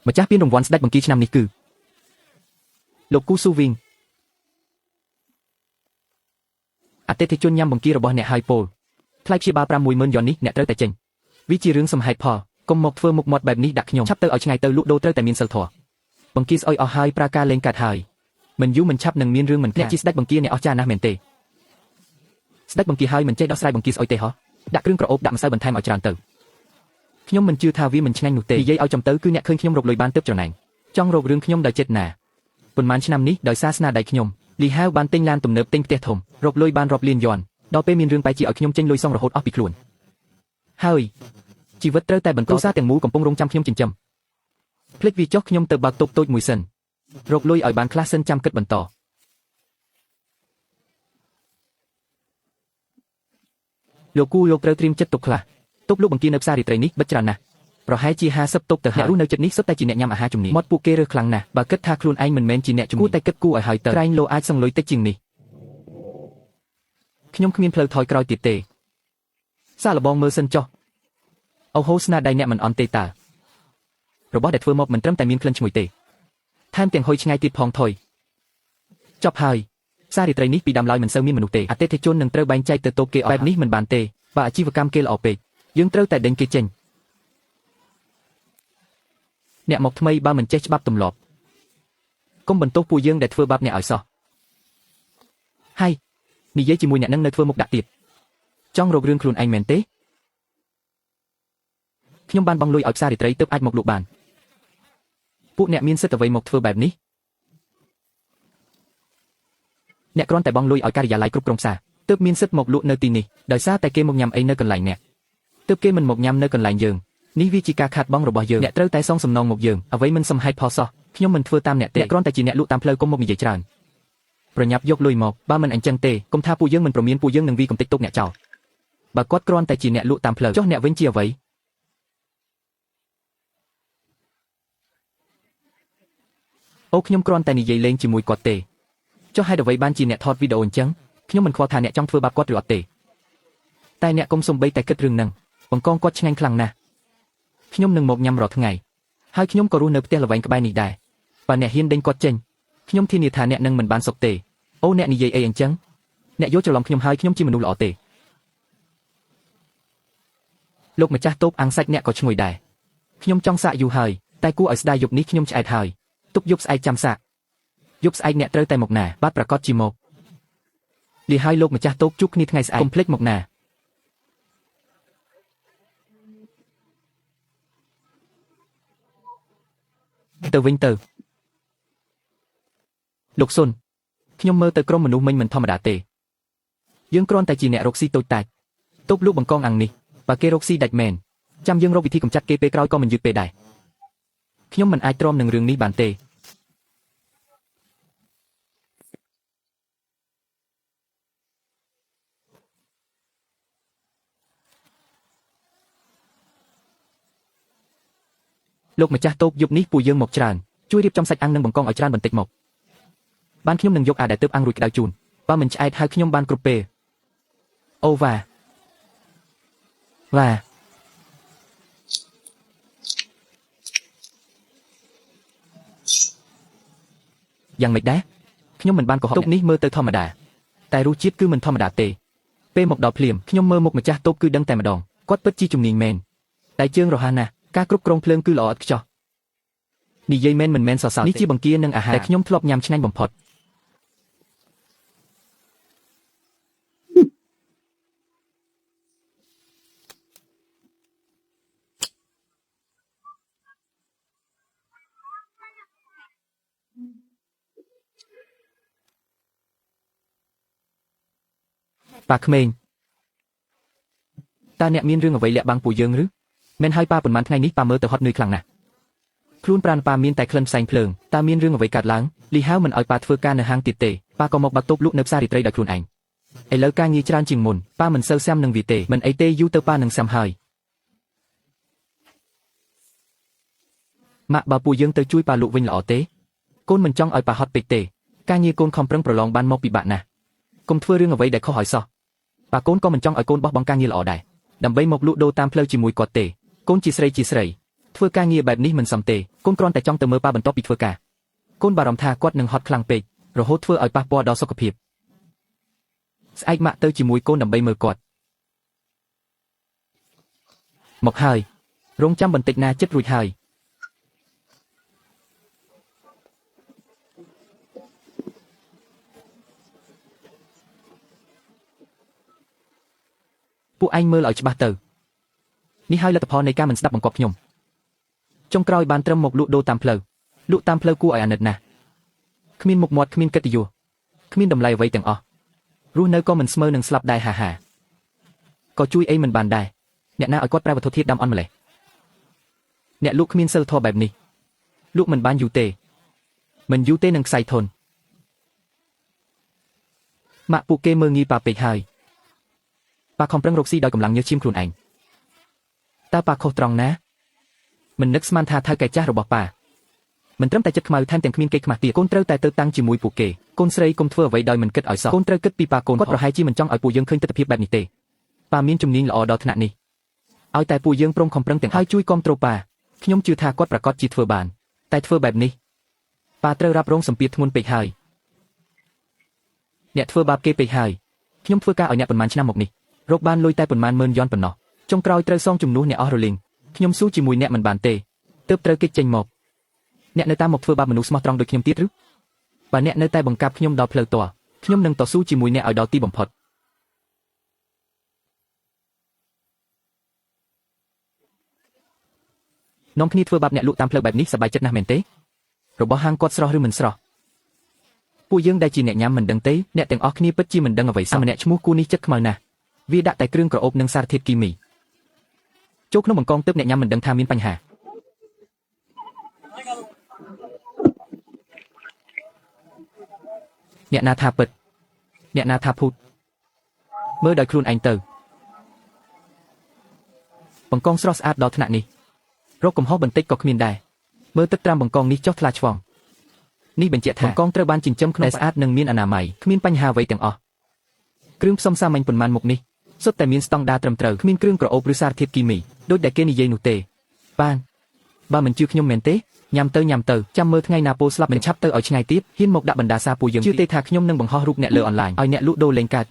ម្ចាស់ពានរង្វាន់ស្ដេចបង្គាឆ្នាំនេះគឺលោកគូស៊ូវីងអតិថិជនញ៉ាំបង្គារបស់អ្នកហើយពោលថ្លៃព្យាបាល60000យ៉ននេះអ្នកត្រូវតែចេញវាជារឿងសំហេតុផលកុំមកធ្វើមុខមាត់បែបនេះដាក់ខ្ញុំឆាប់ទៅឲ្យឆ្ងាយទៅលក់ដូរត្រូវតែមានសិលធម៌បង្គាស្អុយអស់ហើយប្រើការលេងកាត់ហើយមិនយូរមិនឆាប់នឹងមានរឿងមិនអ្នកជាស្ដេចបង្គាអ្នកអស្ចារ្យណាស់មែនទេស្ដេចបង្គាហើយមិនចេះដោះស្រាយបង្គាស្អុយទេហោះដាក់គ្រឿងក្រអូបដាក់ម្សៅបន្ថែមឲ្យច្រើនទៅខ្ញុំមិនជឿថាវាមិនឆ្ងាញ់នោះទេនិយាយឲ្យចំទៅគឺអ្នកឃើញខ្ញុំរកលុយបានទើបច្រណែនចង់រករឿងខ្ញុំដោយចិត្តណាប៉ុន្មានឆ្នាំនេះដោយសារស្នាដៃខ្ញុំលីហាវបានទិញឡានទំនើបទិញផ្ទះធំរកលុយបានរាប់លានយ៉នដល់ពេលមានរឿងបែកជាឲ្យខ្ញុំចេញលុយសងរហូតអស់ពីខ្លួនហើយជីវិតត្រូវតែបន្តគ្រួសារទាំងមូលកំពុងរងចាំខ្ញុំចិញ្ចឹមភ្លេចវាចុះខ្ញុំទៅបើកតូបតូចមួយសិនរកលុយឲ្យបានខ្លះសិនចាំគិតបន្តលោកគូលោកត្រូវត្រៀមចិត្តទុកខ្លះទុកលោកបង្គានៅផ្សាររាត្រីនេះបិទច្រើនណាស់ប្រហែលជា50ទុកទៅហើយអ្នករស់នៅចិត្តនេះសុទ្ធតែជាអ្នកញ៉ាំអាហារជំនាញមាត់ពួកគេរើសខ្លាំងណាស់បើគិតថាខ្លួនឯងមិនមែនជាអ្នកជំនាញគួរតែគិតគូរឲ្យហើយទៅក្រែងលោអាចសងលុយតិចជាងនេះខ្ញុំគ្មានផ្លូវថយក្រោយទៀតទេសាកល្បងមើលសិនចុះអូហូស្នាដៃអ្នកមិនអន់ទេតើរបស់ដែលធ្វើមកមិនត្រឹមតែមានក្លិនឈ្ងុយទេថែមទាំងហុយឆ្ងាយទៀតផងថយចប់ហើយផ្សាររាត្រីនេះពីដើមឡើយមិនសូវមានមនុស្សទេអតិថិជននឹងត្រូវបែងចែកទៅតូបគេបែបនេះមិនបានទេបើអាជីវកម្មគេល្អពេកយើងត្រូវតែដេញគេចេញអ្នកមកថ្មីបើមិនចេះច្បាប់ទម្លាប់កុំបន្ទោសពួកយើងដែលធ្វើបាបអ្នកឲ្យសោះហើយនិយាយជាមួយអ្នកនឹងនៅធ្វើមុខដាក់ទៀតចង់រករឿងខ្លួនឯងមែនទេខ្ញុំបានបង់លុយឲ្យផ្សាររាត្រីទើបអាចមកលក់បានពួកអ្នកមានសិទ្ធិអ្វីមកធ្វើបែបនេះអ្នកគ្រាន់តែបង់លុយឲ្យការិយាល័យគ្រប់គ្រងផ្សារទើបមានសិទ្ធិមកលក់នៅទីនេះដោយសារតែគេមកញ៉ាំអីនៅកន្លែងអ្នកទើបគេមិនមកញ៉ាំនៅកន្លែងយើងនេះវាជាការខាតបង់របស់យើងអ្នកត្រូវតែសងសំណងមកយើងអ្វីមិនសមហេតុផលសោះខ្ញុំមិនធ្វើតាមអ្នកទេអ្នកគ្រាន់តែជាអ្នកលក់តាមផ្លូវកុំមកនិយាយច្រើនប្រញាប់យកលុយមកបើមិនអញ្ចឹងទេកុំថាពួកយើងមិនប្រមានពួកយើងនឹងវីកំទេចទុកអ្នកចោលបើគាត់គ្រាន់តែជាអ្នកលក់តាមផ្លូវចុះអ្នកវិញជាអ្វីអូខ្ញុំគ្រាន់តែនិយាយលេងជាមួយគាត់ទេចុះហេតុអ្វីបានជាអ្នកថតវីដេអូអញ្ចឹងខ្ញុំមិនខ្វល់ថាអ្នកចង់ធ្វើបាបគាត់ឬអត់ទេតែអ្នកកុំសំបីតែគិតរឿងហ្នឹងបង្កងគាត់ឆ្ងាញ់ខ្លាំងណាស់ខ្ញុំនឹងមកញ៉ាំរាល់ថ្ងៃហើយខ្ញុំក៏រស់នៅផ្ទះល្វែងក្បែរនេះដែរបើអ្នកហ៊ានដេញគាត់ចេញខ្ញុំធានាថាអ្នកនឹងមិនបានសុខទេអូអ្នកនិយាយអីអញ្ចឹងអ្នកយល់ច្រឡំខ្ញុំហើយខ្ញុំជាមនុស្សល្អទេលោកម្ចាស់តូបអាំងសាច់អ្នកក៏ឈ្ងុយដែរខ្ញុំចង់សាកយូរហើយតែគួរឲ្យស្ដាយយប់នេះខ្ញុំឆ្អែតហើយទុកយប់ស្អែកចាំសាកយប់ស្អែកអ្នកត្រូវតែមកណាបាទប្រកាសជាមកលីហើយលោកម្ចាស់តូបជួបគ្នាថ្ងៃស្អែកកុំភ្លេចមកណាទៅវិញទៅលោកសុនខ្ញុំមើលទៅក្រុមមនុស្សមិញមិនធម្មតាទេយើងគ្រាន់តែជាអ្នករកស៊ីតូចតាចតូបលក់បង្កងអាំងនេះបើគេរកស៊ីដាច់មែនចាំយើងរកវិធីកម្ចាត់គេពេលក្រោយក៏មិនយឺតពេលដែរខ្ញុំមិនអាចទ្រាំនឹងរឿងនេះបានទេលោកម្ចាស់តូបយប់នេះពួកយើងមកច្រើនជួយរៀបចំសាច់អាំងនិងបង្កងឲ្យច្រើនបន្តិចមកបានខ្ញុំនឹងយកអាដែលទើបអាំងរួចក្តៅជូនបើមិនឆ្អែតហើយខ្ញុំបានគ្រប់ពេលអូវ៉ាវ៉ាយ៉ាងម៉េចដែរខ្ញុំមិនបានកុហកតូបនេះមើលទៅធម្មតាតែរសជាតិគឺមិនធម្មតាទេពេលមកដល់ភ្លាមខ្ញុំមើលមុខម្ចាស់តូបគឺដឹងតែម្ដងគាត់ពិតជាជំនាញមែនតែជើងរហ័សណាស់ការគ្រប់គ្រងភ្លើងគឺល្អឥតខ្ចោះនិយាយមែនមិនមែនសរសើរនេះជាបង្គានិងអាហារដែលខ្ញុំធ្លាប់ញ៉ាំឆ្ងាញ់បំផុតប៉ាក្មេងតើអ្នកមានរឿងអ្វីលាក់បាំងពួកយើងឬមែនហើយប៉ាប៉ុន្មានថ្ងៃនេះប៉ាមើលទៅហត់នឿយខ្លាំងណាស់ខ្លួនប្រាណប៉ាមានតែក្លិនផ្សែងភ្លើងតើមានរឿងអ្វីកើតឡើងលីហាវមិនឲ្យប៉ាធ្វើការនៅហាងទៀតទេប៉ាក៏មកបាក់តូបលក់នៅផ្សាររាត្រីដោយខ្លួនឯងឥឡូវការងារច្រើនជាងមុនប៉ាមិនសូវសាំនឹងវាទេមិនអីទេយូរទៅប៉ានឹងសាំហើយម៉ាក់បើពួកយើងទៅជួយប៉ាលក់វិញល្អទេកូនមិនចង់ឲ្យប៉ាហត់ពេកទេការងារកូនខំប្រឹងប្រឡងបានមកពិបាកណាស់កុំធ្វើរឿងអ្វីដែលខុសឲ្យសោះប៉ាកូនក៏មិនចង់ឲ្យកូនបោះបង់ការងារល្អដែរដើម្បីមកលក់ដូរតាមផ្លូវជាមួយគាត់ទេកូនជាស្រីជាស្រីធ្វើ ធ្វើការងារបែបនេះមិនសមទេកូនគ្រាន់តែចង់ទៅមើលប៉ាបន្ទាប់ពីធ្វើការកូនបារម្ភថាគាត់នឹងហត់ខ្លាំងពេករហូតធ្វើឲ្យប៉ះពាល់ដល់សុខភាពស្អែកម៉ាក់ទៅជាមួយកូនដើម្បីមើលគាត់មកហើយរងចាំបន្តិចណាចិត្តរួចហើយពួកឯងមើលឲ្យច្បាស់ទៅនេះហើយលទ្ធផលនៃការមិនស្ដាប់បង្គាប់ខ្ញុំចុងក្រោយបានត្រឹមមកលក់ដូរតាមផ្លូវលក់តាមផ្លូវគួរឲ្យអាណិតណាស់គ្មានមុខមាត់គ្មានកិត្តិយសគ្មានតម្លៃអ្វីទាំងអស់រស់នៅក៏មិនស្មើនឹងស្លាប់ដែរហាហាក៏ជួយអីមិនបានដែរអ្នកណាឲ្យគាត់ប្រើវត្ថុធាតុដើមអន់ម្លេះអ្នកលក់គ្មានសិលធម៌បែបនេះលក់មិនបានយូរទេមិនយូរទេនឹងខ្សែធនម៉ាក់ពួកគេមើលងាយប៉ាពេកហើយប៉ាខំប្រឹងរកស៊ីដោយកម្លាំងញើសឈាមខ្លួនឯងតើប៉ាខុសត្រង់ណាមិននឹកស្មានថាថៅកែចាស់របស់ប៉ាមិនត្រឹមតែចិត្តខ្មៅថែមទាំងគ្មានកេរ្តិ៍ខ្មាស់ទៀតកូនត្រូវតែទៅតាំងជាមួយពួកគេកូនស្រីកុំធ្វើអ្វីដោយមិនគិតឲ្យសោះកូនត្រូវគិតពីប៉ាកូនគាត់ប្រហែលជាមិនចង់ឲ្យពួកយើងឃើញទិដ្ឋភាពបែបនេះទេប៉ាមានជំនាញល្អដល់ថ្នាក់នេះឲ្យតែពួកយើងព្រមខំប្រឹងទាំងហើយជួយគាំទ្រប៉ាខ្ញុំជឿថាគាត់ប្រាកដជាធ្វើបានតែធ្វើបែបនេះប៉ាត្រូវរ៉ាប់រងសម្ពាធធ្ងន់ពេកហើយអ្នកធ្វើបាបគេពេកហើយខ្ញុំធ្វើការឲ្យអ្នកប៉ុន្មានឆ្នាំមកនេះរកបានលុយតែប៉ុន្មានម៉ឺនយ៉នប៉ុណ្ណោះចុងក្រោយត្រូវសងជំនួសអ្នកអស់រលីងខ្ញុំស៊ូជាមួយអ្នកមិនបានទេទើបត្រូវគេចេញមកអ្នកនៅតាមមកធ្វើបាបមនុស្សស្មោះត្រង់ដូចខ្ញុំទៀតឬបើអ្នកនៅតែបង្កាប់ខ្ញុំដល់ផ្លូវទាល់ខ្ញុំនឹងតស៊ូជាមួយអ្នកឲ្យដល់ទីបំផុតនាំគ្នាធ្វើបាបអ្នកលក់តាមផ្លូវបែបនេះសប្បាយចិត្តណាស់មែនទេរបស់ហាងគាត់ស្រស់ឬមិនស្រស់ពួកយើងដែលជាអ្នកញ៉ាំមិនដឹងទេអ្នកទាំងអស់គ្នាពិតជាមិនដឹងអ្វីសោះម្នាក់ឈ្មោះគូនេះចិត្តខ្មៅណាស់វាដាក់តែគ្រឿងក្រអូបនិងសារធាតុគីមីចូលក្នុងបង្កងទើបអ្នកញ៉ាំមិនដឹងថាមានបញ្ហាអ្នកណាថាពិតអ្នកណាថាភូតមើលដោយខ្លួនឯងទៅបង្កងស្រស់ស្អាតដល់ថ្នាក់នេះរកកំហុសបន្តិចក៏គ្មានដែរមើលទឹកត្រាំបង្កងនេះចុះថ្លាឆ្វងនេះបញ្ជាក់ថាបង្កងត្រូវបានចិញ្ចឹមក្នុងស្អាតនិងមានអនាម័យគ្មានបញ្ហាអ្វីទាំងអស់គ្រឿងផ្សំសាមញ្ញប៉ុន្មានមុខនេះសុទ្ធតែមានស្តង់ដារត្រឹមត្រូវគ្មានគ្រឿងក្រអូបឬសារធាតុគីមីដូចដែលគេនិយាយនោះទេបានបើមិនជឿខ្ញុំមែនទេញ៉ាំទៅញ៉ាំទៅចាំមើលថ្ងៃណាពោស្លាប់មិនឆាប់ទៅឲ្យឆ្ងាយទៀតហ៊ានមកដាក់បណ្ដាសាពួកយើងជឿទេថាខ្ញុំនឹងបង្ហោះរូបអ្នកលើអនឡាញឲ្យអ្នកលក់ដូរលេងកាត់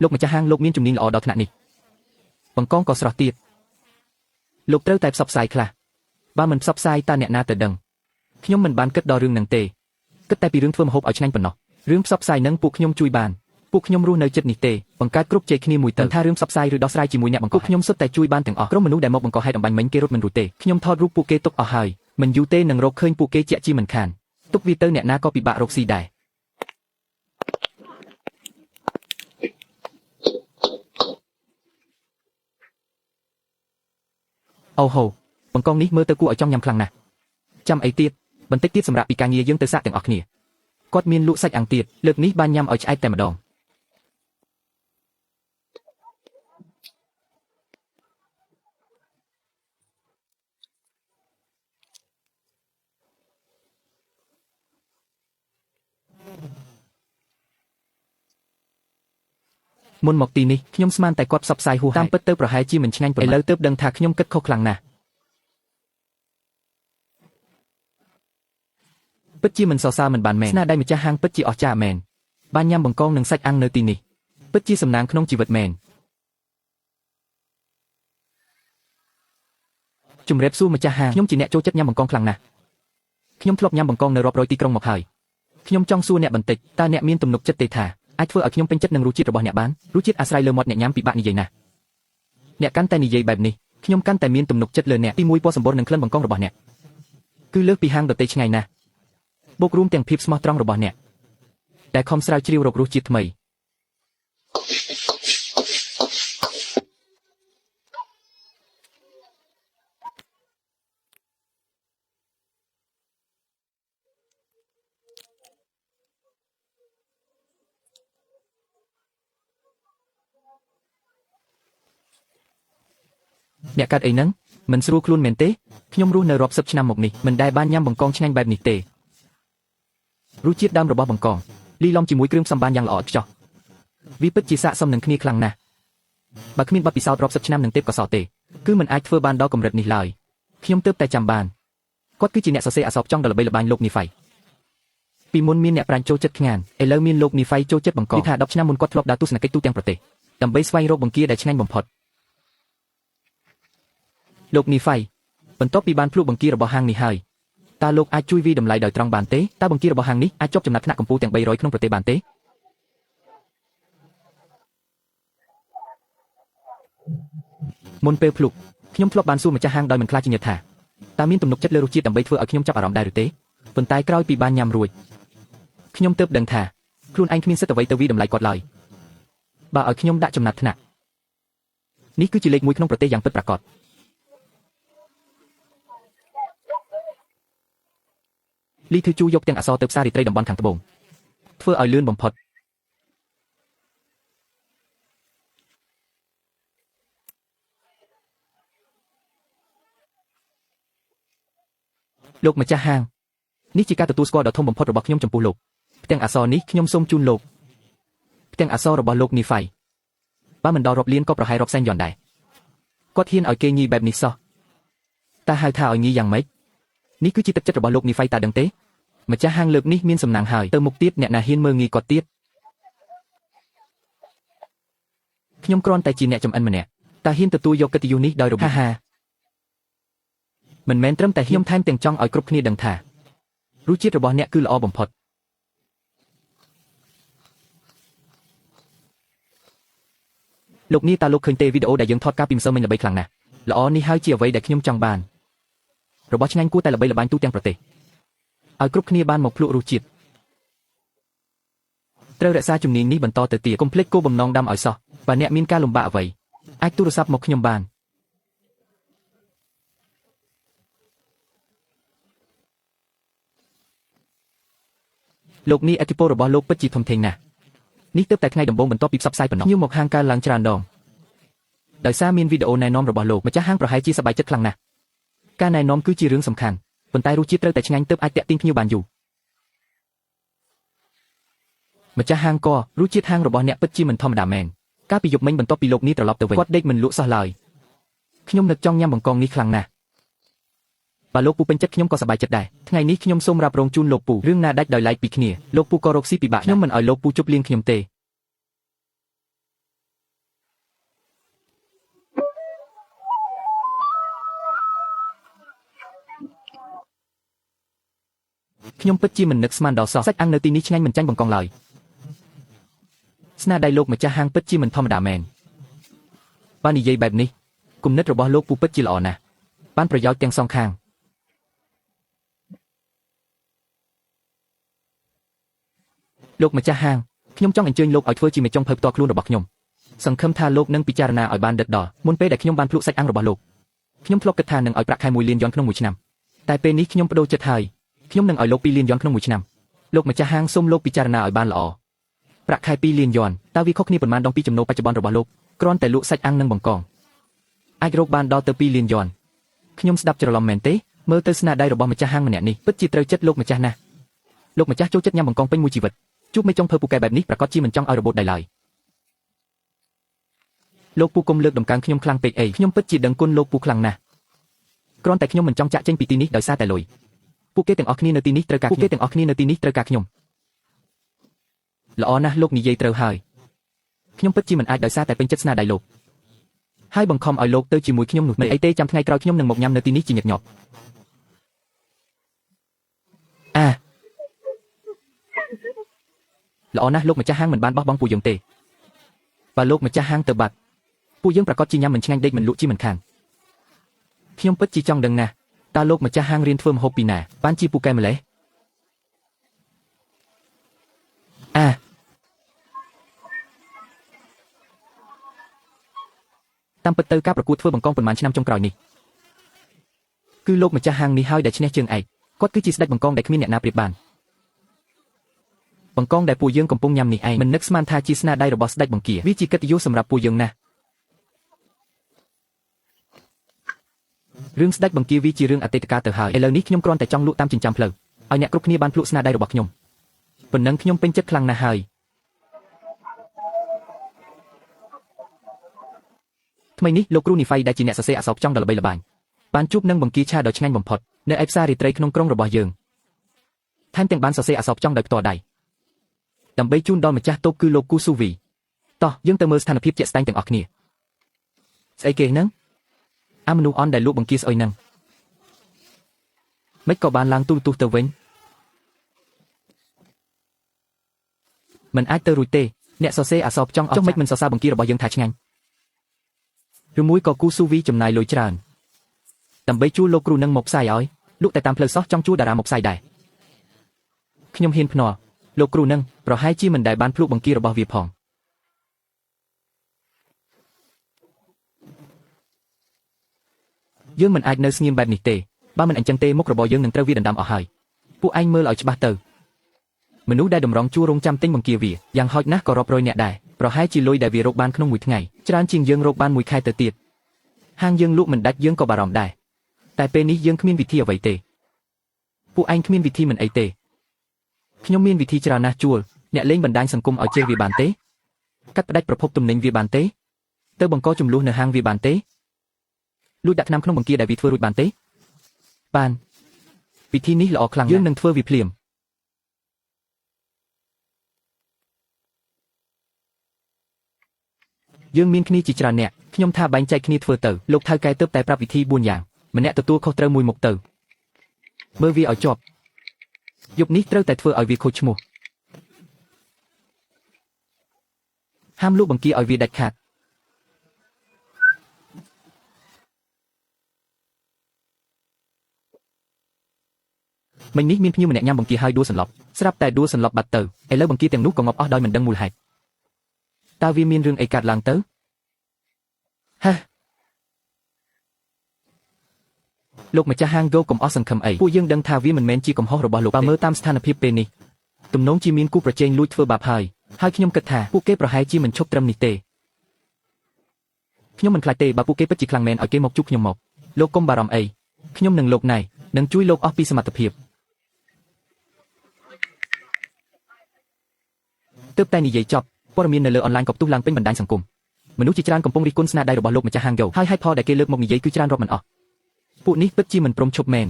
លោកម្ចាស់ហាងលោកមានជំនាញល្អដល់ថ្នាក់នេះបង្កងក៏ស្រស់ទៀតលោកត្រូវតែផ្សព្វផ្សាយខ្លះបើមិនផ្សព្វផ្សាយតើអ្នកណាទៅដឹងខ្ញុំមិនបានគិតដល់រឿងនឹងទេគិតតែពីរឿងធ្វើម្ហូបឲ្យឆ្ងាញ់ប៉ុណ្ណោះរឿងផ្សព្វផ្សាយនឹងពួកខ្ញុំជួយបានពួកខ្ញុំរស់នៅចិត្តនេះទេបង្កើតគ្រប់ជ័យគ្នាមួយទៅថារឿងផ្សព្វផ្សាយឬដោះស្រាយជាមួយអ្នកបង្កពួកខ្ញុំសុទ្ធតែជួយបានទាំងអស់ក្រុមមនុស្សដែលមកបង្កហេតុអំបញ្ញមិញគេរត់មិនរួចទេខ្ញុំថតរូបពួកគេទុកអស់ហើយមិនយូរទេនឹងរកឃើញពួកគេជាក់ជាមិនខានទុកវាទៅអ្នកណាក៏ពិបាករកស៊ីដែរអូហូបង្កងនេះមើលទៅគួរឲ្យចង់ញ៉ាំខ្លាំងណាស់ចាំអីទៀតបន្តិចទៀតសម្រាប់ពីការងារយើងទៅសាកទាំងអស់គ្នាគាត់មានលក់សាច់អាំងទៀតលើកនេះបានញ៉ាំឲ្យឆ្អែតតែម្ដងមុនមកទីនេះខ្ញុំស្មានតែគាត់ផ្សព្វផ្សាយហួសតាមពិតទៅប្រហែលជាមិនឆ្ងាញ់ប៉ុន្មានឥឡូវទើបដឹងថាខ្ញុំគិតខុសខ្លាំងណាស់ពិតជាមិនសរសើរមិនបានមែនស្នាដៃម្ចាស់ហាងពិតជាអស្ចារ្យមែនបានញ៉ាំបង្កងនិងសាច់អាំងនៅទីនេះពិតជាសំណាងក្នុងជីវិតមែនជំរាបសួរម្ចាស់ហាងខ្ញុំជាអ្នកចូលចិត្តញ៉ាំបង្កងខ្លាំងណាស់ខ្ញុំធ្លាប់ញ៉ាំបង្កងនៅរាប់រយទីក្រុងមកហើយខ្ញុំចង់សួរអ្នកបន្តិចតើអ្នកមានទំនុកចិត្តទេថាអាចធ្វើឲ្យខ្ញុំពេញចិត្តនឹងរសជាតិរបស់អ្នកបានរសជាតិអាស្រ័យលើមាត់អ្នកញ៉ាំពិបាកនិយាយណាស់អ្នកកាន់តែនិយាយបែបនេះខ្ញុំកាន់តែមានទំនុកចិត្តលើអ្នកទីមួយពណ៌សម្បុរនិងក្លិនបង្កងរបស់អ្នកគឺលើសពីហាងដទៃឆ្ងាយណាស់បូករួមទាំងភាពស្មោះត្រង់របស់អ្នកដែលខំស្រាវជ្រាវរករសជាតិថ្មីអ្នកកាត់អីហ្នឹង មិនស្រួលខ្លួនមែនទេខ្ញុំរស់នៅរាប់សិបឆ្នាំមកនេះមិនដែលបានញ៉ាំបង្កងឆ្ងាញ់បែបនេះទេរសជាតិដើមរបស់បង្កងលីឡំជាមួយគ្រឿងផ្សំបានយ៉ាងល្អឥតខ្ចោះវាពិតជាស័ក្តិសមនឹងគ្នាខ្លាំងណាស់បើគ្មានបទពិសោធន៍រាប់សិបឆ្នាំនឹងទេពកោសល្យទេគឺមិនអាចធ្វើបានដល់កម្រិតនេះឡើយខ្ញុំទើបតែចាំបានគាត់គឺជាអ្នកសរសេរអក្សរផ្ចង់ដ៏ល្បីល្បាញលោកនីហ្វៃពីមុនមានអ្នកប្រាជ្ញចូលចិត្តខ្ងានឥឡូវមានលោកនីហ្វៃចូលចិត្តបង្កងគឺថា10ឆ្នាំមុនគាត់ធ្លាប់ដើរទស្សនកិច្ចទូទាំងប្រទេសដើម្បីស្វែងរកបង្គាដែលឆ្ងាញ់បំផុតលោកនីហ្វៃបន្ទាប់ពីបានភ្លក់បង្គារបស់ហាងនេះហើយតើលោកអាចជួយវាយតម្លៃដោយត្រង់បានទេតើបង្គារបស់ហាងនេះអាចជាប់ចំណាត់ថ្នាក់កំពូលទាំង300ក្នុងប្រទេសបានទេមុនពេលភ្លក់ខ្ញុំធ្លាប់បានសួរម្ចាស់ហាងដោយមិនខ្លាចជាញាតិថាតើមានទំនុកចិត្តលើរសជាតិដើម្បីធ្វើឲ្យខ្ញុំចាប់អារម្មណ៍ដែរឬទេប៉ុន្តែក្រោយពីបានញ៉ាំរួចខ្ញុំទើបដឹងថាខ្លួនឯងគ្មានសិទ្ធិអ្វីទៅវាយតម្លៃគាត់ឡើយបើឲ្យខ្ញុំដាក់ចំណាត់ថ្នាក់នេះគឺជាលេខ1ក្នុងប្រទេសយ៉ាងពិតប្រាកដលីធឺជូយកទាំងអក្សរទៅផ្សាររាត្រីតំបន់ខាងត្បូងធ្វើឲ្យលឿនបំផុតលោកម្ចាស់ហាងនេះជាការទទួលស្គាល់ដ៏ធំបំផុតរបស់ខ្ញុំចំពោះលោកផ្ទាំងអក្សរនេះខ្ញុំសូមជូនលោកផ្ទាំងអក្សររបស់លោកនីហ្វៃបើមិនដល់រាប់លានក៏ប្រហែលរាប់សែនយ៉នដែរគាត់ហ៊ានឲ្យគេញីបែបនេះសោះតើហៅថាឲ្យញីយ៉ាងម៉េចនេះគឺជាទឹកចិត្តរបស់លោកនីហ្វៃតើដឹងទេម្ចាស់ហាងលើកនេះមានសំណាងហើយទៅមុខទៀតអ្នកណាហ៊ានមើលងាយគាត់ទៀតខ្ញុំគ្រាន់តែជាអ្នកចំអិនម្នាក់តើហ៊ានទទួលយកកិត្តិយសនេះដោយរបៀបហាហាមិនមែនត្រឹមតែខ្ញុំថែមទាំងចង់ឲ្យគ្រប់គ្នាដឹងថារសជាតិរបស់អ្នកគឺល្អបំផុតលោកនេះតើលោកឃើញទេវីដេអូដែលយើងថតកាលពីម្សិលមិញល្បីខ្លាំងណាស់ល្អនេះហើយជាអ្វីដែលខ្ញុំចង់បានរបស់ឆ្ងាញ់គួរតែល្បីល្បាញទូទាំងប្រទេសឲ្យគ្រប់គ្នាបានមកភ្លក់រសជាតិត្រូវរក្សាជំនាញនេះបន្តទៅទៀតកុំភ្លេចគោលបំណងដាំឲ្យសោះបើអ្នកមានការលំបាកអ្វីអាចទូរស័ព្ទមកខ្ញុំបានលោកនេះឥទ្ធិពលរបស់លោកពិតជាធំធេងណាស់នេះទើបតែថ្ងៃដំបូងបន្ទាប់ពីផ្សព្វផ្សាយប៉ុណ្ណោះភ្ញៀវមកហាងកើនឡើងច្រើនដងដោយសារមានវីដេអូណែនាំរបស់លោកម្ចាស់ហាងប្រហែលជាសប្បាយចិត្តខ្លាំងណាស់ការណែនាំគឺជារឿងសំខាន់ប៉ុន្តែរសជាតិត្រូវតែឆ្ងាញ់ទើបអាចទាក់ទាញភ្ញៀវបានយូរម្ចាស់ហាងក៏រសជាតិហាងរបស់អ្នកពិតជាមិនធម្មតាមែនកាលពីយប់មិញបន្ទាប់ពីលោកនេះត្រឡប់ទៅវិញគាត់ដេកមិនលក់សោះឡើយខ្ញុំនឹកចង់ញ៉ាំបង្កងនេះខ្លាំងណាស់បើលោកពូពេញចិត្តខ្ញុំក៏សប្បាយចិត្តដែរថ្ងៃនេះខ្ញុំសូមរ៉ាប់រងជូនលោកពូរឿងណាដាច់ដោយឡែកពីគ្នាលោកពូក៏រកស៊ីពិបាកខ្ញុំមិនឲ្យលោកពូជប់លៀងខ្ញុំទេខ្ញុំពិតជាមិននឹកស្មានដល់សោះសាច់អាំងនៅទីនេះឆ្ងាញ់មិនចាញ់បង្កងឡើយស្នាដៃលោកម្ចាស់ហាងពិតជាមិនធម្មតាមែនបើនិយាយបែបនេះគំនិតរបស់លោកពូពិតជាល្អណាស់បានប្រយោជន៍ទាំងសងខាងលោកម្ចាស់ហាងខ្ញុំចង់អញ្ជើញលោកឲ្យធ្វើជាមេចុងភៅផ្ទាល់ខ្លួនរបស់ខ្ញុំសង្ឃឹមថាលោកនឹងពិចារណាឲ្យបានដិតដល់មុនពេលដែលខ្ញុំបានភ្លក់សាច់អាំងរបស់លោកខ្ញុំធ្លាប់គិតថានឹងឲ្យប្រាក់ខែ1លានយ៉នក្នុងមួយឆ្នាំតែពេលនេះខ្ញុំប្ដូរចិត្តហើយខ្ញុំនឹងឲ្យលោក2លានយ៉នក្នុងមួយឆ្នាំលោកម្ចាស់ហាងសូមលោកពិចារណាឲ្យបានល្អប្រាក់ខែ2លានយ៉នតើវាខុសគ្នាប៉ុន្មានដងពីចំណូលបច្ចុប្បន្នរបស់លោកគ្រាន់តែលក់សាច់អាំងនិងបង្កងអាចរកបានដល់ទៅ2លានយ៉នខ្ញុំស្ដាប់ច្រឡំមែនទេមើលទៅស្នាដៃរបស់ម្ចាស់ហាងម្នាក់នេះពិតជាត្រូវចិត្តលោកម្ចាស់ណាស់លោកម្ចាស់ចូលចិត្តញ៉ាំបង្កងពេញមួយជីវិតជួបមេចុងភៅពូកែបែបនេះប្រកាសជាមិនចង់ឲ្យរបូតដៃឡើយលោកពូគុំលើកដំកើងខ្ញុំខ្លាំងពេកអីខ្ញុំពិតជាដឹងគុណលោកពូខ្លាំងណាស់គ្រាន់តែខ្ញុំមិនចង់ចាក់ចេញពីទីនេះដោយសារតែលុយពួកគេទាំងអស់គ្នានៅទីនេះត្រូវការពួកគេទាំងអស់គ្នានៅទីនេះត្រូវការខ្ញុំល្អណាស់លោកនិយាយត្រូវហើយខ្ញុំពិតជាមិនអាចដោយសារតែពេញចិត្តស្នាដៃលោកហើយបង្ខំឲ្យលោកទៅជាមួយខ្ញុំនោះមិនអីទេចាំថ្ងៃក្រោយខ្ញុំនឹងមកញ៉ាំនៅទីនេះជាញឹកញាប់អាល្អណាស់លោកម្ចាស់ហាងមិនបានបោះបង់ពួកយើងទេបើលោកម្ចាស់ហាងទៅបាត់ពួកយើងប្រកាសជាញ៉ាំមិនឆ្ងាញ់ដេកមិនលក់ជាមិនខានខ្ញុំពិតជាចង់ដឹងណាស់តើលោកម្ចាស់ហាងរៀនធ្វើម្ហូបពីណាបានជាពូកែម្លេះអាតាមពិតទៅការប្រកួតធ្វើបង្កងប៉ុន្មានឆ្នាំចុងក្រោយនេះគឺលោកម្ចាស់ហាងនេះហើយដែលឈ្នះជើងឯកគាត់គឺជាស្ដេចបង្កងដែលគ្មានអ្នកណាប្រៀបបានបង្កងដែលពួកយើងកំពុងញ៉ាំនេះឯងមិននឹកស្មានថាជាស្នាដៃរបស់ស្ដេចបង្គាវាជាកិត្តិយសសម្រាប់ពួកយើងណាស់ រឿងស្ដេចបង្គាវាជារឿងអតីតកាលទៅហើយឥឡូវនេះខ្ញុំគ្រាន់តែចង់លក់តាមចិញ្ចើមផ្លូវឲ្យអ្នកគ្រប់គ្នាបានភ្លក់ស្នាដៃរបស់ខ្ញុំប៉ុណ្ណឹងខ្ញុំពេញចិត្តខ្លាំងណាស់ហើយថ្មីនេះលោកគ្រូនីហ្វៃដែលជាអ្នកសរសេរអក្សរផ្ចង់ដ៏ល្បីល្បាញបានជួបនឹងបង្គាឆាដ៏ឆ្ងាញ់បំផុតនៅឯផ្សាររាត្រីក្នុងក្រុងរបស់យើងថែមទាំងបានសរសេរអក្សរផ្ចង់ដោយផ្ទាល់ដៃដើម្បីជូនដល់ម្ចាស់តូបគឺលោកគូស៊ូវីតោះយើងទៅមើលស្ថានភាពជាក់ស្ដែងទាំងអស់គ្នាស្អីគេហ្នឹងអាមនុស្សអន់ដែលលក់បង្គាស្អុយហ្នឹងមិនក៏បានឡើងទូរទស្សន៍ទៅវិញមិនអាចទៅរួចទេអ្នកសរសេរអក្សរផ្ចង់ចុះមិនមិនសរសើរបង្គារបស់យើងថាឆ្ងាញ់ឬមួយក៏គូស៊ូវីចំណាយលុយច្រើនដើម្បីជួលលោកគ្រូនឹងមកផ្សាយឲ្យលក់តែតាមផ្លូវសោះចង់ជួលតារាមកផ្សាយដែរខ្ញុំហ៊ានភ្នាល់លោកគ្រូនឹងប្រហែលជាមិនដែលបានភ្លក់បង្គារបស់វាផងយើងមិនអាចនៅស្ងៀមបែបនេះទេបើមិនអញ្ចឹងទេមុខរបរយើងនឹងត្រូវវាដណ្ដើមអស់ហើយពួកឯងមើលឲ្យច្បាស់ទៅមនុស្សដែលតម្រង់ជួររងចាំទិញបង្គាវាយ៉ាងហោចណាស់ក៏រាប់រយនាក់ដែរប្រហែលជាលុយដែលវារកបានក្នុងមួយថ្ងៃច្រើនជាងយើងរកបានមួយខែទៅទៀតហាងយើងលក់មិនដាច់យើងក៏បារម្ភដែរតែពេលនេះយើងគ្មានវិធីអ្វីទេពួកឯងគ្មានវិធីមិនអីទេខ្ញុំមានវិធីច្រើនណាស់ជួលអ្នកលេងបណ្ដាញសង្គមឲ្យជេរវាបានទេកាត់ផ្ដាច់ប្រភពទំនិញវាបានទេទៅបង្កចំនួននៅហាងវាបានទេលួចដាក់ថ្នាំក្នុងបង្គាដែលវាធ្វើរួចបានទេបានវិធីនេះល្អខ្លាំងយើងនឹងធ្វើវាភ្លាមយើងមានគ្នាជាច្រើនអ្នកខ្ញុំថាបែងចែកគ្នាធ្វើទៅលោកថៅកែទើបតែប្រាប់វិធី4យ៉ាងម្នាក់ទទួលខុសត្រូវមួយមុខទៅមើលវាឲ្យជាប់យប់នេះត្រូវតែធ្វើឲ្យវាខូចឈ្មោះហាមលក់បង្គាឲ្យវាដាច់ខាតមិញនេះមានភ្ញៀវម្នាក់ញ៉ាំបង្គាហើយដួលសន្លប់ស្រាប់តែដួលសន្លប់បាត់ទៅឥឡូវបង្គាទាំងនោះក៏ងាប់អស់ដោយមិនដឹងមូលហេតុតើវាមានរឿងអីកើតឡើងទៅហេះលោកម្ចាស់ហាងហ្គោកុំអស់សង្ឃឹមអីពួកយើងដឹងថាវាមិនមែនជាកំហុសរបស់លោកបើមើលតាមស្ថានភាពពេលនេះទំនងជាមានគូប្រជែងលួចធ្វើបាបហើយហើយខ្ញុំគិតថាពួកគេប្រហែលជាមិនឈប់ត្រឹមនេះទេខ្ញុំមិនខ្លាចទេបើពួកគេពិតជាខ្លាំងមែនឲ្យគេមកជួបខ្ញុំមកលោកកុំបារម្ភអីខ្ញុំនឹងលោកណៃនឹងជួយលោកអស់ពីសមត្ថភាពទើបតែនិយាយចប់ព័ត៌មាននៅលើអនឡាញក៏ផ្ទុះឡើងពេញបណ្ដាញសង្គមមនុស្សជាច្រើនកំពុងរិះគន់ស្នាដៃរបស់លោកម្ចាស់ហាងហ្គោហើយហេតុផលដែលគេលើកមកនិយាយគឺច្រើនរាប់មិនអស់ពួកនេះពិតជាមិនព្រមឈប់មែន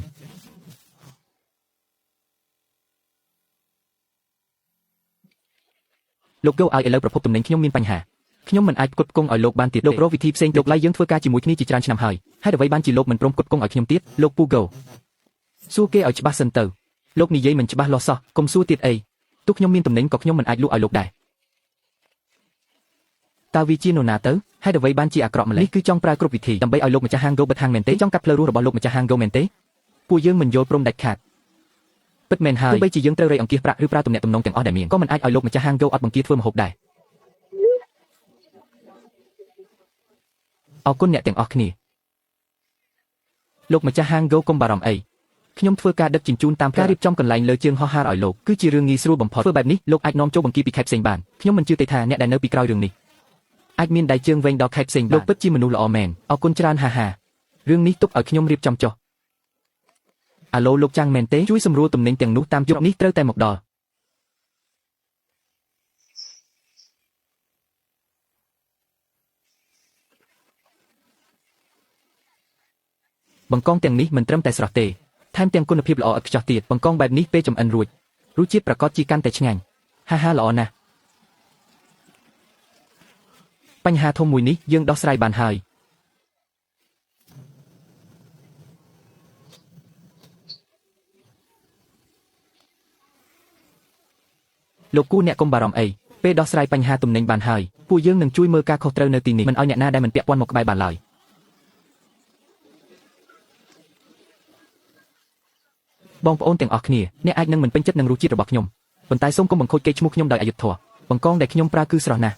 លោកហ្គោឲ្យឥឡូវប្រភពទំនិញខ្ញុំមានបញ្ហាខ្ញុំមិនអាចផ្គត់ផ្គង់ឲ្យលោកបានទៀតលោករកវិធីផ្សេងលោករកឡៃយើងធ្វើការជាមួយគ្នាជាច្រើនឆ្នាំហើយហេតុអ្វីបានជាលោកមិនព្រមផ្គត់ផ្គង់ឲ្យខ្ញុំទៀតលោកពូហ្គោសួរគេឲ្យច្បាស់សិនទៅលោកនិយាយមិនច្បាស់លាស់សោះកុំសួរទៀតអីទោះខ្ញុំមានទំនិញក៏ខ្ញុំមិនអាចលក់ឲ្យលោកដែរតើវាជានរណាទៅហេតុអ្វីបានជាអាក្រក់ម្ល៉េះនេះគឺចង់ប្រើគ្រប់វិធីដើម្បីឲ្យលោកម្ចាស់ហាងហ្គោបិទហាងមែនទេចង់កាត់ផ្លូវរស់របស់លោកម្ចាស់ហាងហ្គោមែនទេពួកយើងមិនយល់ព្រមដាច់ខាតពិតមែនហើយទោះបីជាយើងត្រូវរៃអង្គាសប្រាក់ឬប្រើទំនាក់ទំនងទាំងអស់ដែលមានក៏មិនអាចឲ្យលោកម្ចាស់ហាងហ្គោអត់បង្គាធ្វើម្ហូបដែរអរគុណអ្នកទាំងអស់គ្នាលោកម្ចាស់ហាងហ្គោកុំបារម្ភអីខ្ញុំធ្វើការដឹកជញ្ជូនតាមការរៀបចំកន្លែងលើជើងហោះហើរឲ្យលោកគឺជារឿងងាយស្រួលបំផុតធ្វើបែបនេះលោកអាចនាំចូលបង្គាពីខេត្តផ្សេងបានខ្ញុំមិនជឿទេថាអ្នកដែលនៅពីក្រោយរឿងនេះអាចមានដៃជើងវែងដល់ខេត្តផ្សេងលោកពិតជាមនុស្សល្អមែនអរគុណច្រើនហាហារឿងនេះទុកឲ្យខ្ញុំរៀបចំចុះអាឡូលោកចាំងមែនទេជួយសម្រួលទំនិញទាំងនោះតាមយប់នេះត្រូវតែមកដល់បង្កងទាំងនេះមិនត្រឹមតែស្រស់ទេថែមទាំងគុណភាពល្អឥតខ្ចោះទៀតបង្កងបែបនេះពេលចម្អិនរួចរសជាតិប្រាកដជាកាន់តែឆ្ងាញ់ហាហាល្អណាស់បញ្ហាធំមួយនេះយើងដោះស្រាយបានហើយលោកគូអ្នកកុំបារម្ភអីពេលដោះស្រាយបញ្ហាទំនិញបានហើយពួកយើងនឹងជួយមើលការខុសត្រូវនៅទីនេះមិនឲ្យអ្នកណាដែលមិនពាក់ព័ន្ធមកក្បែរបានឡើយបងប្អូនទាំងអស់គ្នាអ្នកអាចនឹងមិនពេញចិត្តនឹងរសជាតិរបស់ខ្ញុំប៉ុន្តែសូមកុំបង្ខូចកេរ្តិ៍ឈ្មោះខ្ញុំដោយអយុត្តិធម៌បង្កងដែលខ្ញុំប្រើគឺស្រស់ណាស់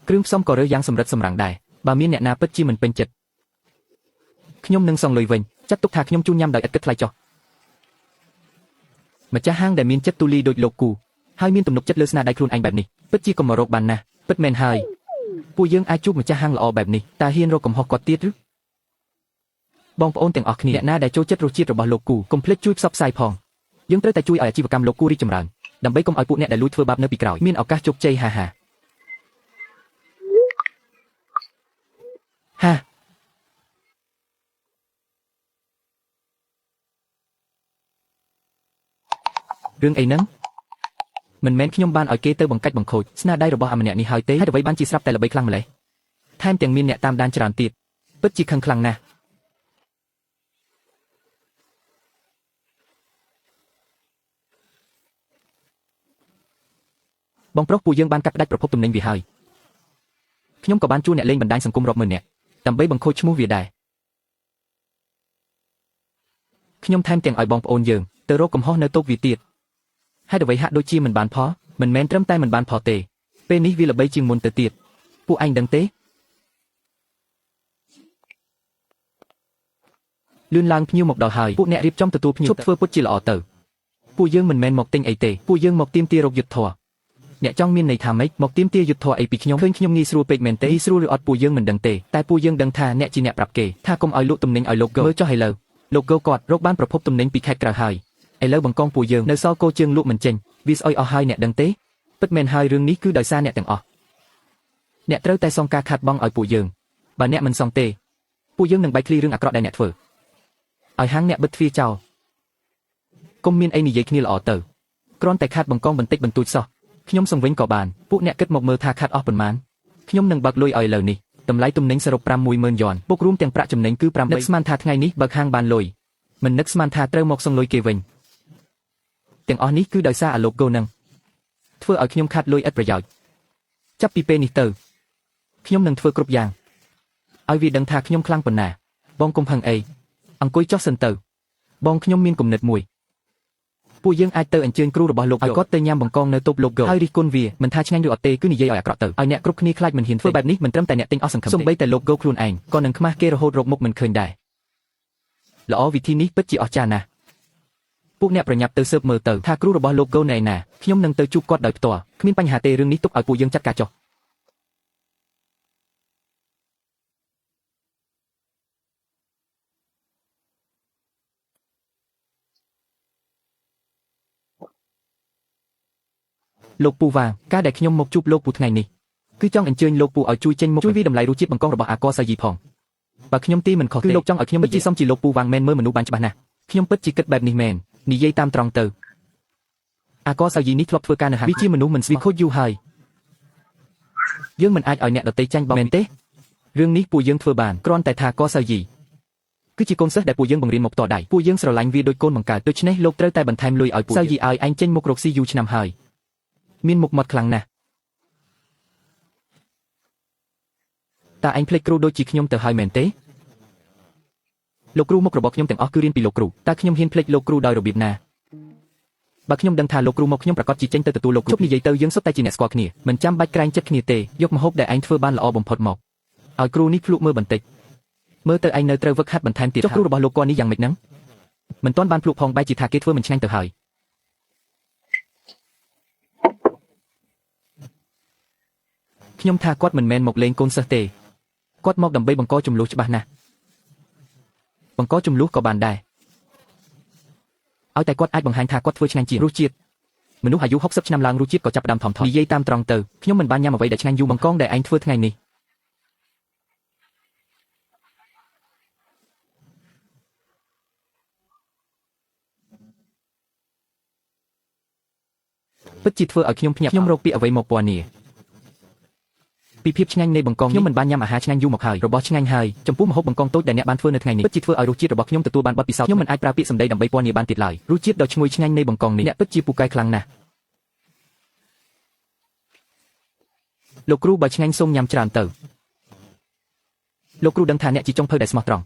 គ្រឿងផ្សំក៏រើសយ៉ាងសម្រិតសម្រាំងដែរបើមានអ្នកណាពិតជាមិនពេញចិត្តខ្ញុំនឹងសងលុយវិញចាត់ទុកថាខ្ញុំជូនញ៉ាំដោយឥតគិតថ្លៃចុះម្ចាស់ហាងដែលមានចិត្តទូលាយដូចលោកគូហើយមានទំនុកចិត្តលើស្នាដៃខ្លួនឯងបែបនេះពិតជាកុំមករកបានណាស់ពិតមែនហើយពួកយើងអាចជួបម្ចាស់ហាងល្អបែបនេះតើហ៊ានរកកំហុសគាត់ទៀតឬ បងប្អូនទាំងអស់គ្នាអ្នកណាដែលចូលចិត្តរសជាតិរបស់លោកគូកុំភ្លេចជួយផ្សព្វផ្សាយផងយើងត្រូវតែជួយឲ្យអាជីវកម្មលោកគូរីកចម្រើនដើម្បីកុំឲ្យពួកអ្នកដែលលួចធ្វើបាបនៅពីក្រោយមានឱកាសជោគជ័យហាហាហារឿងអីហ្នឹងមិនមែនខ្ញុំបានឲ្យគេទៅបង្កាច់បង្ខូចស្នាដៃរបស់អាម្នាក់នេះហើយទេហេតុអ្វីបានជាស្រាប់តែល្បីខ្លាំងម្ល៉េះថែមទាំងមានអ្នកតាមដានច្រើនទៀតពិតជាខឹងខ្លាំងណាស់បងប្រុសពួកយើងបានកាត់ផ្ដាច់ប្រភពទំនិញវាហើយខ្ញុំក៏បានជួលអ្នកលេងបណ្ដាញសង្គមរាប់ម៉ឺននាក់ដើម្បីបង្ខូចឈ្មោះវាដែរខ្ញុំថែមទាំងឲ្យបងប្អូនយើងទៅរកកំហុសនៅតូបវាទៀតហេតុអ្វីហាក់ដូចជាមិនបានផលមិនមែនត្រឹមតែមិនបានផលទេពេលនេះវាល្បីជាងមុនទៅទៀតពួកឯងដឹងទេលឿនឡើងភ្ញៀវមកដល់ហើយពួកអ្នករៀបចំទទួលភ្ញៀវឈប់ធ្វើពុតជាល្អទៅពួកយើងមិនមែនមកទិញអីទេពួកយើងមកទាមទាររកយុត្តិធម៌អ្នកចង់មានន័យថាម៉េចមកទាមទារយុត្តិធម៌អីពីខ្ញុំឃើញខ្ញុំងាយស្រួលពេកមែនទេងាយស្រួលឬអត់ពួកយើងមិនដឹងទេតែពួកយើងដឹងថាអ្នកជាអ្នកប្រាប់គេថាកុំឲ្យលក់ទំនិញឲ្យលោកមើលចុះឥឡូវលោកគាត់រកបានប្រភពទំនិញពីខេត្តក្រៅហើយឥឡូវបង្កងពួកយើងនៅសល់គោជើងលក់មិនចេញវាស្អុយអស់ហើយអ្នកដឹងទេពិតមែនហើយរឿងនេះគឺដោយសារអ្នកទាំងអស់អ្នកត្រូវតែសងការខាត់បងឲ្យពួកយើងបើអ្នកមិនសងទេពួកយើងនឹងបែកធ្លាយរឿងអាក្រក់ដែលអ្នកធ្វើឲ្យហាងអ្នកបិទទ្វារចោលកុំមានអីនិយាយគ្នាល្អទៅគ្រាន់តែខាត់បង្កងបន្តិចបន្តួចសោះខ្ញុំសង្វិញក៏បានពួកអ្នកគិតមកមើលថាខាត់អស់ប៉ុន្មានខ្ញុំនឹងបើកលុយឲ្យឥឡូវនេះតម្លៃទំនិញសរុប 60000 យន់បូករួមទាំងប្រាក់ចំណេញគឺ5នឹកស្មានថាថ្ងៃនេះបើកហាងបានលុយមិននឹកស្មានថាត្រូវមកសងលុយគេវិញទាំងអស់នេះគឺដោយសារអាលោកហ្គោនឹងធ្វើឲ្យខ្ញុំខាត់លុយឥតប្រយោជន៍ចាប់ពីពេលនេះទៅខ្ញុំនឹងធ្វើគ្រប់យ៉ាងឲ្យវាដឹងថាខ្ញុំខ្លាំងប៉ុណ្ណាបងកុំផឹងអីអង្គុយចុះសិនទៅបងខ្ញុំមានគំនិតមួយពួកយើងអាចទៅអញ្ជើញគ្រូរបស់លោកឲ្យគាត់ទៅញ៉ាំបង្កងនៅតូបលោកហ្គោហើយរិះគន់វាមិនថាឆ្ងាញ់ឬអត់ទេគឺនិយាយឲ្យអាក្រក់ទៅឲ្យអ្នកគ្រប់គ្នាខ្លាចមិនហ៊ានធ្វើបែបនេះមិនត្រឹមតែអ្នកទិញអស់សង្ឃឹមសូម្បីតែលោកហ្គោខ្លួនឯងក៏នឹងខ្មាស់គេរហូតរកមុខមិនឃើញដែរល្អវិធីនេះពិតជាអស្ចារ្យណាស់ពួកអ្នកប្រញាប់ទៅស៊ើបមើលទៅថាគ្រូរបស់លោកហ្គោនៅឯណាខ្ញុំនឹងទៅជួបគាត់ដោយផ្ទាល់គ្មានបញ្ហាទេរឿងនេះទុកឲ្យពួកយើងចាត់ការចុះលោកពូវ៉ាការដែលខ្ញុំមកជួបលោកពូថ្ងៃនេះគឺចង់អញ្ជើញលោកពូឲ្យជួយចេញមុខជួយវាតម្លៃរសជាតិបង្កងរបស់អាកសាយីផងបើខ្ញុំទីមិនខុសទេគឺលោកចង់ឲ្យខ្ញុំពិតជាសមជាលោកពូវ៉ាងមែនមើលមនុស្សបានច្បាស់ណាស់ខ្ញុំពិតជាគិតបែបនេះមែននិយាយតាមត្រង់ទៅអាកសាយីនេះធ្លាប់ធ្វើការនៅហាងវាជាមនុស្សមិនស្វីខូចយូរហើយយើងមិនអាចឲ្យអ្នកដទៃចាញ់បោកមែនទេរឿងនេះពួកយើងធ្វើបានគ្រាន់តែថាកសាយីគឺជាកូនសិស្សដែលពួកយើងបង្រៀនមកផ្ទាល់ដៃពួកយើងស្រឡាញ់វាដូចកូនបង្កើតដូច្នេះលោកត្រូវតែបន្ថែមលុយឲ្យពួកសាយីឲ្យឯងចេញមុខរកស៊ីយូរឆ្នាំហើយមានមុខមាត់ខ្លាំងណាស់តើឯងភ្លេចគ្រូដូចជាខ្ញុំទៅហើយមែនទេលោកគ្រូមុខរបស់ខ្ញុំទាំងអស់គឺរៀនពីលោកគ្រូតើខ្ញុំហ៊ានភ្លេចលោកគ្រូដោយរបៀបណាបើខ្ញុំដឹងថាលោកគ្រូមកខ្ញុំប្រកាសជាចេញទៅទទួលលោកគ្រូជប់និយាយទៅយើងសុទ្ធតែជាអ្នកស្គាល់គ្នាមិនចាំបាច់ក្រែងចិត្តគ្នាទេយកម្ហូបដែលឯងធ្វើបានល្អបំផុតមកឲ្យគ្រូនេះភ្លក់មើលបន្តិចមើលទៅឯងនៅត្រូវវឹកហាត់បន្ថែមទៀតចុះគ្រូរបស់លោកគាត់នេះយ៉ាងម៉េចហ្នឹងមិនទាន់បានភ្លក់ផងបែរជាថាគេធ្វើមិនឆ្ងាញ់ទៅហើយខ្ញុំថាគាត់មិនមែនមកលេងកូនសិស្សទេគាត់មកដើម្បីបង្កចំនួនច្បាស់ណាស់បង្កចំនួនក៏បានដែរឲ្យតែគាត់អាចបង្ហាញថាគាត់ធ្វើឆ្ងាញ់ជាងរសជាតិមនុស្សអាយុ60ឆ្នាំឡើងរសជាតិក៏ចាប់ផ្ដើមថមថយនិយាយតាមត្រង់ទៅខ្ញុំមិនបានញ៉ាំអ្វីដែលឆ្ងាញ់យូរបង្កងដែលឯងធ្វើថ្ងៃនេះពិតជាធ្វើឲ្យខ្ញុំភ្ញាក់ខ្ញុំរកពាក្យអ្វីមកពណ៌នាពីភាពឆ្ងាញ់នៃបង្កងខ្ញុំមិនបានញ៉ាំអាហារឆ្ងាញ់យូរមកហើយរបស់ឆ្ងាញ់ហើយចំពោះម្ហូបបង្កងតូចដែលអ្នកបានធ្វើនៅថ្ងៃនេះពិតជាធ្វើឲ្យរសជាតិរបស់ខ្ញុំទទួលបានបទពិសោធន៍ខ្ញុំមិនអាចប្រើពាក្យសម្ដីដើម្បីពណ៌នាបានទៀតឡើយរសជាតិដ៏ឈ្ងុយឆ្ងាញ់នៃបង្កងនេះអ្នកពិតជាពូកែខ្លាំងណាស់លោកគ្រូបើឆ្ងាញ់សូមញ៉ាំច្រើនទៅលោកគ្រូដឹងថាអ្នកជាចុងភៅដែលស្មោះត្រង់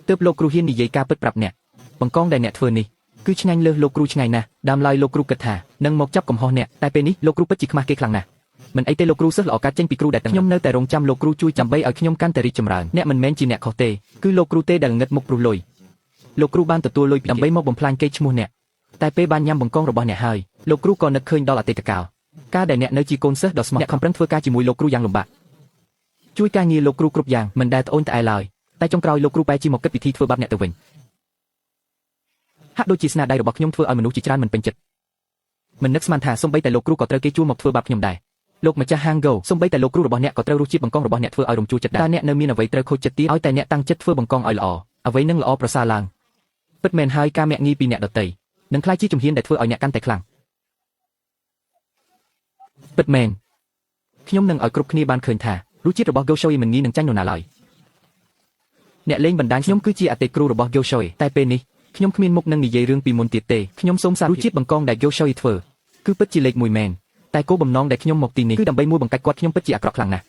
ទើបលោកគ្រូហ៊ាននិយាយការពិតប្រាប់អ្នកបង្កងដែលអ្នកធ្វើនេះគឺឆ្ងាញ់លើសលោកគ្រូឆ្ងាយណាស់ដើមឡើយលោកគ្រូគិតថានឹងមកចាប់កំហុសអ្នកតែពេលនេះលោកគ្រូពិតជាខ្មាស់គេខ្លាំងណាស់មិនអីទេលោកគ្រូសិស្សល្អកាត់ចេញពីគ្រូដែលទាំងខ្ញុំនៅតែរងចាំលោកគ្រូជួយដើម្បីឲ្យខ្ញុំកាន់តែរីកចម្រើនអ្នកមិនមែនជាអ្នកខុសទេគឺលោកគ្រូទេដែលងឹតមុខព្រោះលុយលោកគ្រូបានទទួលលុយដើម្បីមកបំផ្លាញកេរ្តិ៍ឈ្មោះអ្នកតែពេលបានញ៉ាំបង្កងរបស់អ្នកហើយលោកគ្រូក៏នឹកឃើញដល់អតីតកាលការដែលអ្នកនៅជាកូនសិស្សដ៏ស្មោះអ្នកខំប្រឹងធ្វើការជាមួយលោកគ្រូយ៉ាងលំបាកជួយការងារលោកគ្រូគ្រប់យ៉ាងមិនដែលត្អូញត្អែឡើយ តែចុងក្រោយលោកគ្រូបែរជាមកគិតវិធីធ្វើបាបអ្នកទៅវិញហាក់ដូចជាស្នាដៃរបស់ខ្ញុំធ្វើឲ្យមនុស្សជាច្រើនមិនពេញចិត្តមិននឹកស្មានថាសូម្បីតែលោកគ្រូក៏ត្រូវគេជួលមកធ្វើបាបខ្ញុំដែរលោកម្ចាស់ហាងហ្គោសូម្បីតែលោកគ្រូរបស់អ្នកក៏ត្រូវរសជាតិបង្កងរបស់អ្នកធ្វើឲ្យរំជួលចិត្តដែរតើអ្នកនៅមានអ្វីត្រូវខូចចិត្តទៀតឲ្យតែអ្នកតាំងចិត្តធ្វើបង្កងឲ្យល្អអ្វីនឹងល្អប្រសើរឡើងពិតមែនហើយការមាក់ងាយពីអ្នកដទៃនឹងក្លាយជាជំហានដែលធ្វើឲ្យអ្នកកាន់តែខ្លាំងពិតមែនខ្ញុំនឹងឲ្យគ្រប់គ្នាបានឃើញថារសជាតិរបស់ Go Shoei មិនងាយនឹងចាញ់នរណាឡើយអ្នកលេងបណ្ដាញខ្ញុំគឺជាអតិគ្រូរបស់ Go Shoei តែពេលនេះខ្ញុំគ្មានមុខនឹងនិយាយរឿងពីមុនទៀតទេខ្ញុំសូមសាររសជាតិបង្កងដែល Go Shoei ធ្វើគឺពិតជាលេខមួយមែនតែគោលបំណងដែលខ្ញុំមកទីនេះគឺដើម្បីមួយបង្កាច់គាត់ខ្ញុំពិតជាអាក្រក់ខ្លាំងណាស់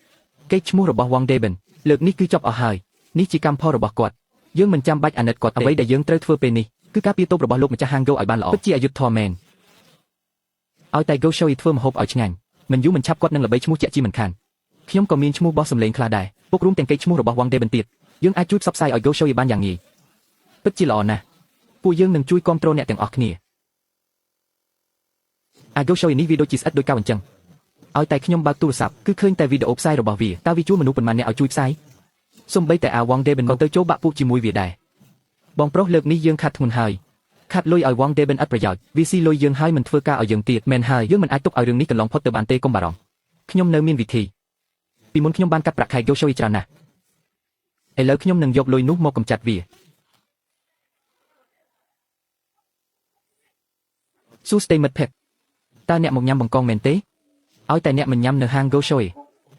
កេរ្តិ៍ឈ្មោះរបស់ Wang Deben លើកនេះគឺចប់អស់ហើយនេះជាកម្មផលរបស់គាត់យើងមិនចាំបាច់អាណិតគាត់អ្វីដែលយើងត្រូវធ្វើពេលនេះគឺការពារតូបរបស់លោកម្ចាស់ហាង Go ឲ្យបានល្អពិតជាអយុត្តិធម៌មែនឲ្យតែ Go Shoei ធ្វើម្ហូបឲ្យឆ្ងាញ់មិនយូរមិនឆាប់គាត់នឹងល្បីឈ្មោះជាក់ជាមិនខានខ្ញុំក៏មានឈ្មោះបោះសម្លេងខ្លះដែរពុករួមទាំងកេរ្តិ៍ឈ្មោះរបស់ Wang Deben ទៀតយើងអាចជួយផ្សព្វផ្សាយឲ្យ Go Shoei បានយ៉ាងងាយពិតជាល្អណាស់ពួកយើងនឹងជួយគ្រប់គ្រងអ្នកទាំងអស់គ្នាអា Go Shoei នេះវាដូចជាស្អិតដូចកៅអញ្ចឹងឲ្យតែខ្ញុំបើកទូរស័ព្ទគឺឃើញតែវីដេអូផ្សាយរបស់វាតើវាជួលមនុស្សប៉ុន្មានអ្នកឲ្យជួយផ្សាយសូម្បីតែអា Wang Deben ក៏ទៅចូលបាក់ពួកជាមួយវាដែរបងប្រុសលើកនេះយើងខាត់ធ្ងន់ហើយខាត់លុយឲ្យ Wang Deben ឥតប្រយោជន៍វាស៊ីលុយយើងហើយមិនធ្វើការឲ្យយើងទៀតមែនហើយយើងមិនអាចទុកឲ្យរឿងនេះកន្លងផុតទៅបានទេកុំបារម្ភខ្ញុំនៅមានវិធីពីមុនខ្ញុំបានកាត់ប្រាក់ខែ Go Shoei ច្រើនណាស់ឥឡូវខ្ញុំនឹងយកលុយនោះមកកម្ចាត់វាសួស្តីមិត្តភក្តិតើអ្នកមកញ៉ាំបង្កងមែនទេឲ្យតែអ្នកមិនញ៉ាំនៅហាង Go Shoei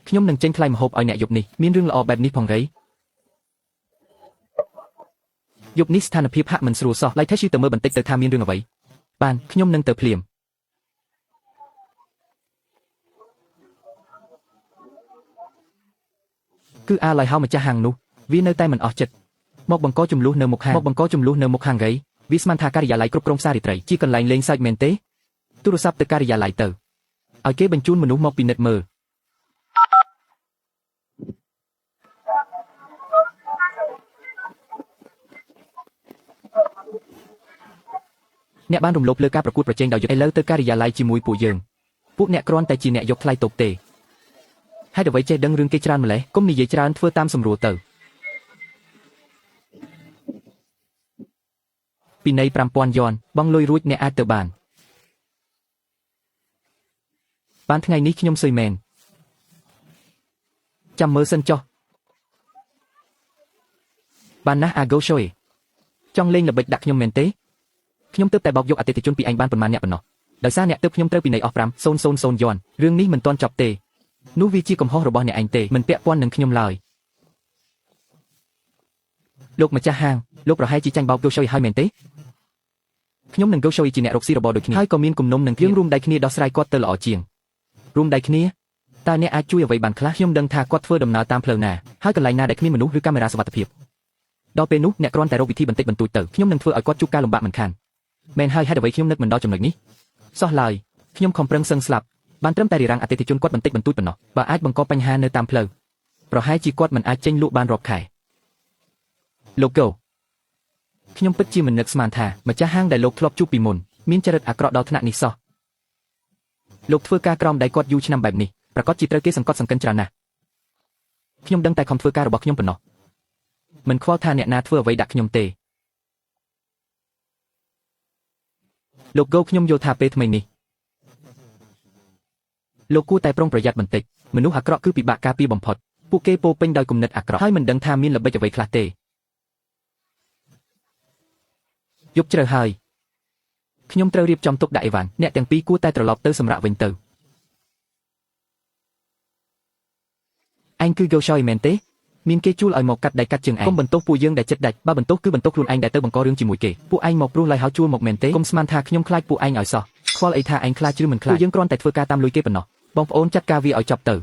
ខ្ញុំនឹងចេញថ្លៃម្ហូបឲ្យអ្នកយប់នេះមានរឿងល្អបែបនេះផងរៃយប់នេះស្ថានភាពហាក់មិនស្រួលសោះឡៃថេឈឺទៅមើលបន្តិចទៅថាមានរឿងអ្វីបានខ្ញុំនឹងទៅភ្លាមគឺអាឡៃហៅម្ចាស់ហាងនោះវានៅតែមិនអស់ចិត្តមកបង្កចំនួននៅមុខហាងមកបង្កចំនួននៅមុខហាងរៃវាស្មានថាការិយាល័យគ្រប់គ្រងផ្សាររាត្រីជាកន្លែងលេងសើចមែនទេទូរស័ព្ទទៅការិយាល័យទៅឲ្យគេបញ្ជូនមនុស្សមកពិនិត្យមើលអ្នកបានរំលោភលើការប្រកួតប្រជែងដោយយុទ្ធឥឡូវទៅការិយាល័យជាមួយពួកយើងពួកអ្នកគ្រាន់តែជាអ្នកយកថ្លៃតូបទេហេតុអ្វីចេះដឹងរឿងគេច្រើនម្លេះកុំនិយាយច្រើនធ្វើតាមសម្រួលទៅពីនៃ5000យន់បងលុយរួចអ្នកអាចទៅបានបានថ្ងៃនេះខ្ញុំសុយមែនចាំមើលសិនចុះបានណាស់អា Go Shoei ចង់លេងល្បិចដាក់ខ្ញុំមែនទេខ្ញុំទើបតែបោកយកអតិថិជនពីឯងបានប៉ុន្មានអ្នកប៉ុណ្ណោះដោយសារអ្នកទើបខ្ញុំត្រូវពិន័យអស់5000យន់រឿងនេះមិនទាន់ចប់ទេនោះវាជាកំហុសរបស់អ្នកឯងទេមិនពាក់ព័ន្ធនឹងខ្ញុំឡើយលោកម្ចាស់ហាងលោកប្រហែលជាចាញ់បោក Go Shoei ហើយមែនទេខ្ញុំនឹង Go Shoei ជាអ្នករកស៊ីរបរដូចគ្នាហើយក៏មានគំនុំនឹងយើងរួមដៃគ្នាដោះស្រាយគាត់ទៅល្អជាងរួមដៃគ្នាតើអ្នកអាចជួយអ្វីបានខ្លះខ្ញុំដឹងថាគាត់ធ្វើដំណើរតាមផ្លូវណាហើយកន្លែងណាដែលគ្មានមនុស្សឬកាមេរ៉ាសុវត្ថិភាពដល់ពេលនោះអ្នកគ្រាន់តែរកវិធីបន្តិចបន្តួចទៅខ្ញុំនឹងធ្វើឲ្យគាត់ជួបការលំបាកមិនខានមែនហើយហេតុអ្វីខ្ញុំនឹកមិនដល់ចំណុចនេះសោះឡើយខ្ញុំខំប្រឹងសឹងស្លាប់បានត្រឹមតែរារាំងអតិថិជនគាត់បន្តិចបន្តួចប៉ុណ្ណោះបើអាចបង្កបញ្ហានៅតាមផ្លូវប្រហែលជាគាត់មិនអាចចេញលក់បានរាប់ខែលោកកូខ្ញុំពិតជាមិននឹកស្មានថាម្ចាស់ហាងដែលលោកធ្លាប់ជួបពីមុនមានចរិតអាក្រក់ដល់ថ្នាក់នេះសោះលោកធ្វើការក្រោមដៃគាត់យូរឆ្នាំបែបនេះប្រកាសជាត្រូវគេសង្កត់សង្កិនច្រើនណាស់ខ្ញុំដឹងតែខំធ្វើការរបស់ខ្ញុំប៉ុណ្ណោះមិនខ្វល់ថាអ្នកណាធ្វើអ្វីដាក់ខ្ញុំទេលោកកូខ្ញុំយល់ថាពេលថ្មីនេះលោកគួរតែប្រុងប្រយ័ត្នបន្តិចមនុស្សអាក្រក់គឺពិបាកការពារបំផុតពួកគេពោពេញដោយគំនិតអាក្រក់ហើយមិនដឹងថាមានល្បិចអ្វីខ្លះទេយប់ជ្រៅហើយខ្ញុំត្រូវរៀបចំទុកដាក់អីវ៉ាន់អ្នកទាំងពីរគួរតែត្រឡប់ទៅសម្រាប់វិញទៅឯងគឺ Go Shoei មែនទេមានគេជួលឲ្យមកកាត់ដៃកាត់ជើងឯងកុំបន្ទោសពួកយើងដែលចិត្តដាច់បើបន្ទោសគឺបន្ទោសខ្លួនឯងដែលទៅបង្ករឿងជាមួយគេពួកឯងមកព្រោះឡៃហៅជួលមកមែនទេកុំស្មានថាខ្ញុំខ្លាចពួកឯងឲ្យសោះខ្វល់អីថាឯងខ្លាចឬមិនខ្លាចពួកយើងគ្រាន់តែធ្វើការតាមលុយគេប៉ុណ្ណោះបងប្អូនចាត់ការវាឲ្យចប់ទៅ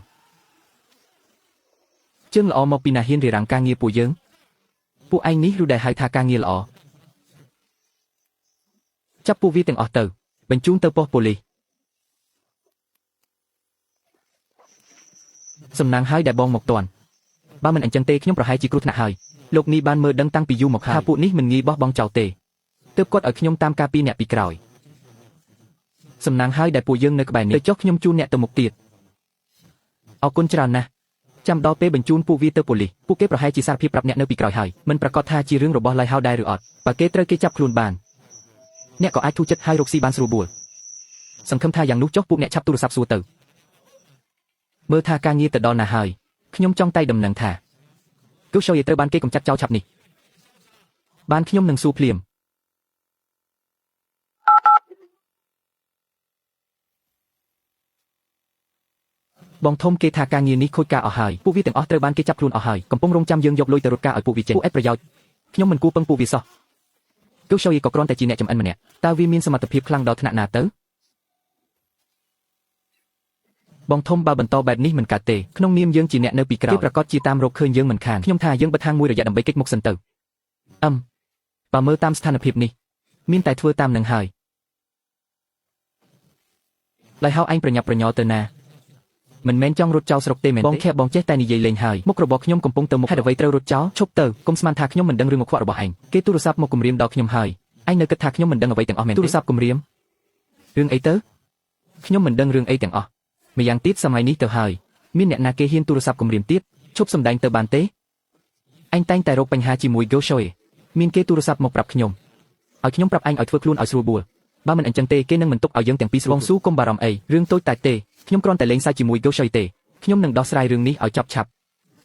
ជើងល្អមកពីណាហ៊ានរារាំងការងារពួកយើងពួកឯងនេះឬដែលហៅថាការងារល្អចាប់ពួកវាទាំងអស់ទៅបញ្ជូនទៅប៉ុស្តិ៍ប៉ូលីសសំណាងហើយដែលបងមកទាន់បើមិនអញ្ចឹងទេខ្ញុំប្រហែលជាគ្រោះថ្នាក់ហើយលោកនេះបានមើលដឹងតាំងពីយូរមកហើយថាពួកនេះមិនងាយបោះបង់ចោលទេទើបគាត់ឲ្យខ្ញុំតាមការពីអ្នកពីក្រោយសំណាងហើយដែលពួកយើងនៅក្បែរនេះទៅចុះខ្ញុំជូនអ្នកទៅមុខទៀតអរគុណច្រើនណាស់ ចាំដល់ពេលបញ្ជូនពួកវាទៅប៉ូលីសពួកគេប្រហែលជាសារភាពប្រាប់អ្នកនៅពីក្រោយហើយមិនប្រកាសថាជារឿងរបស់ឡៃហៅដែរឬអត់បើគេត្រូវគេចាប់ខ្លួនបានអ្នកក៏អាចធូរចិត្តហើយរកស៊ីបានស្រួលបួលសង្ឃឹមថាយ៉ាងនោះចុះពួកអ្នកឆាប់ទូរស័ព្ទសួរទៅមើលថាការងារទៅដល់ណាហើយខ្ញុំចង់តែដំណឹងថាគូសូយត្រូវបានគេកំចាត់ចោលឆាប់នេះបានខ្ញុំនឹងសួរភ្លាមបងធំគេថាការងារនេះខូចការអស់ហើយពួកវាទាំងអស់ត្រូវបានគេចាប់ខ្លួនអស់ហើយកំពុងរងចាំយើងយកលុយទៅរត់ការឲ្យពួកវាចេញពួកអេតប្រយោជន៍ខ្ញុំមិនគួរពឹងពួកវាសោះគូសូយក៏គ្រាន់តែជាអ្នកចំអិនម្នាក់តើវាមានសមត្ថភាពខ្លាំងដល់ថ្នាក់ណាទៅបងធំបើបន្តបែបនេះមិនកើតទេក្នុងនាមយើងជាអ្នកនៅពីក្រោយគេប្រកាសជាតាមរកឃើញយើងមិនខានខ្ញុំថាយើងបិទហាងមួយរយៈដើម្បីគេចមុខសិនទៅអឹមបើមើលតាមស្ថានភាពនេះមានតែធ្វើតាមនឹងហើយឡៃហៅឯងប្រញាប់ប្រញាល់ទៅណាមិនមែនចង់រត់ចោលស្រុកទេមែនទេបងខែបងចេះតែនិយាយលេងហើយមុខរបស់ខ្ញុំកំពុងទៅមុខហេតុអ្វីត្រូវរត់ចោលឈប់ទៅកុំស្មានថាខ្ញុំមិនដឹងរឿងមកខ្វក់របស់ឯងគេទូរស័ព្ទមកគំរាមដល់ខ្ញុំហើយឯងនៅគិតថាខ្ញុំមិនដឹងអ្វីទាំងអស់មែនទេទូរស័ព្ទគំរាមរឿងអីទៅខ្ញុំមិនដឹងរឿងអីទាំងអស់ម្យ៉ាងទៀតសម័យនេះទៅហើយមានអ្នកណាគេហ៊ានទូរស័ព្ទគំរាមទៀតឈប់សម្ដែងទៅបានទេឯងតែងតែរកបញ្ហាជាមួយ Go Show មានគេទូរស័ព្ទមកប្រាប់ខ្ញុំឲ្យខ្ញុំប្រាប់ឯងឲ្យធ្វើខ្លួនឲ្យស្រួលបួលបើមិនអញ្ចឹងទេគេនឹងមិនទុកឲ្យយើងទាំងពីរស្រួលបងស៊ូកុំបារម្ភអីរឿងតូចតាចទេខ្ញុំគ្រាន់តែលេងសើចជាមួយ Go Show ទេខ្ញុំនឹងដោះស្រាយរឿងនេះឲ្យចប់ឆាប់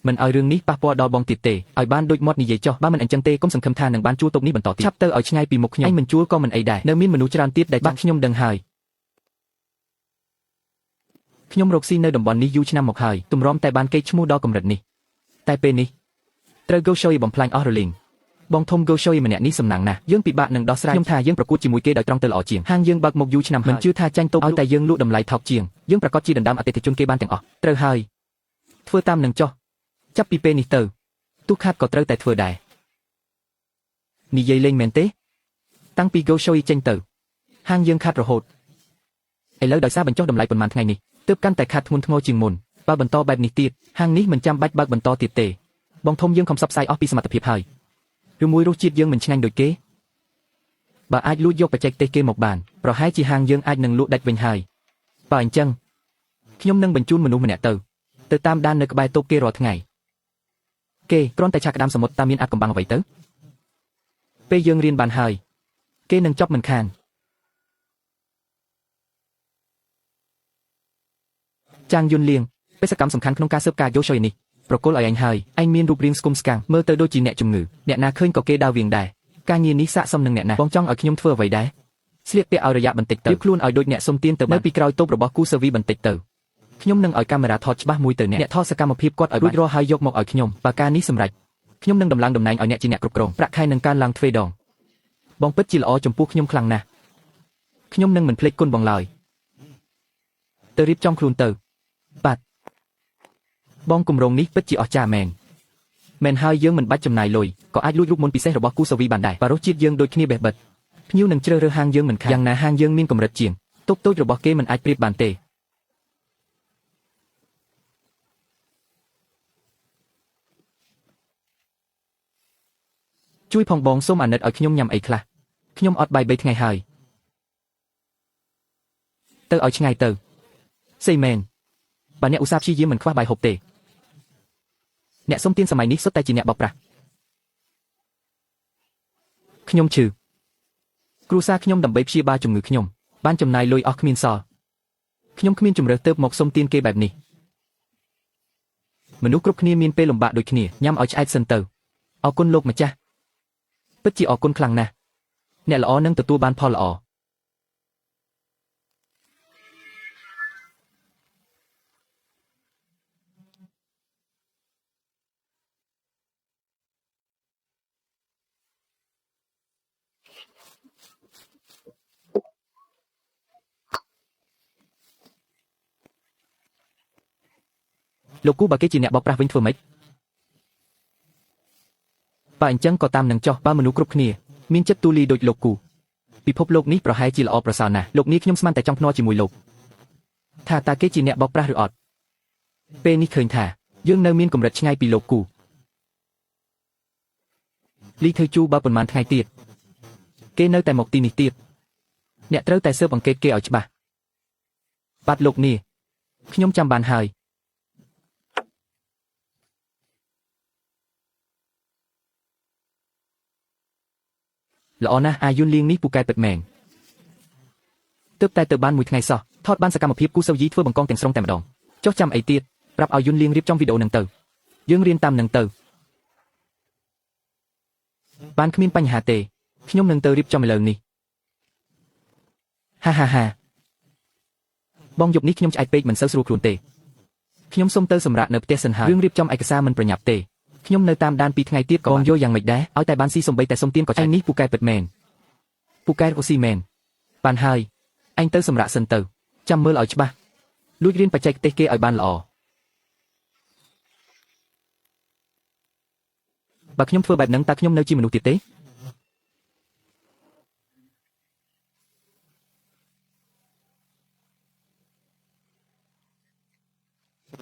មិនឲ្យរឿងនេះប៉ះពាល់ដល់បងទៀតទេឲ្យបានដូចមាត់និយាយចោះបើមិនអញ្ចឹងទេកុំសង្ឃឹមថានឹងបានជួលតូបនេះបន្តទៀតឆាប់ទៅឲ្យឆ្ងាយពីមុខខ្ញុំឯងមិនជួលក៏មិនអីដែរនៅមានមនុស្សច្រើនទៀតដែលបាក់ខ្ញុំដឹងហើយខ្ញុំរកស៊ីនៅតំបន់នេះយូរឆ្នាំមកហើយទម្រាំតែបានគេឈ្មោះដល់កម្រិតនេះតែពេលនេះត្រូវ Go Show បំផ្លាញអស់រលីងបងធំ Go Show ម្នាក់នេះសំណាងណាស់យើងពិបាកនឹងដោះស្រាយខ្ញុំថាយើងប្រកួតជាមួយគេដោយត្រង់ទៅល្អជាងហាងយើងបើកមកយូរឆ្នាំមិនជឿថាចាញ់តូបឲ្យតែយើងលក់តម្លៃថោកជាងយើងប្រកាសជាដណ្ដើមអតិថិជនគេបានទាំងអស់ត្រូវហើយធ្វើតាមនឹងចោះចាប់ពីពេលនេះទៅទោះខាតក៏ត្រូវតែធ្វើដែរនិយាយលេងមែនទេតាំងពី Go Show ចេញទៅហាងយើងខាតរហូតឥឡូវដោយសារបញ្ចុះតម្លៃប៉ុន្មានថ្ងៃនេះទើបកាន់តែខាតធ្ងន់ធ្ងរជាងមុនបើបន្តបែបនេះទៀតហាងនេះមិនចាំបាច់បើកបន្តទៀតទេបងធំយើងខំផ្សព្វផ្សាយអស់ពីសមត្ថភាពហើយឬមួយរសជាតិយើងមិនឆ្ងាញ់ដូចគេបើអាចលួចយកបច្ចេកទេសគេមកបានប្រហែលជាហាងយើងអាចនឹងលក់ដាច់វិញហើយបើអញ្ចឹងខ្ញុំនឹងបញ្ជូនមនុស្សម្នាក់ទៅតាមដាននៅក្បែរតូបគេរាល់ថ្ងៃគេគ្រាន់តែឆាក្តាមសមុទ្រតាមមានអាចកំបាំងអ្វីទៅពេលយើងរៀនបានហើយគេនឹងចប់មិនខានចាងយុនលៀងបេសកកម្មសំខាន់ក្នុងការស៊ើបការយោឈយនេះប្រគល់ឲ្យឯងហើយឯងមានរូបរាងស្គមស្កាំងមើលទៅដូចជាអ្នកជំងឺអ្នកណាឃើញក៏គេដើរវៀងដែរការងារនេះស័ក្តិសមនឹងអ្នកណាបងចង់ឲ្យខ្ញុំធ្វើអ្វីដែរស្លៀកពាក់ឲ្យរយៈបន្តិចទៅរៀបខ្លួនឲ្យដូចអ្នកសុំទានទៅនៅពីក្រោយតូបរបស់គូសវីបន្តិចទៅខ្ញុំនឹងឲ្យកាមេរ៉ាថតច្បាស់មួយទៅអ្នកថតសកម្មភាពគាត់ឲ្យរួចរាល់ហើយយកមកឲ្យខ្ញុំបើការនេះសម្រេចខ្ញុំនឹងដំឡើងតំណែងឲ្យអ្នកជាអ្នកគ្រប់គ្រងប្រាក់ខែនឹងកើនឡើងទ្វេដងបងពិតជាល្អចំពោះខ្ញុំខ្លាំងណាស់ខ្ញុំនឹងមិនភ្លេចគុណបងឡើយទៅរៀបចំខ្លួនទៅបាទបងគម្រោងនេះពិតជាអស្ចារ្យមែនមែនហើយយើងមិនបាច់ចំណាយលុយក៏អាចលួចរូបមន្តពិសេសរបស់គូសវីបានដែរបើរសជាតិយើងដូចគ្នាបេះបិទភ្ញៀវនឹងជ្រើសរើសហាងយើងមិនខានយ៉ាងណាហាងយើងមានកម្រិតជាងតូបតូចរបស់គេមិនអាចប្រៀបបានទេជួយផងបងសូមអាណិតឲ្យខ្ញុំញ៉ាំអីខ្លះខ្ញុំអត់បាយ3ថ្ងៃហើយទៅឲ្យឆ្ងាយទៅសេមែនបើអ្នកឧស្សាហ៍ព្យាយាមមិនខ្វះបាយហូបទេអ្នកសុំទានសម័យនេះសុទ្ធតែជាអ្នកបោកប្រាស់ខ្ញុំឈឺគ្រួសារខ្ញុំដើម្បីព្យាបាលជំងឺខ្ញុំបានចំណាយលុយអស់គ្មានសល់ខ្ញុំគ្មានជម្រើសទៅមកសុំទានគេបែបនេះមនុស្សគ្រប់គ្នាមានពេលលំបាកដូចគ្នាញ៉ាំឲ្យឆ្អែតសិនទៅអរគុណលោកម្ចាស់ពិតជាអរគុណខ្លាំងណាស់អ្នកល្អនឹងទទួលបានផលល្អលោកគូបើគេជាអ្នកបោកប្រាស់វិញធ្វើម៉េចបើអញ្ចឹងក៏តាមនឹងចោះបើមនុស្សគ្រប់គ្នាមានចិត្តទូលាយដូចលោកគូពិភពលោកនេះប្រហែលជាល្អប្រសើរណាស់លោកនេះខ្ញុំស្មានតែចង់ភ្នាល់ជាមួយលោកថាតើគេជាអ្នកបោកប្រាស់ឬអត់ពេលនេះឃើញថាយើងនៅមានកម្រិតឆ្ងាយពីលោកគូលីធ្វើជូបើប៉ុន្មានថ្ងៃទៀតគេនៅតែមកទីនេះទៀតអ្នកត្រូវតែស៊ើបអង្កេតគេឲ្យច្បាស់បាត់លោកនេះខ្ញុំចាំបានហើយ ល្អណាស់អាយុនលៀងនេះពូកែពិតមែនទើបតែទៅបានមួយថ្ងៃសោះថតបានសកម្មភាពគូសូយីធ្វើបង្កងទាំងស្រុងតែម្ដងចុះចាំអីទៀតប្រាប់ឲ្យយុនលៀងរៀបចំវីដេអូនឹងទៅយើងរៀនតាមនឹងទៅបានគ្មានបញ្ហាទេខ្ញុំនឹងទៅរៀបចំឥឡូវនេះហាហាហាបងយប់នេះខ្ញុំឆ្អែតពេកមិនសូវស្រួលខ្លួនទេខ្ញុំសុំទៅសម្រាកនៅផ្ទះសិនហើយរឿងរៀបចំឯកសារមិនប្រញាប់ទេខ្ញុំនៅតាមដានពីថ្ងៃទៀតក៏បងយល់យ៉ាងម៉េចដែរឲ្យតែបានស៊ីសំបីតែសុំទៀនក៏ឆ្អែតនេះពូកែពិតមែនពូកែអូស៊ីមែនបានហើយអញទៅសម្រាកសិនទៅចាំមើលឲ្យច្បាស់លួចរៀនបច្ចេកទេសគេឲ្យបានល្អបើខ្ញុំធ្វើបែបហ្នឹងតើខ្ញុំនៅជាមនុស្សទៀតទេ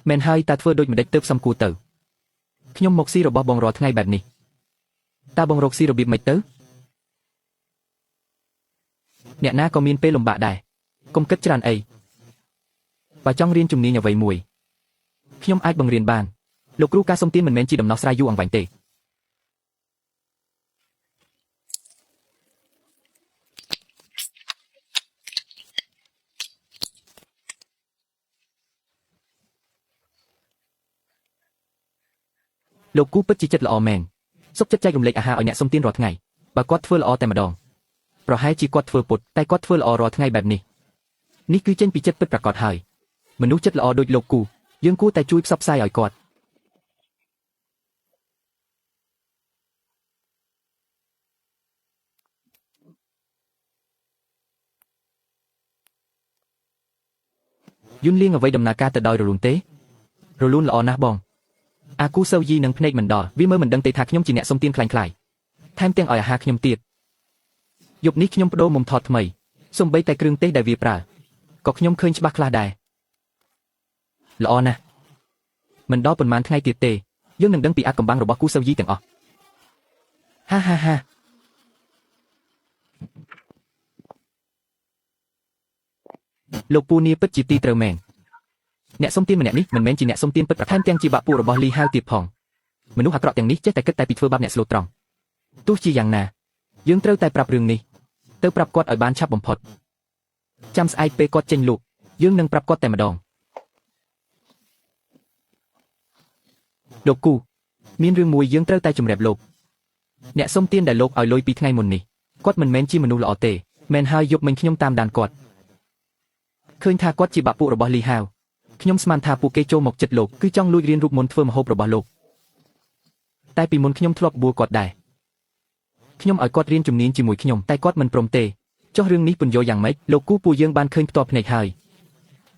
មែនហើយតើធ្វើដូចម្ដេចទើបសំគួរទៅខ្ញុំមកស៊ីរបស់បងរាល់ថ្ងៃបែបនេះតើបងរកស៊ីរបៀបម៉េចទៅអ្នកណាក៏មានពេលលំបាកដែរកុំគិតច្រើនអីបើចង់រៀនជំនាញអ្វីមួយខ្ញុំអាចបង្រៀនបានលោកគ្រូការសុំទានមិនមែនជាដំណោះស្រាយយូរអង្វែងទេលោកគូពិតជាចិត្តល្អមែនសុខចិត្តចែករំលែកអាហារឲ្យអ្នកសុំទានរាល់ថ្ងៃបើគាត់ធ្វើល្អតែម្ដងប្រហែលជាគាត់ធ្វើពុតតែគាត់ធ្វើល្អរាល់ថ្ងៃបែបនេះនេះគឺចេញពីចិត្តពិតប្រាកដហើយមនុស្សចិត្តល្អដូចលោកគូយើងគួរតែជួយផ្សព្វផ្សាយឲ្យគាត់យុនលៀងអ្វីដំណើរការទៅដោយរលូនទេរលូនល្អណាស់បងអាគូសូយីនឹងភ្នែកមិនដល់វាមើលមិនដឹងទេថាខ្ញុំជាអ្នកសុំទានคล้ายៗថែមទាំងឲ្យអាហារខ្ញុំទៀតយប់នេះខ្ញុំបដូរមុំថតថ្មីសូម្បីតែគ្រឿងទេសដែលវាប្រើក៏ខ្ញុំឃើញច្បាស់ខ្លះដែរល្អណាស់មិនដល់ប៉ុន្មានថ្ងៃទៀតទេយើងនឹងដឹងពីអាថ៌កំបាំងរបស់គូសូយីទាំងអស់ហាហាហាលោកពូនីពិតជាទីត្រូវមែនអ្នកសុំទានម្នាក់នេះមិនមែនជាអ្នកសុំទានពិតប្រាកដថែមទាំងជាបាក់ពួករបស់លីហាវទៀតផងមនុស្សអាក្រក់ទាំងនេះចេះតែគិតតែពីធ្វើបាបអ្នកស្លូតត្រង់ទោះជាយ៉ាងណាយើងត្រូវតែប្រាប់រឿងនេះទៅប្រាប់គាត់ឲ្យបានឆាប់បំផុតចាំស្អែកពេលគាត់ចេញលក់យើងនឹងប្រាប់គាត់តែម្ដងលោកគូមានរឿងមួយយើងត្រូវតែជម្រាបលោកអ្នកសុំទានដែលលោកឲ្យលុយពីថ្ងៃមុននេះគាត់មិនមែនជាមនុស្សល្អទេមែនហើយយប់មិញខ្ញុំតាមដានគាត់ឃើញថាគាត់ជាបាក់ពួករបស់លីហាវខ្ញុំស្មានថាពួកគេចូលមកចិត្តលោកគឺចង់លួចរៀនរូបមន្តធ្វើម្ហូបរបស់លោកតែពីមុនខ្ញុំធ្លាប់បួលគាត់ដែរខ្ញុំឲ្យគាត់រៀនជំនាញជាមួយខ្ញុំតែគាត់មិនព្រមទេចុះរឿងនេះពន្យល់យ៉ាងម៉េចលោកគូពួកយើងបានឃើញផ្ទាល់ភ្នែកហើយ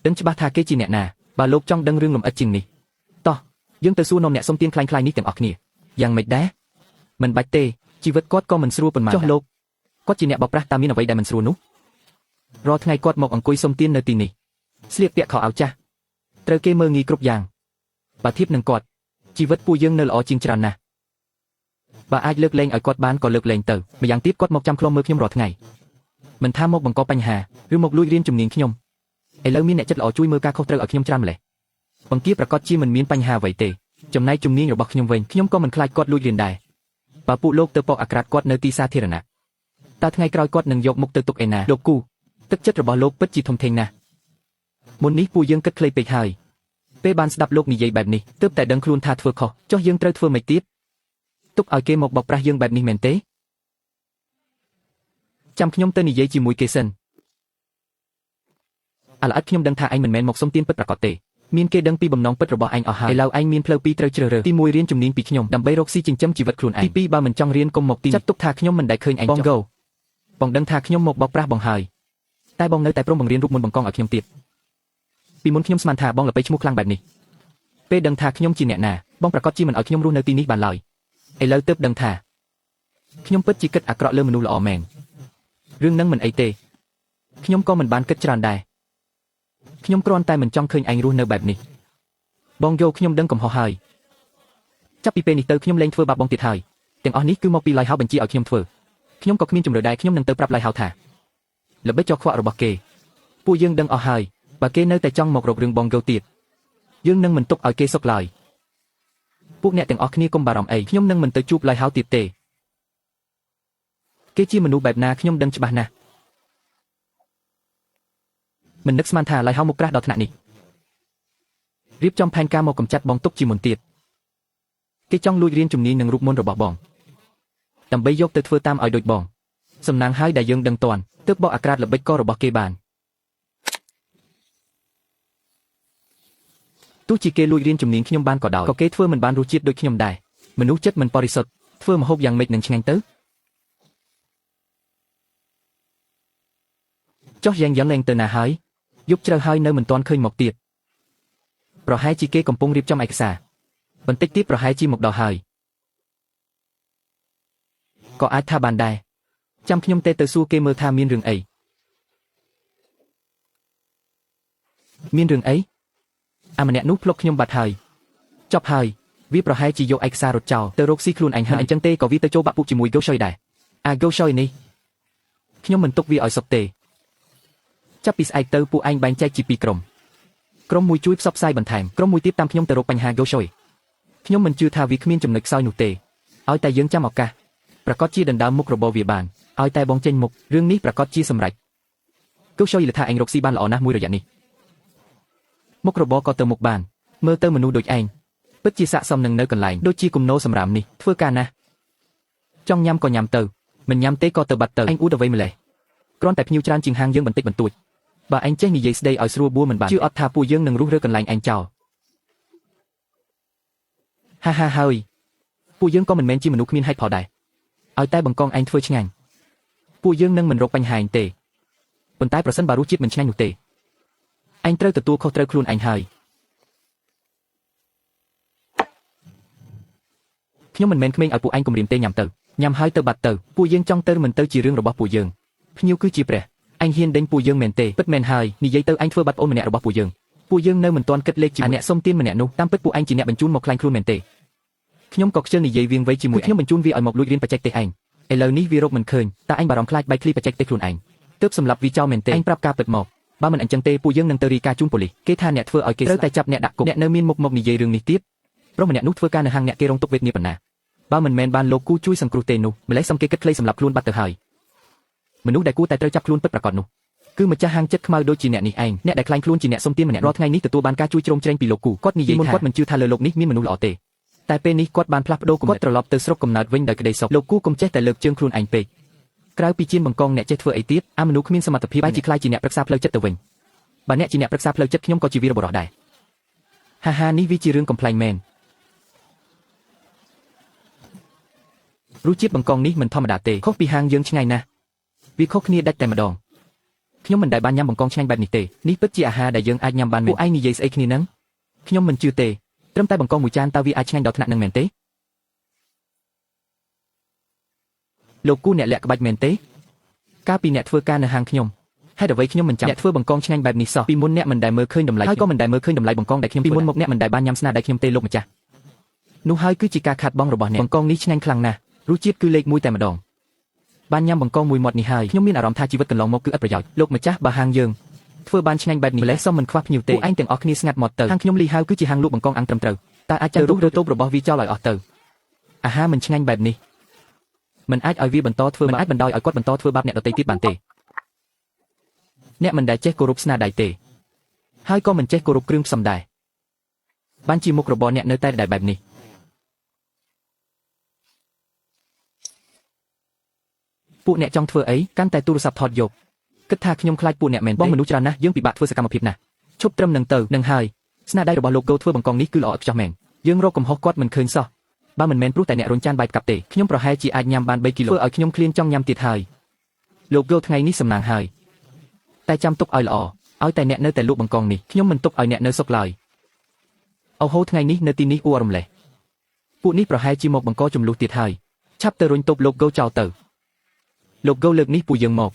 ដឹងច្បាស់ថាគេជាអ្នកណាបើលោកចង់ដឹងរឿងលម្អិតជាងនេះតោះយើងទៅសួរនាំអ្នកសុំទានคล้ายៗនេះទាំងអស់គ្នាយ៉ាងម៉េចដែរមិនបាច់ទេជីវិតគាត់ក៏មិនស្រួលប៉ុន្មានចុះលោកគាត់ជាអ្នកបោកប្រាស់តើមានអ្វីដែលមិនស្រួលនោះរាល់ថ្ងៃគាត់មកអង្គុយសុំទាននៅទីនេះស្លៀកពាក់ខោអាវចាស់ត្រូវគេមើលងាយគ្រប់យ៉ាងបើធៀបនឹងគាត់ជីវិតពួកយើងនៅល្អជាងច្រើនណាស់បើអាចលើកលែងឲ្យគាត់បានក៏លើកលែងទៅម្យ៉ាងទៀតគាត់មកចាំឃ្លាំមើលខ្ញុំរាល់ថ្ងៃមិនថាមកបង្កបញ្ហាឬមកលួចរៀនជំនាញខ្ញុំឥឡូវមានអ្នកចិត្តល្អជួយមើលការខុសត្រូវឲ្យខ្ញុំច្រើនម្ល៉េះបង្គាប្រកាសជាមិនមានបញ្ហាអ្វីទេចំណែកជំនាញរបស់ខ្ញុំវិញខ្ញុំក៏មិនខ្លាចគាត់លួចរៀនដែរបើពួកលោកទៅពកអាក្រាតគាត់នៅទីសាធារណៈតើថ្ងៃក្រោយគាត់នឹងយកមុខទៅទុកឯណាលោកគូទឹកចិត្តរបស់លោកពិតជាធំធេងណាស់មុននេះពួកយើងគិតខ្លីពេកហើយពេលបានស្ដាប់លោកនិយាយបែបនេះទើបតែដឹងខ្លួនថាធ្វើខុសចុះយើងត្រូវធ្វើម៉េចទៀតទុកឲ្យគេមកបោកប្រាស់យើងបែបនេះមែនទេចាំខ្ញុំទៅនិយាយជាមួយគេសិនអាឡឥតខ្ញុំដឹងថាឯងមិនមែនមកសុំទានពិតប្រាកដទេមានគេដឹងពីបំណងពិតរបស់ឯងអស់ហើយឥឡូវឯងមានផ្លូវពីរត្រូវជ្រើសរើសទី1រៀនជំនាញពីខ្ញុំដើម្បីរកស៊ីចិញ្ចឹមជីវិតខ្លួនឯងទី2បើមិនចង់រៀនកុំមកទីចាត់ទុកថាខ្ញុំមិនដែលឃើញឯងបងហ្គោបងដឹងថាខ្ញុំមកបោកប្រាស់បងហើយតែបងនៅតែព្រមបង្រៀនរូបមន្តបង្កងឲ្យខ្ញុំទៀតពីមុនខ្ញុំស្មានថាបងល្បីឈ្មោះខ្លាំងបែបនេះពេលដឹងថាខ្ញុំជាអ្នកណាបងប្រកាសជាមិនឲ្យខ្ញុំរស់នៅទីនេះបានឡើយឥឡូវទើបដឹងថាខ្ញុំពិតជាគិតអាក្រក់លើមនុស្សល្អមែនរឿងនឹងមិនអីទេខ្ញុំក៏មិនបានគិតច្រើនដែរខ្ញុំគ្រាន់តែមិនចង់ឃើញឯងរស់នៅបែបនេះបងយោខ្ញុំដឹងកំហុសហើយចាប់ពីពេលនេះទៅខ្ញុំលែងធ្វើបាបបងទៀតហើយទាំងអស់នេះគឺមកពីឡៃហៅបញ្ជាឲ្យខ្ញុំធ្វើខ្ញុំក៏គ្មានជម្រើសដែរខ្ញុំនឹងទៅប្រាប់ឡៃហៅថាល្បិចចោខ្វក់របស់គេពួកយើងដឹងអស់ហើយបើគេនៅតែចង់មករករឿងបងយោទៀតយើងនឹងមិនទុកឲ្យគេសុខឡើយពួកអ្នកទាំងអស់គ្នាកុំបារម្ភអីខ្ញុំនឹងមិនទៅជួបឡៃហៅទៀតទេ គេជាមនុស្សបែបណាខ្ញុំដឹងច្បាស់ណាស់មិននឹកស្មានថាឡៃហៅមុខក្រាស់ដល់ថ្នាក់នេះរៀបចំផែនការមកកម្ចាត់បងទុកជាមុនទៀតគេចង់លួចរៀនជំនាញនិងរូបមន្តរបស់បងដើម្បីយកទៅធ្វើតាមឲ្យដូចបងសំណាងហើយដែលយើងដឹងទាន់ទើបបកអាក្រាតល្បិចករបស់គេបានទោះជាគេលួចរៀនជំនាញខ្ញុំបានក៏ដោយក៏គេធ្វើមិនបានរសជាតិដូចខ្ញុំដែរមនុស្សចិត្តមិនបរិសុទ្ធធ្វើម្ហូបយ៉ាងម៉េចនឹងឆ្ងាញ់ទៅចុះយ៉ាងយ៉ាងលែងទៅណាហើយយប់ជ្រៅហើយនៅមិនទាន់ឃើញមកទៀតប្រហែលជាគេកំពុងរៀបចំឯកសារបន្តិចទៀតប្រហែលជាមកដល់ហើយក៏អាចថាបានដែរចាំខ្ញុំទេទៅសួរគេមើលថាមានរឿងអីមានរឿងអីអាម្នាក់នោះភ្លុកខ្ញុំបាត់ហើយចប់ហើយវាប្រហែលជាយកឯកសាររត់ចោលទៅរកស៊ីខ្លួនឯងហើយអញ្ចឹងទេក៏វាទៅចូលបាក់ពុកជាមួយ Go Shoy ដែរអា Go Shoy នេះខ្ញុំមិនទុកវាឲ្យសុខទេចាប់ពីស្អែកទៅពួកឯងបែងចែកជាពីរក្រុមក្រុមមួយជួយផ្សព្វផ្សាយបន្ថែមក្រុមមួយទៀតតាមខ្ញុំទៅរកបញ្ហា Go Shoy ខ្ញុំមិនជឿថាវាគ្មានចំណុចខ្សោយនោះទេឲ្យតែយើងចាំឱកាសប្រកាសជាដណ្ដើមមុខរបរវាបានឲ្យតែបងចេញមុខរឿងនេះប្រកាសជាសម្រេច Go Shoy លថាឯងរកស៊ីបានល្អណាស់មួយរយៈនេះមុខរបរក៏ទៅមុខបានមើលទៅមនុស្សដូចឯងពិតជាស័ក្តិសមនឹងនៅកន្លែងដូចជាគំនរសម្រាមនេះធ្វើការណាស់ចង់ញ៉ាំក៏ញ៉ាំទៅមិនញ៉ាំទេក៏ទៅបាត់ទៅឯងអួតអ្វីម្លេះគ្រាន់តែភ្ញៀវច្រើនជាងហាងយើងបន្តិចបន្តួចបើឯងចេះនិយាយស្ដីឲ្យស្រួលបួលមិនបានជឿអត់ថាពួកយើងនឹងរុះរើកន្លែងឯងចោលហាហាហើយពួកយើងក៏មិនមែនជាមនុស្សគ្មានហេតុផលដែរឲ្យតែបង្កងឯងធ្វើឆ្ងាញ់ពួកយើងនឹងមិនរកបញ្ហាឯងទេប៉ុន្តែប្រសិនបើរសជាតិមិនឆ្ងាញ់នោះទេឯងត្រូវទទួលខុសត្រូវខ្លួនឯងហើយខ្ញុំមិនមែនក្មេងឲ្យពួកឯងគំរាមទេញ៉ាំទៅញ៉ាំហើយទៅបាត់ទៅពួកយើងចង់ទៅមិនទៅជារឿងរបស់ពួកយើងភ្ញៀវគឺជាព្រះឯងហ៊ានដេញពួកយើងមែនទេពិតមែនហើយនិយាយទៅឯងធ្វើបាត់ប្អូនម្នាក់របស់ពួកយើងពួកយើងនៅមិនទាន់គិតលេខជាមួយអ្នកសុំទានម្នាក់នោះតាមពិតពួកឯងជាអ្នកបញ្ជូនមកខ្លាញ់ខ្លួនមែនទេខ្ញុំក៏ខ្ជិលនិយាយវៀងវៃជាមួយខ្ញុំបញ្ជូនវាឲ្យមកលួចរៀនបច្ចេកទេសឯងឥឡូវនេះវារកមិនឃើញតើឯងបារម្ភខ្លាចបែកឃ្លីបច្ចេកទេសខ្លួនឯងទើបសម្លាប់វាចោលមែនទេឯងប្រាប់ការពិតមកបើមិនអញ្ចឹងទេពួកយើងនឹងទៅរាយការណ៍ជូនប៉ូលីសគេថាអ្នកធ្វើឲ្យគេត្រូវតែចាប់អ្នកដាក់គុកអ្នកនៅមានមុខមកនិយាយរឿងនេះទៀតប្រុសម្នាក់នោះធ្វើការនៅហាងអ្នកគេរងទុក្ខវេទនាប៉ុណ្ណាបើមិនមែនបានលោកគូជួយសង្គ្រោះទេនោះម្លេះសុំគេគិតខ្លីសម្រាប់ខ្លួនបាត់ទៅហើយមនុស្សដែលគួរតែត្រូវចាប់ខ្លួនពិតប្រាកដនោះគឺម្ចាស់ហាងចិត្តខ្មៅដូចជាអ្នកនេះឯងអ្នកដែលខ្លាញ់ខ្លួនជាអ្នកសុំទានម្នាក់រាល់ថ្ងៃនេះទទួលបានការជួយជ្រោមជ្រែងពីលោកគូគាត់និយាយថាគាត់មិនជឿថាលើលោកនេះមានមនុស្សល្អទេតែពេលនេះគាត់បានផ្លាស់ប្ដូរគំនិតគាត់ត្រឡប់ទៅស្រុកកំណើតវិញដោយក្តីសុខលោកគូកុំចេះតែលើកជើងខ្លួនឯងពេកក្រៅពីជៀនបង្កងអ្នកចេះធ្វើអីទៀតអាមនុស្សគ្មានសមត្ថភាពបែរជាខ្លាចជាអ្នកប្រឹក្សាផ្លូវចិត្តទៅវិញបើអ្នកជាអ្នកប្រឹក្សាផ្លូវចិត្តខ្ញុំក៏ជាវីរបុរសដែរហាហានេះវាជារឿងកំប្លែងមែនរសជាតិបង្កងនេះមិនធម្មតាទេខុសពីហាងយើងឆ្ងាញ់ណាស់វាខុសគ្នាដាច់តែម្ដងខ្ញុំមិនដែលបានញ៉ាំបង្កងឆ្ងាញ់បែបនេះទេនេះពិតជាអាហារដែលយើងអាចញ៉ាំបានមែនពួកឯងនិយាយស្អីគ្នានឹងខ្ញុំមិនជឿទេត្រឹមតែបង្កងមួយចានតើវាអាចឆ្ងាញ់ដល់ថ្នាក់នឹងមែនទេលោកគូអ្នកលាក់ក្បាច់មែនទេកាលពីអ្នកធ្វើការនៅហាងខ្ញុំហេតុអ្វីខ្ញុំមិនចាំអ្នកធ្វើបង្កងឆ្ងាញ់បែបនេះសោះពីមុនអ្នកមិនដែលមើលឃើញតម្លៃហើយក៏មិនដែលមើលឃើញតម្លៃបង្កងដែលខ្ញុំពីមុនមកអ្នកមិនដែលបានញ៉ាំស្នាដៃខ្ញុំទេលោកម្ចាស់នោះហើយគឺជាការខាតបង់របស់អ្នកបង្កងនេះឆ្ងាញ់ខ្លាំងណាស់រសជាតិគឺលេខ1តែម្ដងបានញ៉ាំបង្កងមួយមាត់នេះហើយខ្ញុំមានអារម្មណ៍ថាជីវិតកន្លងមកគឺឥតប្រយោជន៍លោកម្ចាស់បើហាងយើងធ្វើបានឆ្ងាញ់បែបនេះម្លេះសុំមិនខ្វះភ្ញៀវទេពួកឯងទាំងអស់គ្នាស្ងាត់មាត់ទៅហាងខ្ញុំលីហៅគឺជាហាងលក់បង្កងអាំងត្រឹមត្រូវតែអាចចាំរុះរើតូបរបស់វាចោលឲ្យអស់ទៅអាហារមិនឆ្ងាញ់បែបនេះមិនអាចឲ្យវាបន្តធ្វើមិនអាចបណ្ដោយឲ្យគាត់បន្តធ្វើបាបអ្នកដទៃទៀតបានទេអ្នកមិនដែលចេះគោរពស្នាដៃទេហើយក៏មិនចេះគោរពគ្រឿងផ្សំដែរបានជាមុខរបរអ្នកនៅតែដែលបែបនេះពួកអ្នកចង់ធ្វើអីកាន់តែទូរស័ព្ទថតយកគិតថាខ្ញុំខ្លាចពួកអ្នកមែនទេបងមនុស្សច្រើនណាស់យើងពិបាកធ្វើសកម្មភាពណាស់ឈប់ត្រឹមនឹងទៅនឹងហើយស្នាដៃរបស់លោកកូធ្វើបង្កងនេះគឺល្អឥតខ្ចោះមែនយើងរកកំហុសគាត់មិនឃើញសោះបើមិនមែនព្រោះតែអ្នករុញចានបាយផ្កាប់ទេខ្ញុំប្រហែលជាអាចញ៉ាំបាន3គីឡូធ្វើឲ្យខ្ញុំឃ្លានចង់ញ៉ាំទៀតហើយលោកកូថ្ងៃនេះសំណាងហើយតែចាំទុកឲ្យល្អឲ្យតែអ្នកនៅតែលក់បង្កងនេះខ្ញុំមិនទុកឲ្យអ្នកនៅសុខឡើយអូហូថ្ងៃនេះនៅទីនេះអួររំលេះពួកនេះប្រហែលជាមកបង្កចំនួនទៀតហើយឆាប់ទៅរុញតូបលោកកូចោលទៅលោកកូលើកនេះពួកយើងមក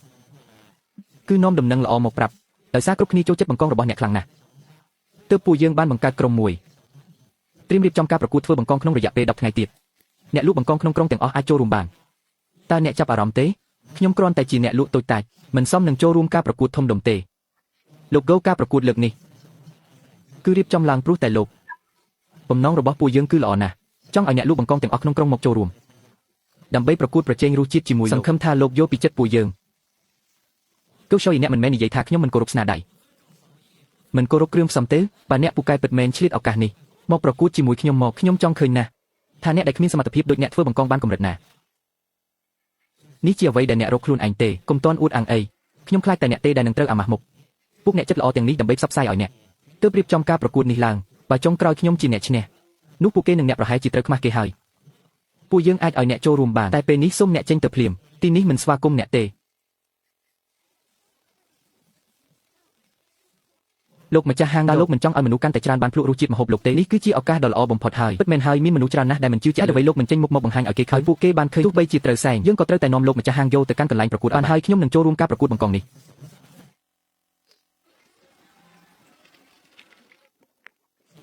គឺនាំដំណឹងល្អមកប្រាប់ដោយសារគ្រប់គ្នាចូលចិត្តបង្កងរបស់អ្នកខ្លាំងណាស់ទើបពួកយើងបានបង្កើតក្រុមមួយត្រៀមរៀបចំការប្រកួតធ្វើបង្កងក្នុងរយៈពេល10ថ្ងៃទៀតអ្នកលក់បង្កងក្នុងក្រុងទាំងអស់អាចចូលរួមបានតើអ្នកចាប់អារម្មណ៍ទេខ្ញុំគ្រាន់តែជាអ្នកលក់តូចតាចមិនសមនឹងចូលរួមការប្រកួតធំដុំទេលោកកូការប្រកួតលើកនេះគឺរៀបចំឡើងព្រោះតែលោកបំណងរបស់ពួកយើងគឺល្អណាស់ចង់ឲ្យអ្នកលក់បង្កងទាំងអស់ក្នុងក្រុងមកចូលរួម ដើម្បីប្រកួតប្រជែងរសជាតិជាមួយសង្ឃឹមថាលោកយល់ពីចិត្តពួកយើងគូសយអ្នកមិនមែននិយាយថាខ្ញុំមិនគោរពស្នាដៃមិនគោរពគ្រឿងផ្សំទេបើអ្នកពូកែពិតមែនឆ្លៀតឱកាសនេះមកប្រកួតជាមួយខ្ញុំមកខ្ញុំចង់ឃើញណាស់ថាអ្នកដែលគ្មានសមត្ថភាពដូចអ្នកធ្វើបង្កងបានកម្រិតណានេះជាអ្វីដែលអ្នករកខ្លួនឯងទេកុំតន់អួតអាងអីខ្ញុំខ្លាចតែអ្នកទេដែលនឹងត្រូវអាម៉ាស់មុខពួកអ្នកចិត្តល្អទាំងនេះដើម្បីផ្សព្វផ្សាយឲ្យអ្នកទើបរៀបចំការប្រកួតនេះឡើងបើចុងក្រោយខ្ញុំជាអ្នកឈ្នះនោះពួកគេនឹងអ្នកប្រហែលជាត្រូវខ្មាស់គេហើយពួកយើងអាចឲ្យអ្នកចូលរួមបានតែពេលនេះសូមអ្នកចេញទៅភ្លាមទីនេះមិនស្វាគមន៍អ្នកទេលោកម្ចាស់ហាងតើលោកមិនចង់ឲ្យមនុស្សកាន់តែច្រើនបានភ្លក់រសជាតិម្ហូបលោកទេនេះគឺជាឱកាសដ៏ល្អបំផុតហើយពិតមែនហើយមានមនុស្សច្រើនណាស់ដែលមិនជឿជាក់អ្វីលោកមិនចេញមុខមកបង្ហាញឲ្យគេឃើញពួកគេបានឃើញទោះបីជាត្រូវសែងយើងក៏ត្រូវតែនាំលោកម្ចាស់ហាងយោទៅកាន់កន្លែងប្រកួតបានហើយខ្ញុំនឹងចូលរួមការប្រកួតបង្កងនេះ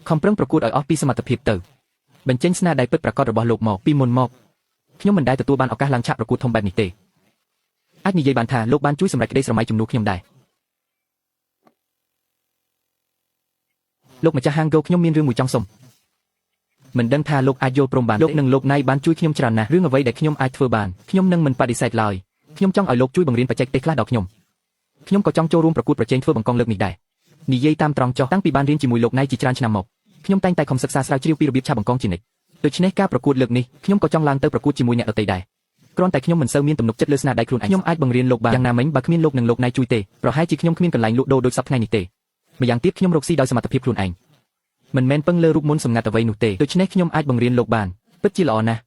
ខំប្រឹងប្រកួតឲ្យអស់ពីសមត្ថភាពទៅបញ្ចេញស្នាដៃពិតប្រាកដរបស់លោកមកពីមុនមកខ្ញុំមិនដែលទទួលបានឱកាសឡើងឆាកប្រកួតធំបែបនេះទេអាចនិយាយបានថាលោកបានជួយសម្រេចក្តីស្រមៃជំនួសខ្ញុំដែរលោកម្ចាស់ហាងហ្គោខ្ញុំមានរឿងមួយចង់សុំមិនដឹងថាលោកអាចយល់ព្រមបានលោកនិងលោកណៃបានជួយខ្ញុំច្រើនណាស់រឿងអ្វីដែលខ្ញុំអាចធ្វើបានខ្ញុំនឹងមិនបដិសេធឡើយខ្ញុំចង់ឲ្យលោកជួយបង្រៀនបច្ចេកទេសខ្លះដល់ខ្ញុំខ្ញុំក៏ចង់ចូលរួមប្រកួតប្រជែងធ្វើបង្កងលើកនេះដែរនិយាយតាមត្រង់ចុះតាំងពីបានរៀនជាមួយលោកណៃជាច្រើនឆ្នាំមកខ្ញុំតែងតែខំសិក្សាស្រាវជ្រាវពីរបៀបឆាបង្កងជានិច្ចដូច្នេះការប្រកួតលើកនេះខ្ញុំក៏ចង់ឡើងទៅប្រកួតជាមួយអ្នកដទៃដែរគ្រាន់តែខ្ញុំមិនសូវមានទំនុកចិត្តលើស្នាដៃខ្លួនឯងខ្ញុំអាចបង្រៀនលោកបានយ៉ាងណាមិញបើគ្មានលោកនិងលោកណៃជួយទេប្រហែលជាខ្ញុំគ្មានកន្លែងលក់ដូរដូចសព្វថ្ងៃនេះទេម្យ៉ាងទៀតខ្ញុំរកស៊ីដោយសមត្ថភាពខ្លួនឯងមិនមែនពឹងលើរូបមន្តសម្ងាត់អ្វីនោះទេដូច្នេះខ្ញុំអាចបង្រៀនលោកបានពិតជាល្អណាស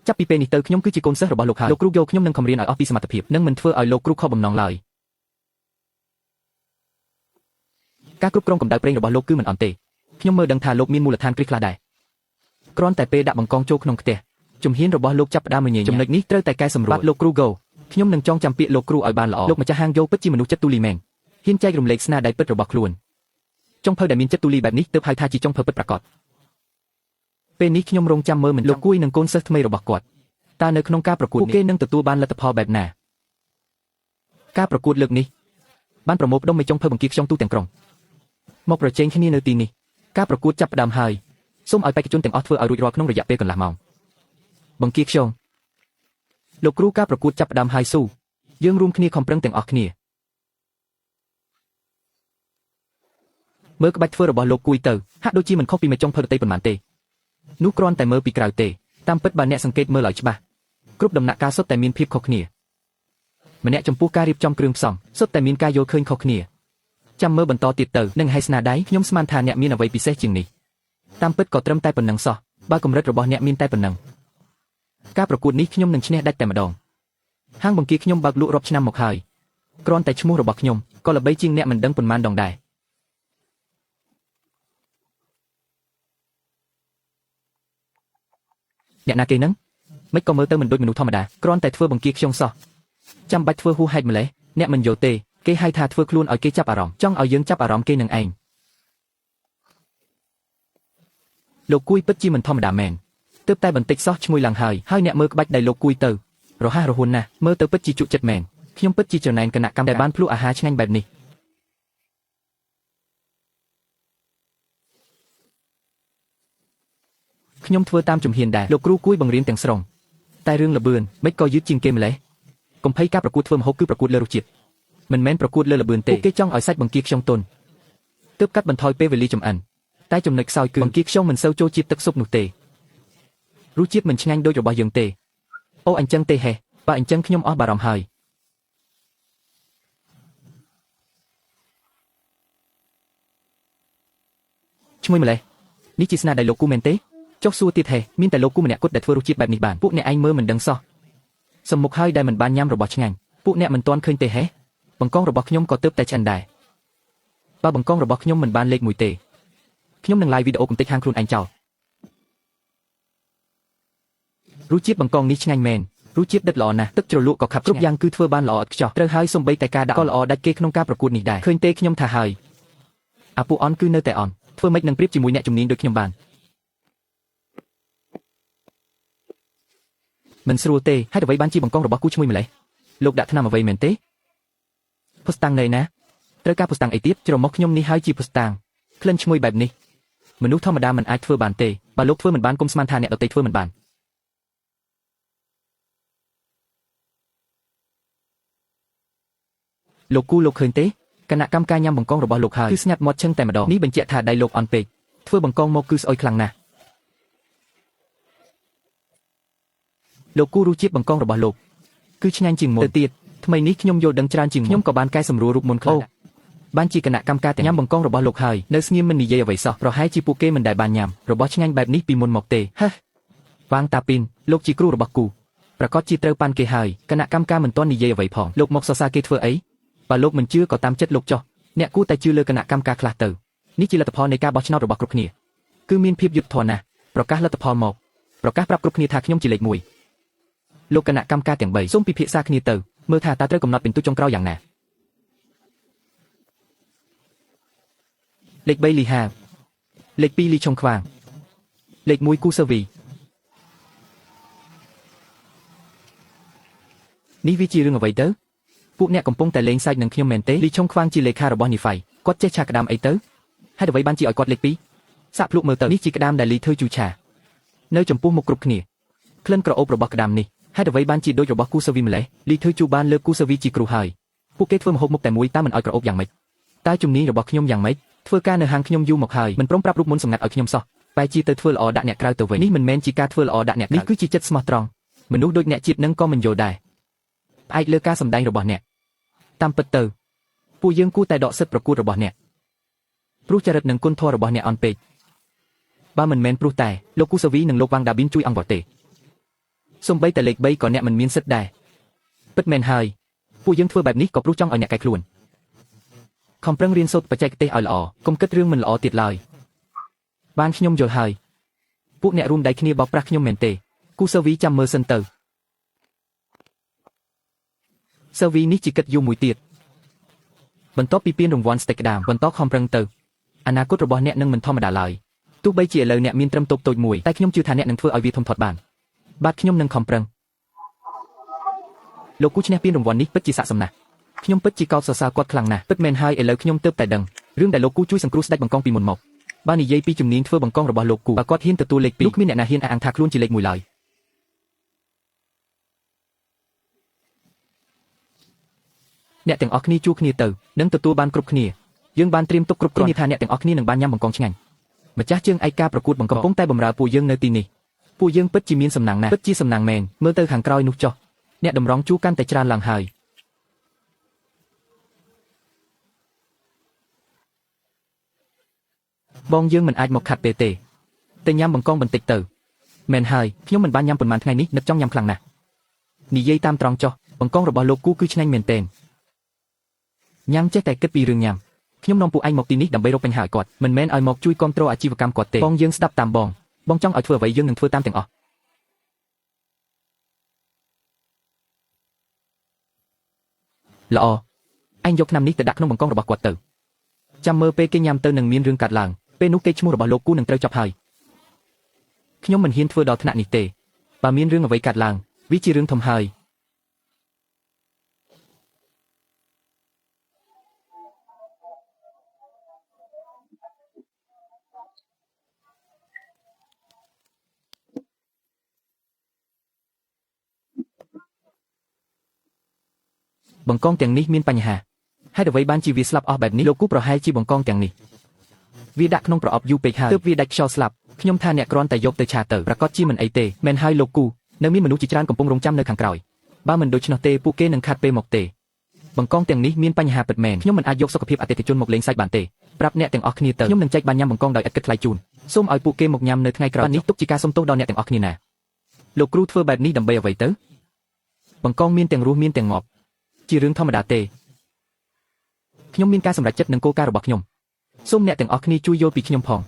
់ចាប់ពីពេលនេះទៅខ្ញុំគឺជាកូនសិស្សរបស់លោកហើយលោកគ្រូយកខ្ញុំនឹងខំរៀនឲ្យអស់ពីសមត្ថភាពនិងមិនធ្វើឲ្យលោកគ្រូខកបំណងឡើយការគ្រប់គ្រងកម្ដៅប្រេងរបស់លោកគឺមិនអន់ទេខ្ញុំមើលដឹងថាលោកមានមូលដ្ឋានគ្រឹះខ្លះដែរគ្រាន់តែពេលដាក់បង្កងចូលក្នុងផ្ទះជំហានរបស់លោកចាប់ផ្ដើមរញ៉េចំណុចនេះត្រូវតែកែសម្រួលបាទលោកគ្រូហ្គោខ្ញុំនឹងចងចាំពាក្យលោកគ្រូឲ្យបានល្អលោកម្ចាស់ហាងយោពិតជាមនុស្សចិត្តទូលីមែនហ៊ានចែករំលែកស្នាដៃពិតរបស់ខ្លួនចុងភៅដែលមានចិត្តទូលីបែបនេះទើបហៅថាជាចុងភៅពិតប្រាកដពេលនេះខ្ញុំរងចាំមើលមិនលោកគួយនឹងកូនសិស្សថ្មីរបស់គាត់តើនៅក្នុងការប្រកួតនេះពួកគេនឹងទទួលបានលទ្ធផលបែបណាការប្រកួតលើកនេះបានប្រមូលផ្ដុំមេចុងភៅបង្គាខ្យងទូទាំងក្រុងមកប្រជែងគ្នានៅទីនេះការប្រកួតចាប់ផ្ដើមហើយសូមឲ្យបេក្ខជនទាំងអស់ធ្វើឲ្យរួចរាល់ក្នុងរយៈពេលកន្លះម៉ោងបង្គាខ្យងលោកគ្រូការប្រកួតចាប់ផ្ដើមហើយស៊ូយើងរួមគ្នាខំប្រឹងទាំងអស់គ្នាមើលក្បាច់ធ្វើរបស់លោកគួយទៅហាក់ដូចជាមិនខុសពីមេចុងភៅដទៃប៉ុន្មានទេនោះគ្រាន់តែមើលពីក្រៅទេតាមពិតបើអ្នកសង្កេតមើលឲ្យច្បាស់គ្រប់ដំណាក់កាលសុទ្ធតែមានភាពខុសគ្នាម្នាក់ចំពោះការរៀបចំគ្រឿងផ្សំសុទ្ធតែមានការយល់ឃើញខុសគ្នាចាំមើលបន្តទៀតទៅនឹងឲ្យស្នាដៃខ្ញុំស្មានថាអ្នកមានអ្វីពិសេសជាងនេះតាមពិតក៏ត្រឹមតែប៉ុណ្ណឹងសោះបើកម្រិតរបស់អ្នកមានតែប៉ុណ្ណឹងការប្រកួតនេះខ្ញុំនឹងឈ្នះដាច់តែម្ដងហាងបង្គាខ្ញុំបើកលក់រាប់ឆ្នាំមកហើយគ្រាន់តែឈ្មោះរបស់ខ្ញុំក៏ល្បីជាងអ្នកមិនដឹងប៉ុន្មានដងដែរអ្នកណាគេនឹងមិនក៏មើលទៅមិនដូចមនុស្សធម្មតាគ្រាន់តែធ្វើបង្គាខ្យងសោះចាំបាច់ធ្វើហួសហេតុម្លេះអ្នកមិនយល់ទេគេហៅថាធ្វើខ្លួនឲ្យគេចាប់អារម្មណ៍ចង់ឲ្យយើងចាប់អារម្មណ៍គេនឹងឯងលោកគួយពិតជាមិនធម្មតាមែនទើបតែបន្តិចសោះឈ្មោះឡើងហើយហើយអ្នកមើលក្បាច់ដៃលោកគួយទៅរហ័សរហួនណាស់មើលទៅពិតជាជក់ចិត្តមែនខ្ញុំពិតជាចំណែនគណៈកម្មដែលបានភ្លក់អាហារឆ្ងាញ់បែបនេះខ្ញុំធ្វើតាមជំហានដែរលោកគ្រូគួយបង្រៀនទាំងស្រុងតែរឿងល្បឿនមិនក៏យឺតជាងគេម្លេះកុំភ័យការប្រកួតធ្វើម្ហូបគឺប្រកួតលើរសជាតិមិនមែនប្រកួតលើល្បឿនទេគេចង់ឲ្យសាច់បង្គាខ្យងទន់ទើបកាត់បន្ថយពេលវេលាចម្អិនតែចំណុចខ្សោយគឺបង្គាខ្យងមិនសូវចូលជាតិទឹកស៊ុបនោះទេរសជាតិមិនឆ្ងាញ់ដូចរបស់យើងទេអូអញ្ចឹងទេហេបើអញ្ចឹងខ្ញុំអស់បារម្ភហើយឈ្មោះម្លេះនេះជាស្នាដៃលោកគូមែនទេចុះសួរទៀតហេមានតែលោកគូម្នាក់គត់ដែលធ្វើរសជាតិបែបនេះបានពួកអ្នកឯងមើលមិនដឹងសោះសំមុខហើយដែលមិនបានញ៉ាំរបស់ឆ្ងាញ់ពួកអ្នកមិនទាន់ឃើញទេហេបង្កងរបស់ខ្ញុំក៏ទើបតែឆ្អិនដែរបើបង្កងរបស់ខ្ញុំមិនបានលេខមួយទេខ្ញុំនឹងឡាយវីដេអូកំទេចហាងខ្លួនឯងចោលរសជាតិបង្កងនេះឆ្ងាញ់មែនរសជាតិដិតល្អណាស់ទឹកជ្រលក់ក៏ខាប់គ្រប់យ៉ាងគឺធ្វើបានល្អឥតខ្ចោះត្រូវហើយសំបីតែការដាក់ក៏ល្អដាច់គេក្នុងការប្រកួតនេះដែរឃើញទេខ្ញុំថាហើយអាពួកអន់គឺនៅតែអន់ធ្វើម៉េចនឹងប្រៀបជាមួយអ្នកជំនាញដូចខ្ញុំបានមិនស្រួលទេហេតុអ្វីបានជាបង្កងរបស់គូឈ្មោះម្លេះលោកដាក់ថ្នាំអ្វីមែនទេភស្តុតាងនៅណាត្រូវការភស្តុតាងអីទៀតច្រមុះខ្ញុំនេះហើយជាភស្តុតាងក្លិនឈ្ងុយបែបនេះមនុស្សធម្មតាមិនអាចធ្វើបានទេបើលោកធ្វើមិនបានកុំស្មានថាអ្នកដទៃធ្វើមិនបាន លោកគូលោកឃើញទេគណៈកម្មការញ៉ាំបង្កងរបស់លោកហើយគឺស្ងាត់មាត់ឈឹងតែម្ដងនេះបញ្ជាក់ថាដៃលោកអន់ពេកធ្វើបង្កងមកគឺស្អុយខ្លាំងណាស់លោកគូរសជាតិបង្កងរបស់លោកគឺឆ្ងាញ់ជាងមុនទៅទៀតថ្មីនេះខ្ញុំយល់ដឹងច្រើនជាងមុនខ្ញុំក៏បានកែសម្រួលរូបមន្តខ្លះបានជាគណៈកម្មការទាំងញ៉ាំបង្កងរបស់លោកហើយនៅស្ងៀមមិននិយាយអ្វីសោះប្រហែលជាពួកគេមិនដែលបានញ៉ាំរបស់ឆ្ងាញ់បែបនេះពីមុនមកទេហេវ៉ាងតាពីនលោកជាគ្រូរបស់គូប្រកាសជាត្រូវប៉ាន់គេហើយគណៈកម្មការមិនទាន់និយាយអ្វីផងលោកមកសរសើរគេធ្វើអីបើលោកមិនជឿក៏តាមចិត្តលោកចុះអ្នកគួរតែជឿលើគណៈកម្មការខ្លះទៅនេះជាលទ្ធផលនៃការបោះឆ្នោតរបស់គ្រប់គ្នាគឺមានភាពយុត្តិធម៌ណាស់ប្រកាសលទ្ធផលមកប្រកាសប្រាប់គ្រប់គ្នាថាខ្ញុំជាលេខ1លោកគណៈកម្មការទាំង3សូមពិភាក្សាគ្នាទៅមើលថាតើត្រូវកំណត់ពិន្ទុចុងក្រោយយ៉ាងណាលេខ3លីហាលេខ2លីឆុងខ្វាងលេខ1គូសវីនេះវាជារឿងអ្វីទៅពួកអ្នកកំពុងតែលេងសើចនឹងខ្ញុំមែនទេលីឆុងខ្វាងជាលេខារបស់នីហ្វៃគាត់ចេះឆាក្តាមអីទៅហេតុអ្វីបានជាឲ្យគាត់លេខ2សាក់ភ្លុកមើលទៅនេះជាក្តាមដែលលីធ្វើជូឆានៅចំពោះមុខគ្រប់គ្នាក្លិនក្រអូបរបស់ក្តាមនេះហេតុអ្វីបានជាដូចរបស់គូសវីម្លេះលីធ្វើជូបានលើកគូសវីជាគ្រូហើយពួកគេធ្វើម្ហូបមុខតែមួយតើមិនឲ្យក្រអូបយ៉ាងម៉េចតើជំនាញរបស់ខ្ញុំយ៉ាងម៉េចធ្វើការនៅហាងខ្ញុំយូរមកហើយមិនព្រមប្រាប់រូបមន្តសម្ងាត់ឲ្យខ្ញុំសោះបែជាទៅធ្វើល្អដាក់អ្នកក្រៅទៅវិញនេះមិនមែនជាការធ្វើល្អដាក់អ្នកនេះគឺជាចិត្តស្មោះត្រង់មនុស្សដូចអ្នកជាតិនឹងក៏មិនយល់ដែរផ្អែកលើការសម្ដែងរបស់អ្នកតាមពិតទៅពួកយើងគួរតែដកសិទ្ធិប្រកួតរបស់អ្នកព្រោះចរិតនិងគុណធម៌របស់អ្នកអន់ពេកបើមិនមែនព្រោះតែលោកគូសាវីនិងលោកវ៉ាងដាប៊ីនជួយអង្វរទេសូម្បីតែលេខ3ក៏អ្នកមិនមានសិទ្ធិដែរពិតមែនហើយពួកយើងធ្វើបែបនេះក៏ព្រោះចង់ឲ្យអ្នកកែខ្លួនខំប្រឹងរៀនសូត្របច្ចេកទេសឲ្យល្អកុំគិតរឿងមិនល្អទៀតឡើយបានខ្ញុំយល់ហើយពួកអ្នករួមដៃគ្នាបោកប្រាស់ខ្ញុំមែនទេគូសាវីចាំមើលសិនទៅសាវីនេះជាគិតយូរមួយទៀតបន្ទាប់ពីពានរង្វាន់ស្តេចក្តាមបន្តខំប្រឹងទៅអនាគតរបស់អ្នកនឹងមិនធម្មតាឡើយទោះបីជាឥឡូវអ្នកមានត្រឹមតូបតូចមួយតែខ្ញុំជឿថាអ្នកនឹងធ្វើឲ្យវាធំធាត់បានបាទខ្ញុំនឹងខំប្រឹងលោកគូឈ្នះពានរង្វាន់នេះពិតជាស័ក្តិសមណាស់ខ្ញុំពិតជាកោតសរសើរគាត់ខ្លាំងណាស់ពិតមែនហើយឥឡូវខ្ញុំទើបតែដឹងរឿងដែលលោកគូជួយសង្គ្រោះស្ដេចបង្កងពីមុនមកបើនិយាយពីជំនាញធ្វើបង្កងរបស់លោកគូបើគាត់ហ៊ានទទួលលេខ2នោះគ្មានអ្នកណាហ៊ានអះអាងថាខ្លួនជាលេខ1ឡើយអ្នកទាំងអស់គ្នាជួគ្នាទៅនឹងទទួលបានគ្រប់គ្នាយើងបានត្រៀមទុកគ្រប់គ្រាន់ថាអ្នកទាំងអស់គ្នានឹងបានញ៉ាំបង្កងឆ្ងាញ់ម្ចាស់ជើងឯកការប្រកួតបង្កងកំពុងតែបម្រើពួកយើងនៅទីនេះពួកយើងពិតជាមានសំណាងណាស់ពិតជាសំណាងមែនមើលទៅខាងក្រោយនោះចុះអ្នកតម្រង់ជួកាន់តែច្រើនឡើងហើយបងយើងមិនអាចមកខាត់ពេលទេតែញ៉ាំបង្កងបន្តិចទៅមែនហើយខ្ញុំមិនបានញ៉ាំប៉ុន្មានថ្ងៃនេះនឹកចង់ញ៉ាំខ្លាំងណាស់និយាយតាមត្រង់ចុះបង្កងរបស់លោកគូគឺឆ្ងាញ់មែនទែនញ៉ាំចេះតែគិតពីរឿងញ៉ាំខ្ញុំនាំពួកឯងមកទីនេះដើម្បីរកបញ្ហាឲ្យគាត់មិនមែនឲ្យមកជួយគ្រប់គ្រងអាជីវកម្មគាត់ទេបងយើងស្ដាប់តាមបងបងចង់ឲ្យធ្វើអ្វីយើងនឹងធ្វើតាមទាំងអស់ល្អឯងយកថ្នាំនេះទៅដាក់ក្នុងបង្កងរបស់គាត់ទៅចាំមើលពេលគេញ៉ាំទៅនឹងមានរឿងកាត់ឡើងពេលនោះគេឈ្មោះរបស់លោកគូនឹងត្រូវចប់ហើយខ្ញុំមិនហ៊ានធ្វើដល់ថ្នាក់នេះទេបើមានរឿងអ្វីកាត់ឡើងវាជារឿងធំហើយបង្កងទាំងនេះមានបញ្ហាហេតុអ្វីបានជាវាស្លាប់អស់បែបនេះលោកគូប្រហែលជាបង្កងទាំងនេះវាដាក់ក្នុងប្រអប់យូរពេកហើយទើបវាដាច់ខ្យល់ស្លាប់ខ្ញុំថាអ្នកគ្រាន់តែយកទៅឆាទៅប្រកាសជាមិនអីទេមែនហើយលោកគូនៅមានមនុស្សជាច្រើនកំពុងរងចាំនៅខាងក្រោយបើមិនដូច្នោះទេពួកគេនឹងខាត់ពេលមកទេបង្កងទាំងនេះមានបញ្ហាពិតមែនខ្ញុំមិនអាចយកសុខភាពអតិថិជនមកលេងសើចបានទេប្រាប់អ្នកទាំងអស់គ្នាទៅខ្ញុំនឹងចែកបានញ៉ាំបង្កងដោយឥតគិតថ្លៃជូនសូមឲ្យពួកគេមកញ៉ាំនៅថ្ងៃក្រោយនេះទុកជាការសុំទោសដល់អ្នកទាំងអស់គ្នាណាលោកគ្រូធ្វើបែបនេះដើម្បីអ្វីទៅបង្កងមានទាំងរស់មានទាំងងាប់ជារឿងធម្មតាទេខ្ញុំមានការសម្រេចចិត្តនិងគោលការណ៍របស់ខ្ញុំសូមអ្នកទាំងអស់គ្នាជួយយល់ពីខ្ញុំផង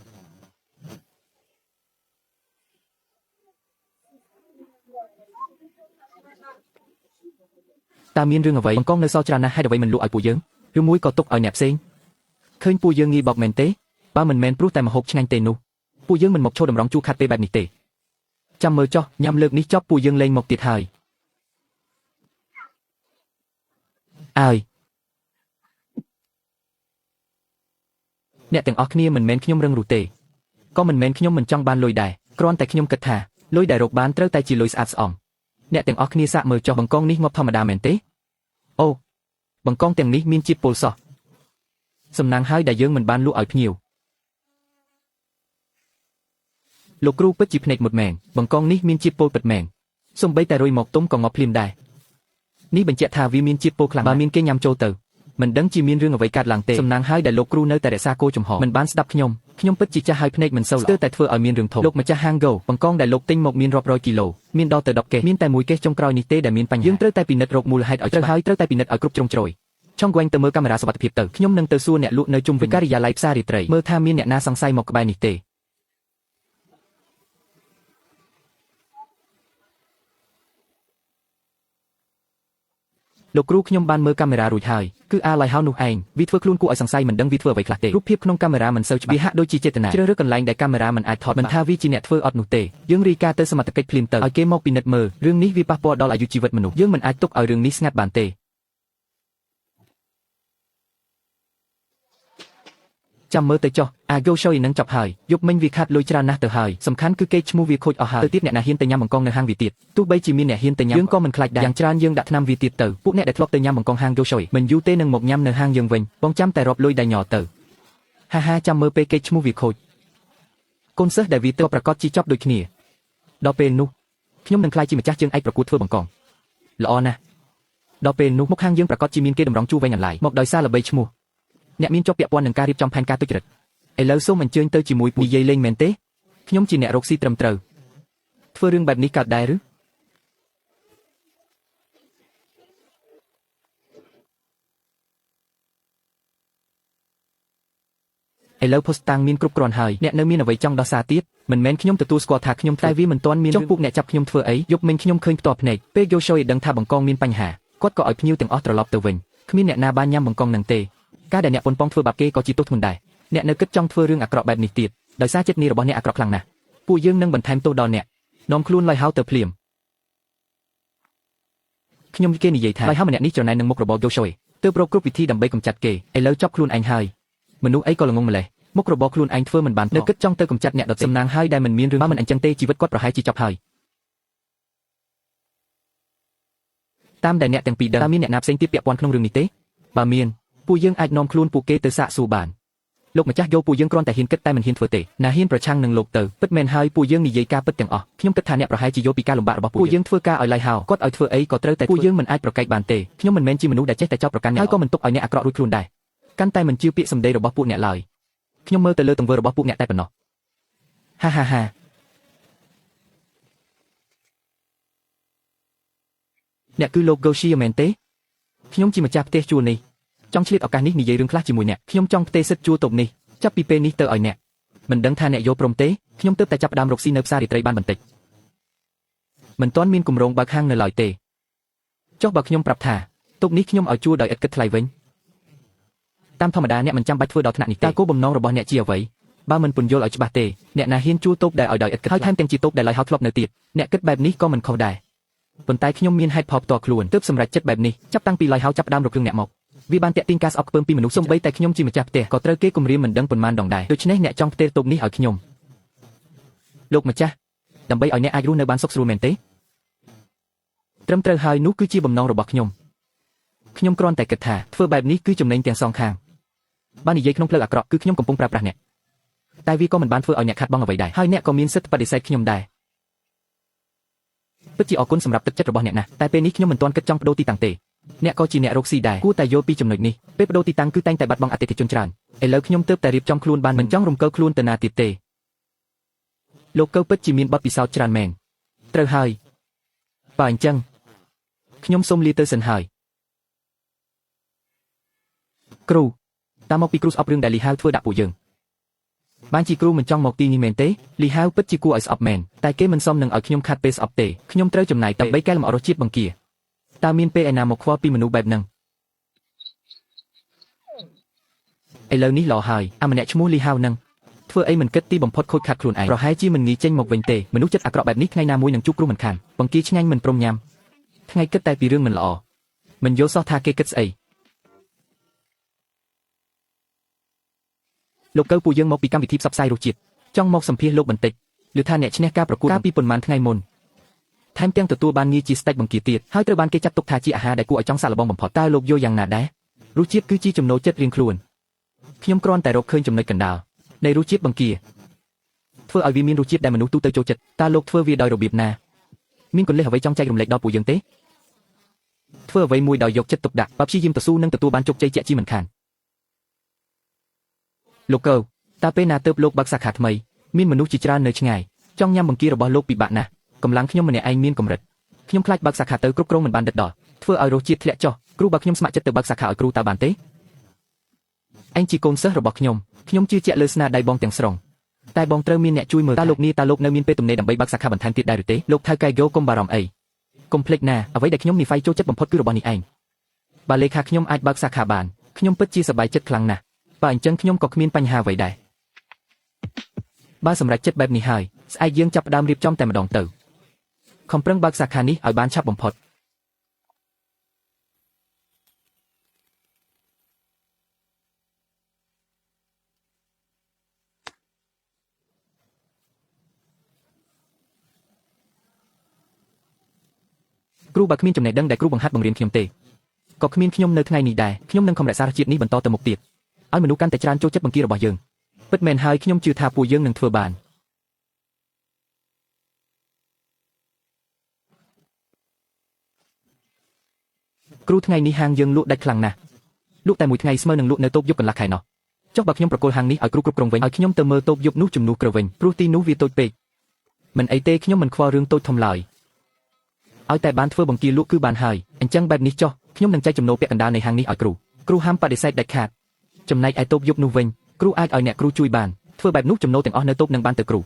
តើមានរឿងអ្វីបង្កងនៅសល់ច្រើនណាស់ហេតុអ្វីមិនលក់ឲ្យពួកយើងឬមួយក៏ទុកឲ្យអ្នកផ្សេងឃើញពួកយើងងាយបោកមែនទេបើមិនមែនព្រោះតែម្ហូបឆ្ងាញ់ទេនោះពួកយើងមិនមកឈរតម្រង់ជួរខាត់ពេលបែបនេះទេចាំមើលចុះញ៉ាំលើកនេះចប់ពួកយើងលែងមកទៀតហើយអើយអ្នកទាំងអស់គ្នាមិនមែនខ្ញុំរឹងរូសទេក៏មិនមែនខ្ញុំមិនចង់បានលុយដែរគ្រាន់តែខ្ញុំគិតថាលុយដែលរកបានត្រូវតែជាលុយស្អាតស្អំអ្នកទាំងអស់គ្នាសាកមើលចុះបង្កងនេះងាប់ធម្មតាមែនទេអូ បង្កងទាំងនេះមានជាតិពុលសោះសំណាងហើយដែលយើងមិនបានលក់ឲ្យភ្ញៀវលោកគ្រូពិតជាភ្នែកមុតមែនបង្កងនេះមានជាតិពុលពិតមែនសំបីតែរុយមកទុំក៏ងាប់ភ្លាមដែរនេះបញ្ជាក់ថាវាមានជាតិពុលខ្លាំងបើមានគេញ៉ាំចូលទៅមិនដឹងជាមានរឿងអ្វីកើតឡើងទេសំណាងហើយដែលលោកគ្រូនៅតែរក្សាគោលចំហមិនបានស្ដាប់ខ្ញុំខ្ញុំពិតជាចាស់ហើយភ្នែកមិនសូវស្ទើរតែធ្វើឲ្យមានរឿងធំលោកម្ចាស់ហាងហ្គោបង្កងដែលលោកទិញមកមានរាប់រយគីឡូមានដល់ទៅ10កេសមានតែមួយកេសចុងក្រោយនេះទេដែលមានបញ្ហាយើងត្រូវតែពិនិត្យរកមូលហេតុឲ្យត្រូវហើយត្រូវតែពិនិត្យឲ្យគ្រប់ជ្រុងជ្រោយឆុងហ្វែងទៅមើលកាមេរ៉ាសុវត្ថិភាពទៅខ្ញុំនឹងទៅសួរអ្នកលក់នៅជុំវិញការិយាល័យផ្សាររាត្រីមើលថាមានអ្នកណាសង្ស័យមកក្បែរនេះទេលោកគ្រូខ្ញុំបានមើលកាមេរ៉ារួចហើយគឺអាឡៃហៅនោះឯងវាធ្វើខ្លួនគួរឲ្យសង្ស័យមិនដឹងវាធ្វើអ្វីខ្លះទេរូបភាពក្នុងកាមេរ៉ាមិនសូវច្បាស់វាហាក់ដូចជាចេតនាជ្រើសរើសកន្លែងដែលកាមេរ៉ាមិនអាចថតមិនថាវាជាអ្នកធ្វើអត់នោះទេយើងរាយការណ៍ទៅសមត្ថកិច្ចភ្លាមទៅឲ្យគេមកពិនិត្យមើលរឿងនេះវាប៉ះពាល់ដល់អាយុជីវិតមនុស្សយើងមិនអាចទុកឲ្យរឿងនេះស្ងាត់បានទេចាំមើលទៅចុះអាហ្គោշոյនឹងចប់ហើយយប់មិញវាខាត់លុយច្រើនណាស់ទៅហើយសំខាន់គឺគេឈ្មោះវាខូចអស់ហើយទៅទៀតអ្នកណាហ៊ានទៅញ៉ាំបង្កងនៅហាងវាទៀតទោះបីជាមានអ្នកហ៊ានទៅញ៉ាំយើងក៏មិនខ្លាចដែរយ៉ាងច្រើនយើងដាក់ថ្នាំវាទៀតទៅពួកអ្នកដែលធ្លាប់ទៅញ៉ាំបង្កងហាងហ្គោշոյមិនយូរទេនឹងមកញ៉ាំនៅហាងយើងវិញបងចាំតែរាប់លុយដែលញ៉ទៅហាហាចាំមើលពេលគេឈ្មោះវាខូចកូនសិស្សដែលវាទៅប្រកាសជាចប់ដូចគ្នាដល់ពេលនោះខ្ញុំនឹងក្លាយជាម្ចាស់ជើងឯកប្រកួតធ្វើបង្កងល្អណាស់ដល់ពេលនោះមុខហាងយើងប្រកាសជាមានគេតម្រង់ជួរវែងអន្លាយមកដោយសារល្បីឈ្មោះអ្នកមានជាប់ពាក់ព័ន្ធនឹងការរៀបចំផែនការទុច្ចរិតឥឡូវសូមអញ្ជើញទៅជាមួយនិយាយលេងមែនទេខ្ញុំជាអ្នករកស៊ីត្រឹមត្រូវធ្វើរឿងបែបនេះកើតដែរឬឥឡូវផុសតាំងមានគ្រប់គ្រាន់ហើយអ្នកនៅមានអ្វីចង់ដោះសារទៀតមិនមែនខ្ញុំទទួលស្គាល់ថាខ្ញុំតែវាមិនទាន់មានចុះពួកអ្នកចាប់ខ្ញុំធ្វើអីយប់មិញខ្ញុំឃើញផ្ទាល់ភ្នែកពេលយូសូយដឹងថាបង្កងមានបញ្ហាគាត់ក៏ឲ្យភ្ញៀវទាំងអស់ត្រឡប់ទៅវិញគ្មានអ្នកណាបានញ៉ាំបង្កងនឹងទេការដែលអ្នកប៉ុនប៉ងធ្វើបាបគេក៏ជាទោសធ្ងន់ដែរអ្នកនៅគិតចង់ធ្វើរឿងអាក្រក់បែបនេះទៀតដោយសារចិត្តនេះរបស់អ្នកអាក្រក់ខ្លាំងណាស់ពួកយើងនឹងបន្ថែមទោសដល់អ្នកនាំខ្លួនឡៃហៅទៅភ្លាមខ្ញុំគេនិយាយថាឡៃហៅម្នាក់នេះច្រណែននឹងមុខរបរយូសូយទើបរកគ្រប់វិធីដើម្បីកម្ចាត់គេឥឡូវចប់ខ្លួនឯងហើយមនុស្សអីក៏ល្ងងម្លេះមុខរបរខ្លួនឯងធ្វើមិនបាននៅគិតចង់ទៅកម្ចាត់អ្នកដទៃសំណាងហើយដែលមិនមានរឿងបើមិនអញ្ចឹងទេជីវិតគាត់ប្រហែលជាចប់ហើយតាមដែលអ្នកទាំងពីរដឹងតើមានអ្នកណាផ្សេងទៀតពាក់ព័ន្ធក្នុងរឿងនេះទេបើមានពួកយើងអាចនាំខ្លួនពួកគេទៅសាកសួរបានលោកម្ចាស់យោពួកយើងគ្រាន់តែហ៊ានគិតតែមិនហ៊ានធ្វើទេណាហ៊ានប្រឆាំងនឹងលោកទៅពិតមែនហើយពួកយើងនិយាយការពិតទាំងអស់ខ្ញុំគិតថាអ្នកប្រហែលជាយល់ពីការលំបាករបស់ពួកយើងធ្វើការឲ្យឡៃហៅគាត់ឲ្យធ្វើអីក៏ត្រូវតែពួកយើងមិនអាចប្រកែកបានទេខ្ញុំមិនមែនជាមនុស្សដែលចេះតែចោទប្រកាន់អ្នកហើយក៏មិនទុកឲ្យអ្នកអាក្រក់រួចខ្លួនដែរកាន់តែមិនជឿពាក្យសម្ដីរបស់ពួកអ្នកឡើយខ្ញុំមើលទៅលើទង្វើរបស់ពួកអ្នកតែប៉ុណ្ណោះហាហាហាអ្នកគឺលោក Goshi មែនទេខ្ញុំជាម្ចាស់ផ្ទះជួលនេះចង់ឆ្លៀតឱកាសនេះនិយាយរឿងខ្លះជាមួយអ្នកខ្ញុំចង់ផ្ទេរសិទ្ធិជួលតូបនេះចាប់ពីពេលនេះទៅឲ្យអ្នកមិនដឹងថាអ្នកយល់ព្រមទេខ្ញុំទើបតែចាប់ផ្ដើមរកស៊ីនៅផ្សាររាត្រីបានបន្តិចមិនទាន់មានគម្រោងបើកហាងនៅឡើយទេចុះបើខ្ញុំប្រាប់ថាតូបនេះខ្ញុំឲ្យជួលដោយឥតគិតថ្លៃវិញតាមធម្មតាអ្នកមិនចាំបាច់ធ្វើដល់ថ្នាក់នេះទេតើគោលបំណងរបស់អ្នកជាអ្វីបើមិនពន្យល់ឲ្យច្បាស់ទេអ្នកណាហ៊ានជួលតូបដែលឲ្យដោយឥតគិតហើយថែមទាំងជាតូបដែលឲ្យហៅធ្លាប់នៅទៀតអ្នកគិតបែបនេះក៏មិនខុសដែរប៉ុន្តែខ្ញុំមានហេតុផលផ្ទាល់ខ្លួនទើបសម្រេចចិត្តបែបនេះចាប់តាំងពីឡៃហៅចាប់ផ្ដើមរករឿងអ្នកមកវាបានតាក់ទាញការស្អប់ខ្ពើមពីមនុស្សសូម្បីតែខ្ញុំជាម្ចាស់ផ្ទះក៏ត្រូវគេគំរាមមិនដឹងប៉ុន្មានដងដែរដូច្នេះអ្នកចង់ផ្ទេរតូបនេះឲ្យខ្ញុំលោកម្ចាស់ដើម្បីឲ្យអ្នកអាចរស់នៅបានសុខស្រួលមែនទេត្រឹមត្រូវហើយនោះគឺជាបំណងរបស់ខ្ញុំខ្ញុំគ្រាន់តែគិតថាធ្វើបែបនេះគឺចំណេញទាំងសងខាងបាននិយាយក្នុងផ្លូវអាក្រក់គឺខ្ញុំកំពុងប្រើប្រាស់អ្នកតែវាក៏មិនបានធ្វើឲ្យអ្នកខាត់បងអ្វីដែរហើយអ្នកក៏មានសិទ្ធិបដិសេធខ្ញុំដែរពិតជាអរគុណសម្រាប់ទឹកចិត្តរបស់អ្នកណាស់តែពេលនេះខ្ញុំមិនទាន់គិតចង់ប្ដូរទីតាំងទេអ្នកក៏ជាអ្នករកស៊ីដែរគួរតែយល់ពីចំណុចនេះពេលប្ដូរទីតាំងគឺតែងតែបាត់បង់អតិថិជនច្រើនឥឡូវខ្ញុំទើបតែរៀបចំខ្លួនបានមិនចង់រំកិលខ្លួនទៅណាទៀតទេលោកកៅពិតជាមានបទពិសោធន៍ច្រើនមែនត្រូវហើយបើអញ្ចឹងខ្ញុំសូមលាទៅសិនហើយគ្រូតាមមកពីគ្រូស្អប់រឿងដែលលីហៅធ្វើដាក់ពួកយើងបានជាគ្រូមិនចង់មកទីនេះមែនទេលីហៅពិតជាគួរឲ្យស្អប់មែនតែគេមិនសមនឹងឲ្យខ្ញុំខាត់ពេលស្អប់ទេខ្ញុំត្រូវចំណាយដើម្បីកែលម្អរសជាតិបង្គាតើមានពេលឯណាមកខ្វល់ពីមនុស្សបែបហ្នឹងឥឡូវនេះល្អហើយអាម្នាក់ឈ្មោះលីហៅហ្នឹងធ្វើអីមិនគិតទីបំផុតខូចខាត់ខ្លួនឯងប្រហែលជាមិនងាយចេញមកវិញទេមនុស្សចិត្តអាក្រក់បែបនេះថ្ងៃណាមួយនឹងជួបគ្រោះមិនខានបង្គាឆ្ងាញ់មិនព្រមញ៉ាំថ្ងៃគិតតែពីរឿងមិនល្អមិនយល់សោះថាគេគិតស្អីលោកកៅពួកយើងមកពីកម្មវិធីផ្សព្វផ្សាយរសជាតិចង់មកសម្ភាសលោកបន្តិចឬថាអ្នកឈ្នះការប្រកួតកាលពីប៉ុន្មានថ្ងៃមុន ថែមទាំងទទួលបានងារជាស្ដេចបង្គាទៀតហើយត្រូវបានគេចាត់ទុកថាជាអាហារដែលគួរឲ្យចង់សាកល្បងបំផុតតើលោកយល់យ៉ាងណាដែររសជាតិគឺជាចំណូលចិត្តរៀងខ្លួនខ្ញុំគ្រាន់តែរកឃើញចំណុចកណ្ដាលនៃរសជាតិបង្គាធ្វើឲ្យវាមានរសជាតិដែលមនុស្សទូទៅចូលចិត្តតើលោកធ្វើវាដោយរបៀបណាមានកលិះអ្វីចង់ចែករំលែកដល់ពួកយើងទេធ្វើអ្វីមួយដោយយកចិត្តទុកដាក់បើព្យាយាមតស៊ូនឹងទទួលបានជោគជ័យជាក់ជាមិនខានលោកកៅតើពេលណាទើបលោកបើកសាខាថ្មីមានមនុស្សជាច្រើននៅឆ្ងាយចង់ញ៉ាំបង្គារបស់លោកពិបាកណាស់កម្លាំងខ្ញុំម្នាក់ឯងមានកម្រិតខ្ញុំខ្លាចបើកសាខាទៅគ្រប់គ្រងមិនបានដិតដល់ធ្វើឲ្យរសជាតិធ្លាក់ចុះគ្រូបើខ្ញុំស្ម័គ្រចិត្តទៅបើកសាខាឲ្យគ្រូតើបានទេឯងជាកូនសិស្សរបស់ខ្ញុំខ្ញុំជឿជាក់លើស្នាដៃបងទាំងស្រុងតែបងត្រូវមានអ្នកជួយមើលតើលោកនេះតើលោកនៅមានពេលទំនេរដើម្បីបើកសាខាបន្ថែមទៀតដែរឬទេលោកថៅកែហ្គោកុំបារម្ភអីកុំភ្លេចណាអ្វីដែលខ្ញុំនិហ្វៃចូលចិត្តបំផុតគឺរបស់នេះឯងបើលេខាខ្ញុំអាចបើកសាខាបានខ្ញុំពិតជាសប្បាយចិត្តខ្លាំងណាស់បើអញ្ចឹងខ្ញុំក៏គ្មានបញ្ហាអ្វីដែរបើសម្រេចចិត្តបែបនេះហើយស្អែកយើងចាប់ផ្ដើមរៀបចំតែម្ដងទៅខំប្រឹងបើកសាខានេះឲ្យបានឆាប់បំផុតគ្រូបើគ្មានចំណេះដឹងដែលគ្រូបង្ហាត់បង្រៀនខ្ញុំទេក៏គ្មានខ្ញុំនៅថ្ងៃនេះដែរខ្ញុំនឹងខំរក្សារសជាតិនេះបន្តទៅមុខទៀតឲ្យមនុស្សកាន់តែច្រើនចូលចិត្តបង្គារបស់យើងពិតមែនហើយខ្ញុំជឿថាពួកយើងនឹងធ្វើបានគ្រូថ្ងៃនេះហាងយើងលក់ដាច់ខ្លាំងណាស់លក់តែមួយថ្ងៃស្មើនឹងលក់នៅតូបយប់កន្លះខែណោះចុះបើខ្ញុំប្រគល់ហាងនេះឲ្យគ្រូគ្រប់គ្រងវិញឲ្យខ្ញុំទៅមើលតូបយប់នោះជំនួសគ្រូវិញព្រោះទីនោះវាតូចពេកមិនអីទេខ្ញុំមិនខ្វល់រឿងតូចធំឡើយឲ្យតែបានធ្វើបង្គាលក់គឺបានហើយអញ្ចឹងបែបនេះចុះខ្ញុំនឹងចែកចំណូលពាក់កណ្ដាលនៃហាងនេះឲ្យគ្រូគ្រូហាមបដិសេធដាច់ខាតចំណែកឯតូបយប់នោះវិញគ្រូអាចឲ្យអ្នកគ្រូជួយបានធ្វើបែបនោះចំណូលទាំងអស់នៅតូបនឹងបានទៅគ្រូ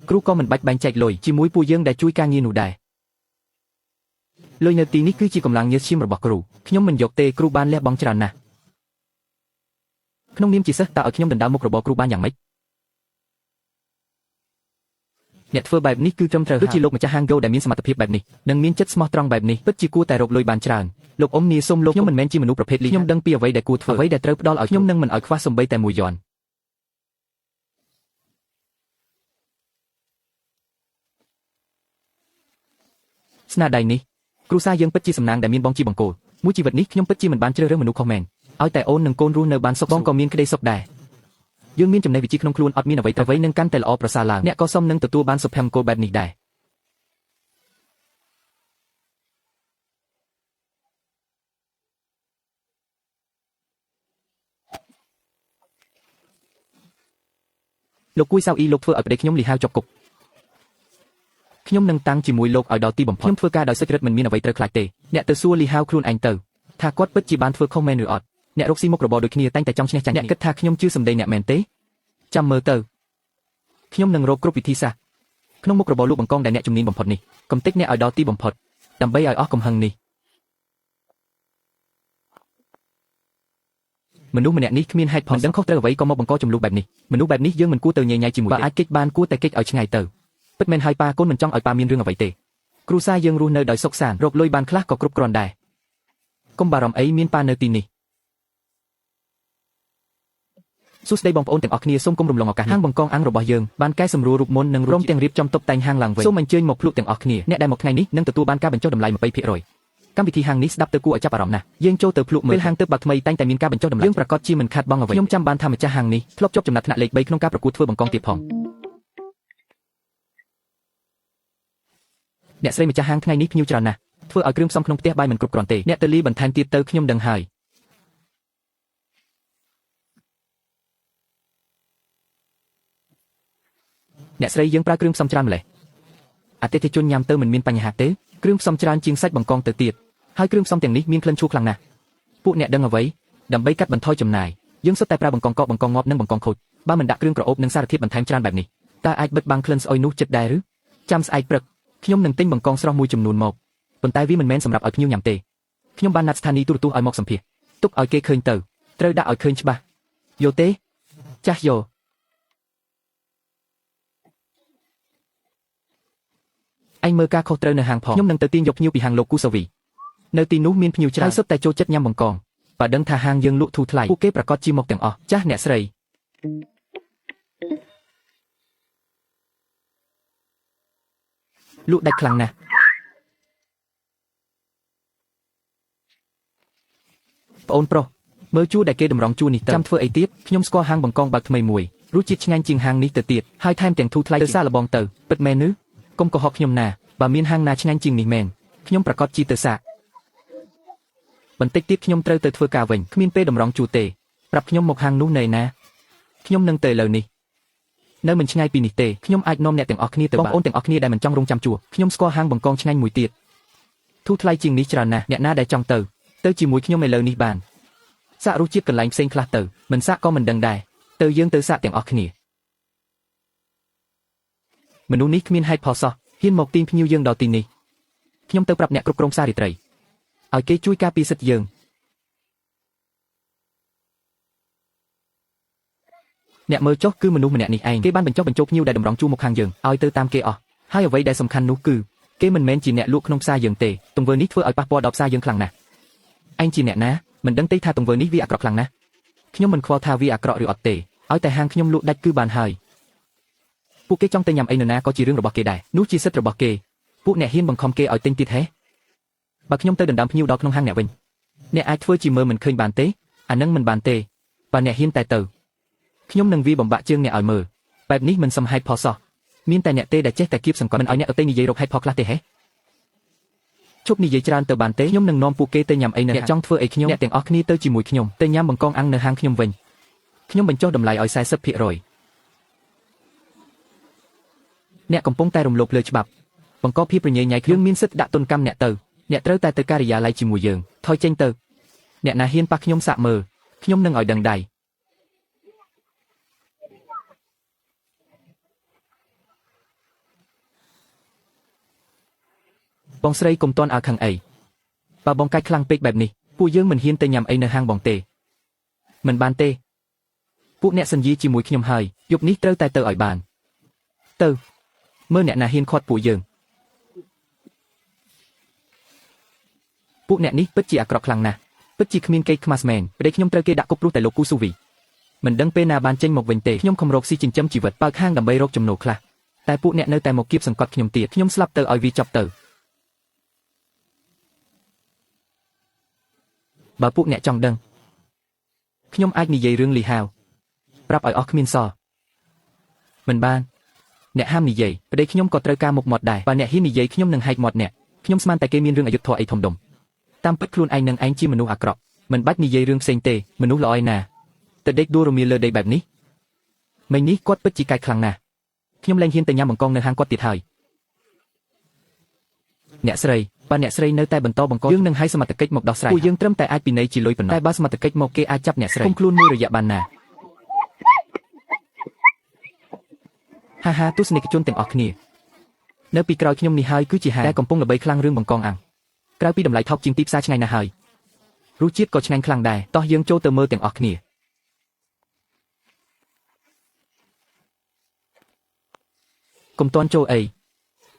គ្រូក៏មិនបាច់បែងចែកលុយជាមួយពួកយើងដែលជួយការងារនោះដែរលុយនៅទីនេះគឺជាកម្លាំងញើសឈាមរបស់គ្រូខ្ញុំមិនយកទេគ្រូបានលះបង់ច្រើនណាស់ក្នុងនាមជាសិស្សតើឲ្យខ្ញុំដណ្ដើមមុខរបរគ្រូបានយ៉ាងម៉េចអ្នកធ្វើបែបនេះគឺត្រឹមត្រូវដូចជាលោកម្ចាស់ហាងហ្គោដែលមានសមត្ថភាពបែបនេះនិងមានចិត្តស្មោះត្រង់បែបនេះពិតជាគួរតែរកលុយបានច្រើនលោកអ៊ំនីសូមលោកខ្ញុំមិនមែនជាមនុស្សប្រភេទលីខ្ញុំដឹងពីអ្វីដែលគួរធ្វើអ្វីដែលត្រូវផ្ដល់ឲ្យខ្ញុំនឹងមិនឲ្យខ្វះសំបីតែមួយយ៉នស្នាដៃនេះគ្រួសារយើងពិតជាសំណាងដែលមានបងជាបង្គោលមួយជីវិតនេះខ្ញុំពិតជាមិនបានជ្រើសរើសមនុស្សខុសមែនឲ្យតែអូននិងកូនរស់នៅបានសុខបងក៏មានក្តីសុខដែរយើងមានចំណេះវិជ្ជាក្នុងខ្លួនអត់មានអ្វីទៅអ្វីនឹងកាន់តែល្អប្រសើរឡើងអ្នកក៏សមនឹងទទួលបានសុភមង្គលបែបនេះដែរលោកគួយសៅអ៊ីលោកធ្វើឲ្យប្តីខ្ញុំលីហាវជាប់គុកខ្ញុំនឹងតាំងជាមួយលោកឲ្យដល់ទីបំផុតខ្ញុំធ្វើការដោយសុចរិតមិនមានអ្វីត្រូវខ្លាចទេអ្នកទៅសួរលីហាវខ្លួនឯងទៅថាគាត់ពិតជាបានធ្វើខុសមែនឬអត់អ្នករកស៊ីមុខរបរដូចគ្នាតែងតែចង់ឈ្នះចាញ់អ្នកគិតថាខ្ញុំជឿសម្ដីអ្នកមែនទេចាំមើលទៅខ្ញុំនឹងរកគ្រប់វិធីសាស្ត្រក្នុងមុខរបរលក់បង្កងដែលអ្នកជំនាញបំផុតនេះកំទេចអ្នកឲ្យដល់ទីបំផុតដើម្បីឲ្យអស់កំហឹងនេះមនុស្សម្នាក់នេះគ្មានហេតុផលមិនដឹងខុសត្រូវអ្វីក៏មកបង្កចំនួនបែបនេះមនុស្សបែបនេះយើងមិនគួរទៅញ៉ៃញ៉ៃជាមួយបើអាចគេចបានគួរតែគេចឲ្យឆ្ងាយទៅពិតមែនហើយប៉ាកូនមិនចង់ឲ្យប៉ាមានរឿងអ្វីទេគ្រួសារយើងរស់នៅដោយសុខសាន្តរកលុយបានខ្លះក៏គ្រប់គ្រាន់ដែរកុំបារម្ភអីមានប៉ានៅទីនេះសួស្តីបងប្អូនទាំងអស់គ្នាសូមកុំរំលងឱកាសហាងបង្កងអាំងរបស់យើងបានកែសម្រួលរូបមន្តនិងព្រមទាំងរៀបចំតុបតែងហាងឡើងវិញសូមអញ្ជើញមកភ្លក់ទាំងអស់គ្នាអ្នកដែលមកថ្ងៃនេះនឹងទទួលបានការបញ្ចុះតម្លៃ 20% កម្មវិធីហាងនេះស្ដាប់ទៅគួរឲ្យចាប់អារម្មណ៍ណាស់យើងចូលទៅភ្លក់មើលពេលហាងទើបបើកថ្មីតែងតែមានការបញ្ចុះតម្លៃយើងប្រាកដជាមិនខាតបង់អ្វីខ្ញុំចាំបានថាម្ចាស់ហាងនេះធ្លាប់ជាប់ចំណាត់ថ្នាក់លេខ3ក្នុងការប្រកួតធ្វើបង្កងទៀតផងអ្នកស្រីម្ចាស់ហាងថ្ងៃនេះភ្ញៀវច្រើនណាស់ធ្វើឲ្យគ្រឿងផ្សំក្នុងផ្ទះបាយមិនគ្រប់គ្រាន់ទេអ្នកទៅលីបន្ថែមទៀតទៅខ្ញុំដឹងហើយអ្នកស្រីយើងប្រើគ្រឿងផ្សំច្រើនម្ល៉េះអតិថិជនញ៉ាំទៅមិនមានបញ្ហាទេគ្រឿងផ្សំច្រើនជាងសាច់បង្កងទៅទៀតហើយគ្រឿងផ្សំទាំងនេះមានក្លិនឈូសខ្លាំងណាស់ពួកអ្នកដឹងអ្វីដើម្បីកាត់បន្ថយចំណាយយើងសុទ្ធតែប្រើបង្កងកកបង្កងងាប់និងបង្កងខូចបើមិនដាក់គ្រឿងក្រអូបនិងសារធាតុបន្ថែមច្រើនបែបនេះតើអាចបិទបាំងក្លិនស្អុយនោះចិត្តដែរឬចាំស្អែកព្រឹកខ្ញុំនឹងទិញបង្កងស្រស់មួយចំនួនមកប៉ុន្តែវាមិនមែនសម្រាប់ឲ្យភ្ញៀវញ៉ាំទេខ្ញុំបានណាត់ស្ថានីយ៍ទូរទស្សន៍ឲ្យមកសម្ភាសទុកឲ្យគេឃើញទៅត្រូវដាក់ឲ្យឃើញច្បាស់យល់ទេចាស់យល់ឯងមើលការខុសត្រូវនៅហាងផងខ្ញុំនឹងទៅទាញយកភ្ញៀវពីហាងលោកគូសាវីនៅទីនោះមានភ្ញៀវច្រើនហើយសុទ្ធតែចូលចិត្តញ៉ាំបង្កងបើដឹងថាហាងយើងលក់ធូរថ្លៃពួកគេប្រាកដជាមកទាំងអស់ចាស់អ្នកស្រីលក់ដាច់ខ្លាំងណាស់ ប្អូនប្រុសមើលជួរដែលគេតម្រង់ជួរនេះទៅចាំធ្វើអីទៀតខ្ញុំស្គាល់ហាងបង្កងបើកថ្មីមួយរសជាតិឆ្ងាញ់ជាងហាងនេះទៅទៀតហើយថែមទាំងធូរថ្លៃទៅសាកល្បងទៅពិតមែនឬកុំកុហកខ្ញុំណាបើមានហាងណាឆ្ងាញ់ជាងនេះមែនខ្ញុំប្រកាសជាទៅសាកបន្តិចទៀតខ្ញុំត្រូវទៅធ្វើការវិញគ្មានពេលតម្រង់ជួរទេប្រាប់ខ្ញុំមកហាងនោះនៅឯណាខ្ញុំនឹងទៅឥឡូវនេះនៅមិនឆ្ងាយពីនេះទេខ្ញុំអាចនាំអ្នកទាំងអស់គ្នាទៅបងប្អូនទាំងអស់គ្នាដែលមិនចង់រងចាំជួរខ្ញុំស្គាល់ហាងបង្កងឆ្ងាញ់មួយទៀតធូរថ្លៃជាងនេះច្រើនណាស់អ្នកណាដែលចង់ទៅទៅជាមួយខ្ញុំឥឡូវនេះបានសាករសជាតិកន្លែងផ្សេងខ្លះទៅមិនសាកក៏មិនដឹងដែរទៅយើងទៅសាកទាំងអស់គ្នាមនុស្សនេះគ្មានហេតុផលសោះហ៊ានមកទាញភ្ញៀវយើងដល់ទីនេះខ្ញុំទៅប្រាប់អ្នកគ្រប់គ្រងផ្សាររាត្រីឲ្យគេជួយការពារសិទ្ធិយើងអ្នកមើលចុះគឺមនុស្សម្នាក់នេះឯងគេបានបញ្ចុះបញ្ចូលភ្ញៀវដែលតម្រង់ជួរមកខាងយើងឲ្យទៅតាមគេអស់ហើយអ្វីដែលសំខាន់នោះគឺគេមិនមែនជាអ្នកលក់ក្នុងផ្សារយើងទេទង្វើនេះធ្វើឲ្យប៉ះពាល់ដល់ផ្សារយើងខ្លាំងណាស់ឯងជាអ្នកណាមិនដឹងទេថាទង្វើនេះវាអាក្រក់ខ្លាំងណាស់ខ្ញុំមិនខ្វល់ថាវាអាក្រក់ឬអត់ទេឲ្យតែហាងខ្ញុំលក់ដាច់គឺបានហើយពួកគេចង់ទៅញ៉ាំអីនៅណាក៏ជារឿងរបស់គេដែរនោះជាសិទ្ធិរបស់គេពួកអ្នកហ៊ានបង្ខំគេឲ្យទិញទៀតហេបើខ្ញុំទៅដណ្ដើមភ្ញៀវដល់ក្នុងហាងអ្នកវិញអ្នកអាចធ្វើជាមើលមិនឃើញបានទេអានឹងមិនបានទេបើអ្នកហ៊ានតែទៅខ្ញុំនឹងវាបំបាក់ជើងអ្នកឲ្យមើលបែបនេះមិនសមហេតុផលសោះមានតែអ្នកទេដែលចេះតែគៀបសង្កត់មិនឲ្យអ្នកដទៃនិយាយរកហេតុផលខ្លះទេហេជប់និយាយច្រើនទៅបានទេខ្ញុំនឹងនាំពួកគេទៅញ៉ាំអីនៅអ្នកចង់ធ្វើអីខ្ញុំអ្នកទាំងអស់គ្នាទៅជាមួយខ្ញុំទៅញ៉ាំបង្កងអាំងនៅហាងខ្ញុំវិញខ្ញុំបញ្ចុះតម្លៃឲ្យ 40%អ្នកកំពុងតែរំលោភលើច្បាប់បង្កភាពរញ៉េញ៉ៃយើងមានសិទ្ធិដាក់ទណ្ឌកម្មអ្នកទៅអ្នកត្រូវតែទៅការិយាល័យជាមួយយើងថយចេញទៅអ្នកណាហ៊ានប៉ះខ្ញុំសាកមើលខ្ញុំនឹងឲ្យដឹងដៃបងស្រីកុំតន់អើខឹងអីបើបងកាច់ខ្លាំងពេកបែបនេះពួកយើងមិនហ៊ានទៅញ៉ាំអីនៅហាងបងទេមិនបានទេពួកអ្នកសញ្ញីជាមួយខ្ញុំហើយយប់នេះត្រូវតែទៅឲ្យបានទៅមើលអ្នកណាហ៊ានខាត់ពួកយើងពួកអ្នកនេះពិតជាអាក្រក់ខ្លាំងណាស់ពិតជាគ្មានកេរខ្មាស់មែនប្តីខ្ញុំត្រូវគេដាក់គុកព្រោះតែលោកគូស៊ូវីមិនដឹងពេលណាបានចេញមកវិញទេខ្ញុំខំរកស៊ីចិញ្ចឹមជីវិតបើកហាងដើម្បីរកចំណូលខ្លះតែពួកអ្នកនៅតែមកគៀបសង្កត់ខ្ញុំទៀតខ្ញុំស្លាប់ទៅឲ្យវាចប់ទៅបើពួកអ្នកចង់ដឹងខ្ញុំអាចនិយាយរឿងលីហាវប្រាប់ឲ្យអស់គ្មានសល់មិនបានអ្នកហាមនិយាយប្តីខ្ញុំក៏ត្រូវការមុខមាត់ដែរបើអ្នកហ៊ាននិយាយខ្ញុំនឹងហែកមាត់អ្នកខ្ញុំស្មានតែគេមានរឿងអយុត្តិធម៌អីធំដុំតាមពិតខ្លួនឯងនឹងឯងជាមនុស្សអាក្រក់មិនបាច់និយាយរឿងផ្សេងទេមនុស្សល្អឯណាទៅដេកដួលរមៀលលើដីបែបនេះមិញនេះគាត់ពិតជាកាច់ខ្លាំងណាស់ខ្ញុំលែងហ៊ានទៅញ៉ាំបង្កងនៅហាងគាត់ទៀតហើយអ្នកស្រីបើអ្នកស្រីនៅតែបន្តបង្កយើងនឹងឲ្យសមត្ថកិច្ចមកដោះស្រាយពួកយើងត្រឹមតែអាចពិន័យជាលុយប៉ុណ្ណោះតែបើសមត្ថកិច្ចមកគេអាចចាប់អ្នកស្រីឃុំខ្លួនមួយរយៈបានណាហាហាទស្សនិកជនទាំងអស់គ្នានៅពីក្រោយខ្ញុំនេះហើយគឺជាហាងដែលកំពុងល្បីខ្លាំងរឿងបង្កងអាំងក្រៅពីតម្លៃថោកជាងទីផ្សារឆ្ងាយណាស់ហើយរសជាតិក៏ឆ្ងាញ់ខ្លាំងដែរតោះយើងចូលទៅមើលទាំងអស់គ្នាកុំតន់ចូលអី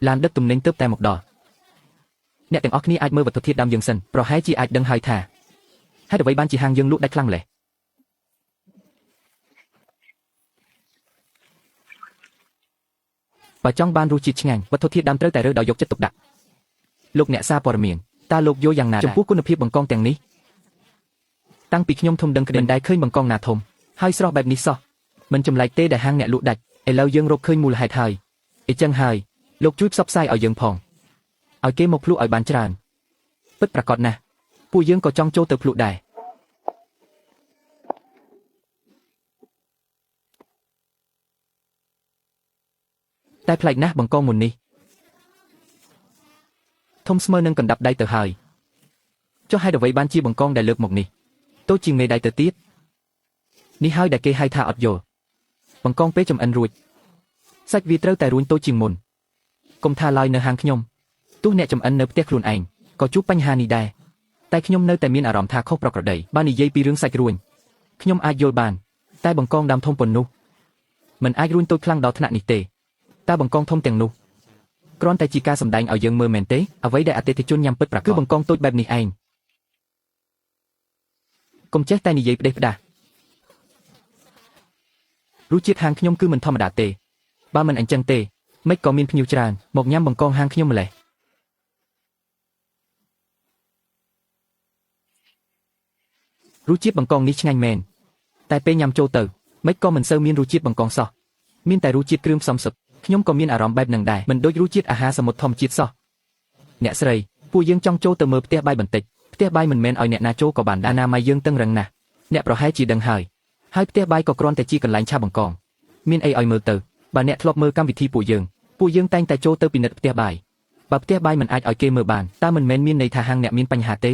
ឡានដឹកទំនិញទើបតែមកដល់អ្នកទាំងអស់គ្នាអាចមើលវត្ថុធាតុដើមយើងសិនប្រហែលជាអាចដឹងហើយថាហេតុអ្វីបានជាហាងយើងលក់ដាច់ខ្លាំងម្ល៉េះបើចង់បានរសជាតិឆ្ងាញ់វត្ថុធាតុដើមត្រូវតែរើសដោយយកចិត្តទុកដាក់លោកអ្នកសារព័ត៌មានតើលោកយល់យ៉ាងណាចំពោះគុណភាពបង្កងទាំងនេះតាំងពីខ្ញុំធំដឹងក្តីមិនដែលឃើញបង្កងណាធំហើយស្រស់បែបនេះសោះមិនចម្លែកទេដែលហាងអ្នកលក់ដាច់ឥឡូវយើងរកឃើញមូលហេតុហើយអ៊ីចឹងហើយលោកជួយផ្សព្វផ្សាយឲ្យយើងផងឲ្យគេមកភ្លក់ឲ្យបានច្រើនពិតប្រាកដណាស់ពួកយើងក៏ចង់ចូលទៅភ្លក់ដែរតែប្លែកណាស់បង្កងមុននេះធំស្មើនឹងកណ្ដាប់ដៃទៅហើយចុះហេតុអ្វីបានជាបង្កងដែលលើកមកនេះតូចជាងមេដៃទៅទៀតនេះហើយដែលគេហៅថាអត់យល់បង្កងពេលចំអិនរួចសាច់វាត្រូវតែរួញតូចជាងមុនកុំថាឡើយនៅហាងខ្ញុំទោះអ្នកចំអិននៅផ្ទះខ្លួនឯងក៏ជួបបញ្ហានេះដែរតែខ្ញុំនៅតែមានអារម្មណ៍ថាខុសប្រក្រតីបើនិយាយពីរឿងសាច់រួញខ្ញុំអាចយល់បានតែបង្កងដើមធំប៉ុណ្ណោះមិនអាចរួញតូចខ្លាំងដល់ថ្នាក់នេះទេតើបង្កងធំទាំងនោះគ្រាន់តែជាការសម្ដែងឲ្យយើងមើលមែនទេអ្វីដែលអតិថិជនញ៉ាំពិតប្រាកដគឺបង្កងតូចបែបនេះឯងកុំចេះតែនិយាយផ្ដេសផ្ដាសរសជាតិហាងខ្ញុំគឺមិនធម្មតាទេបើមិនអញ្ចឹងទេមិនក៏មានភ្ញៀវច្រើនមកញ៉ាំបង្កងហាងខ្ញុំម្លេះ រសជាតិបង្កងនេះឆ្ងាញ់មែនតែពេលញ៉ាំចូលទៅមិនក៏មិនសូវមានរសជាតិបង្កងសោះមានតែរសជាតិគ្រឿងផ្សំសុទ្ធខ្ញុំក៏មានអារម្មណ៍បែបនឹងដែរមិនដូចរសជាតិអាហារសមុទ្រធម្មជាតិសោះអ្នកស្រីពួកយើងចង់ចូលទៅមើលផ្ទះបាយបន្តិចផ្ទះបាយមិនមែនឲ្យអ្នកណាចូលក៏បានដែរអនាម័យយើងតឹងរឹងណាស់អ្នកប្រហែលជាដឹងហើយហើយផ្ទះបាយក៏គ្រាន់តែជាកន្លែងឆាបង្កងមានអីឲ្យមើលទៅបើអ្នកធ្លាប់មើលកម្មវិធីពួកយើងតែងតែចូលទៅពិនិត្យផ្ទះបាយបើផ្ទះបាយមិនអាចឲ្យគេមើលបានតើមិនមែនមានន័យថាហាងអ្នកមានបញ្ហាទេ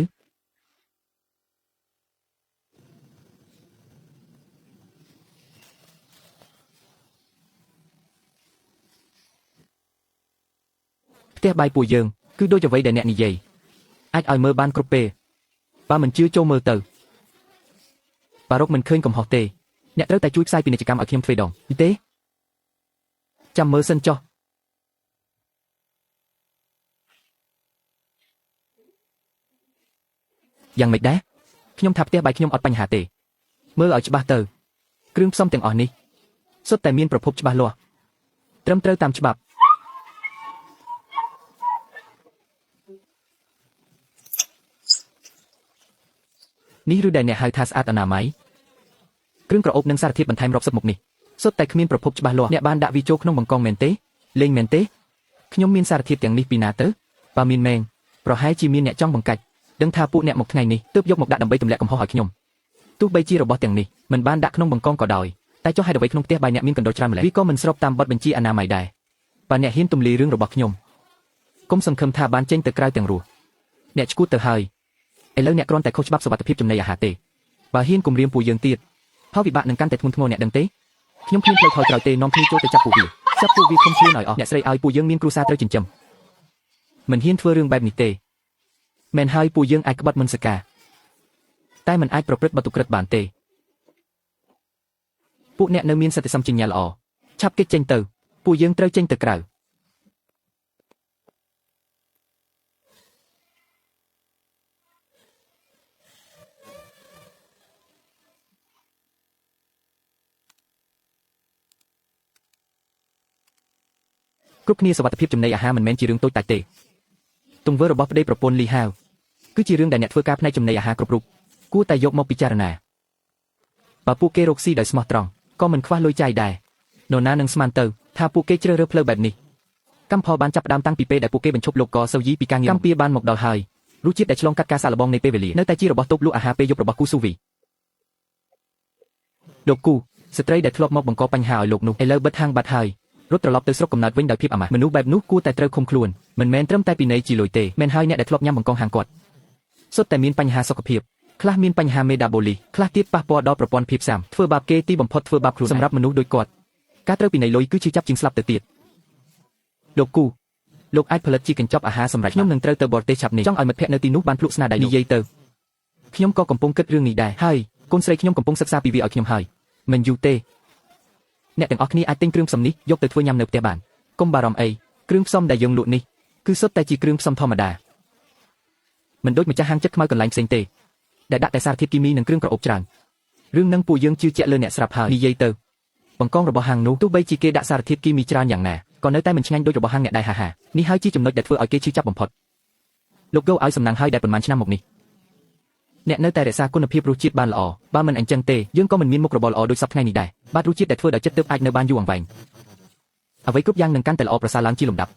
ផ្ទះបាយពួកយើងគឺដូចអ្វីដែលអ្នកនិយាយអាចឲ្យមើលបានគ្រប់ពេលបើមិនជឿចូលមើលទៅបារុកមិនឃើញកំហុសទេអ្នកត្រូវតែជួយផ្សាយពាណិជ្ជកម្មឲ្យខ្ញុំទ្វេដងទេចាំមើលសិនចុះយ៉ាងម៉េចដែរខ្ញុំថាផ្ទះបាយខ្ញុំអត់បញ្ហាទេមើលឲ្យច្បាស់ទៅគ្រឿងផ្សំទាំងអស់នេះសុទ្ធតែមានប្រភពច្បាស់លាស់ត្រឹមត្រូវតាមច្បាប់នេះឬដែលអ្នកហៅថាស្អាតអនាម័យគ្រឿងក្រអូបនិងសារធាតុបន្ថែមរាប់សិបមុខនេះសុទ្ធតែគ្មានប្រភពច្បាស់លាស់អ្នកបានដាក់វាចូលក្នុងបង្កងមែនទេលេងមែនទេខ្ញុំមានសារធាតុទាំងនេះពីណាទៅបើមានមែងប្រហែលជាមានអ្នកចង់បង្កាច់ដឹងថាពួកអ្នកមកថ្ងៃនេះទើបយកមកដាក់ដើម្បីទម្លាក់កំហុសឲ្យខ្ញុំទោះបីជារបស់ទាំងនេះមិនបានដាក់ក្នុងបង្កងក៏ដោយតែចុះហេតុអ្វីក្នុងផ្ទះបាយអ្នកមានកណ្ដុរច្រើនម្ល៉េះវាក៏មិនស្របតាមបទបញ្ជាអនាម័យដែរបើអ្នកហ៊ានទម្លាយរឿងរបស់ខ្ញុំកុំសង្ឃឹមថាបានចេញទៅក្រៅទាំងរស់អ្នកឈួតទៅហើយឥឡូវអ្នកគ្រាន់តែខុសច្បាប់សុវត្ថិភាពចំណីអាហារទេបើហ៊ានគំរាមពួកយើងទៀតផលវិបាកនឹងកាន់តែធ្ងន់ធ្ងរអ្នកដឹងទេខ្ញុំគ្មានផ្លូវថយក្រោយទេនាំគ្នាចូលទៅចាប់ពួកវាចាប់ពួកវាឃុំខ្លួនឲ្យអស់អ្នកស្រីឲ្យពួកយើងមានគ្រួសារត្រូវចិញ្ចឹមមិនហ៊ានធ្វើរឿងបែបនេះទេមែនហើយពួកយើងអាចក្បត់មនសិការតែមិនអាចប្រព្រឹត្តបទឧក្រិដ្ឋបានទេពួកអ្នកនៅមានសតិសម្បជញ្ញៈល្អឆាប់គេចចេញទៅពួកយើងត្រូវចេញទៅក្រៅគ្រប់គ្នាសុវត្ថិភាពចំណីអាហារមិនមែនជារឿងតូចតាចទេទង្វើរបស់ប្តីប្រពន្ធលីហាវគឺជារឿងដែលអ្នកធ្វើការផ្នែកចំណីអាហារគ្រប់រូបគួរតែយកមកពិចារណាបើពួកគេរកស៊ីដោយស្មោះត្រង់ក៏មិនខ្វះលុយចាយដែរនរណានឹងស្មានទៅថាពួកគេជ្រើសរើសផ្លូវបែបនេះកម្មផលបានចាប់ផ្ដើមតាំងពីពេលដែលពួកគេបញ្ឈប់លោកកសូយីពីការងារកម្មពៀបានមកដល់ហើយរសជាតិដែលឆ្លងកាត់ការសាកល្បងនៃពេលវេលានៅតែជារបស់តូបលក់អាហារពេលយប់របស់គូស៊ូវីលោកគូស្ត្រីដែលធ្លាប់មកបង្កបញ្ហាឲ្យលោកនោះឥឡូវបិទហាងបាត់ហើយរត់ត្រឡប់ទៅស្រុកកំណើតវិញដោយភាពអាម៉ាស់មនុស្សបែបនោះគួរតែត្រូវឃុំខ្លួនមិនមែនត្រឹមតែពិន័យជាលុយទេមែនហើយអ្នកដែលធ្លាប់ញ៉ាំបង្កងហាងគាត់សុទ្ធតែមានបញ្ហាសុខភាពខ្លះមានបញ្ហាមេតាបូលីខ្លះទៀតប៉ះពាល់ដល់ប្រព័ន្ធភាពស៊ាំធ្វើបាបគេទីបំផុតធ្វើបាបខ្លួនសម្រាប់មនុស្សដូចគាត់ការត្រូវពិន័យលុយគឺជាចាប់ជាងស្លាប់ទៅទៀតលោកគូលោកអាចផលិតជាកញ្ចប់អាហារសម្រាប់ខ្ញុំនឹងត្រូវទៅបរទេសឆាប់នេះចង់ឲ្យមិត្តភក្តិនៅទីនោះបានភ្លក់ស្នាដៃនិយាយទៅខ្ញុំក៏កំពុងគិតរឿងនេះដែរហើយកូនស្រីខ្ញុំកំពុងសិក្សាពីវាឲ្យខ្ញុំហើយមិនយូរទេអ្នកទាំងអស់គ្នាអាចទិញគ្រឿងផ្សំនេះយកទៅធ្វើញ៉ាំនៅផ្ទះបានកុំបារម្ភអីគ្រឿងផ្សំដែលយើងលក់នេះគឺសុទ្ធតែជាគ្រឿងផ្សំធម្មតាមិនដូចម្ចាស់ហាងចិត្តខ្មៅកន្លែងផ្សេងទេដែលដាក់តែសារធាតុគីមីនិងគ្រឿងក្រអូបច្រើនរឿងនឹងពួកយើងជឿជាក់លើអ្នកស្រាប់ហើយនិយាយទៅបង្កងរបស់ហាងនោះទោះបីជាគេដាក់សារធាតុគីមីច្រើនយ៉ាងណាក៏នៅតែមិនឆ្ងាញ់ដូចរបស់ហាងអ្នកដែរហាហានេះហើយជាចំណុចដែលធ្វើឲ្យគេឈឺចាប់បំផុតលោកគោឲ្យសំណាងហើយដែលប៉ុន្មានឆ្នាំមកនេះអ្នកនៅតែរក្សាគុណភាពរសជាតិបានល្អបើមិនអញ្ចឹងទេយើងក៏មិនមានមុខរបរល្អដូចសព្វថ្ងៃនេះដែរបាទរសជាតិដែលធ្វើដោយចិត្តទើបអាចនៅបានយូរអង្វែងអ្វីគ្រប់យ៉ាងនឹងកាន់តែល្អប្រសើរឡើងជាលំដាប់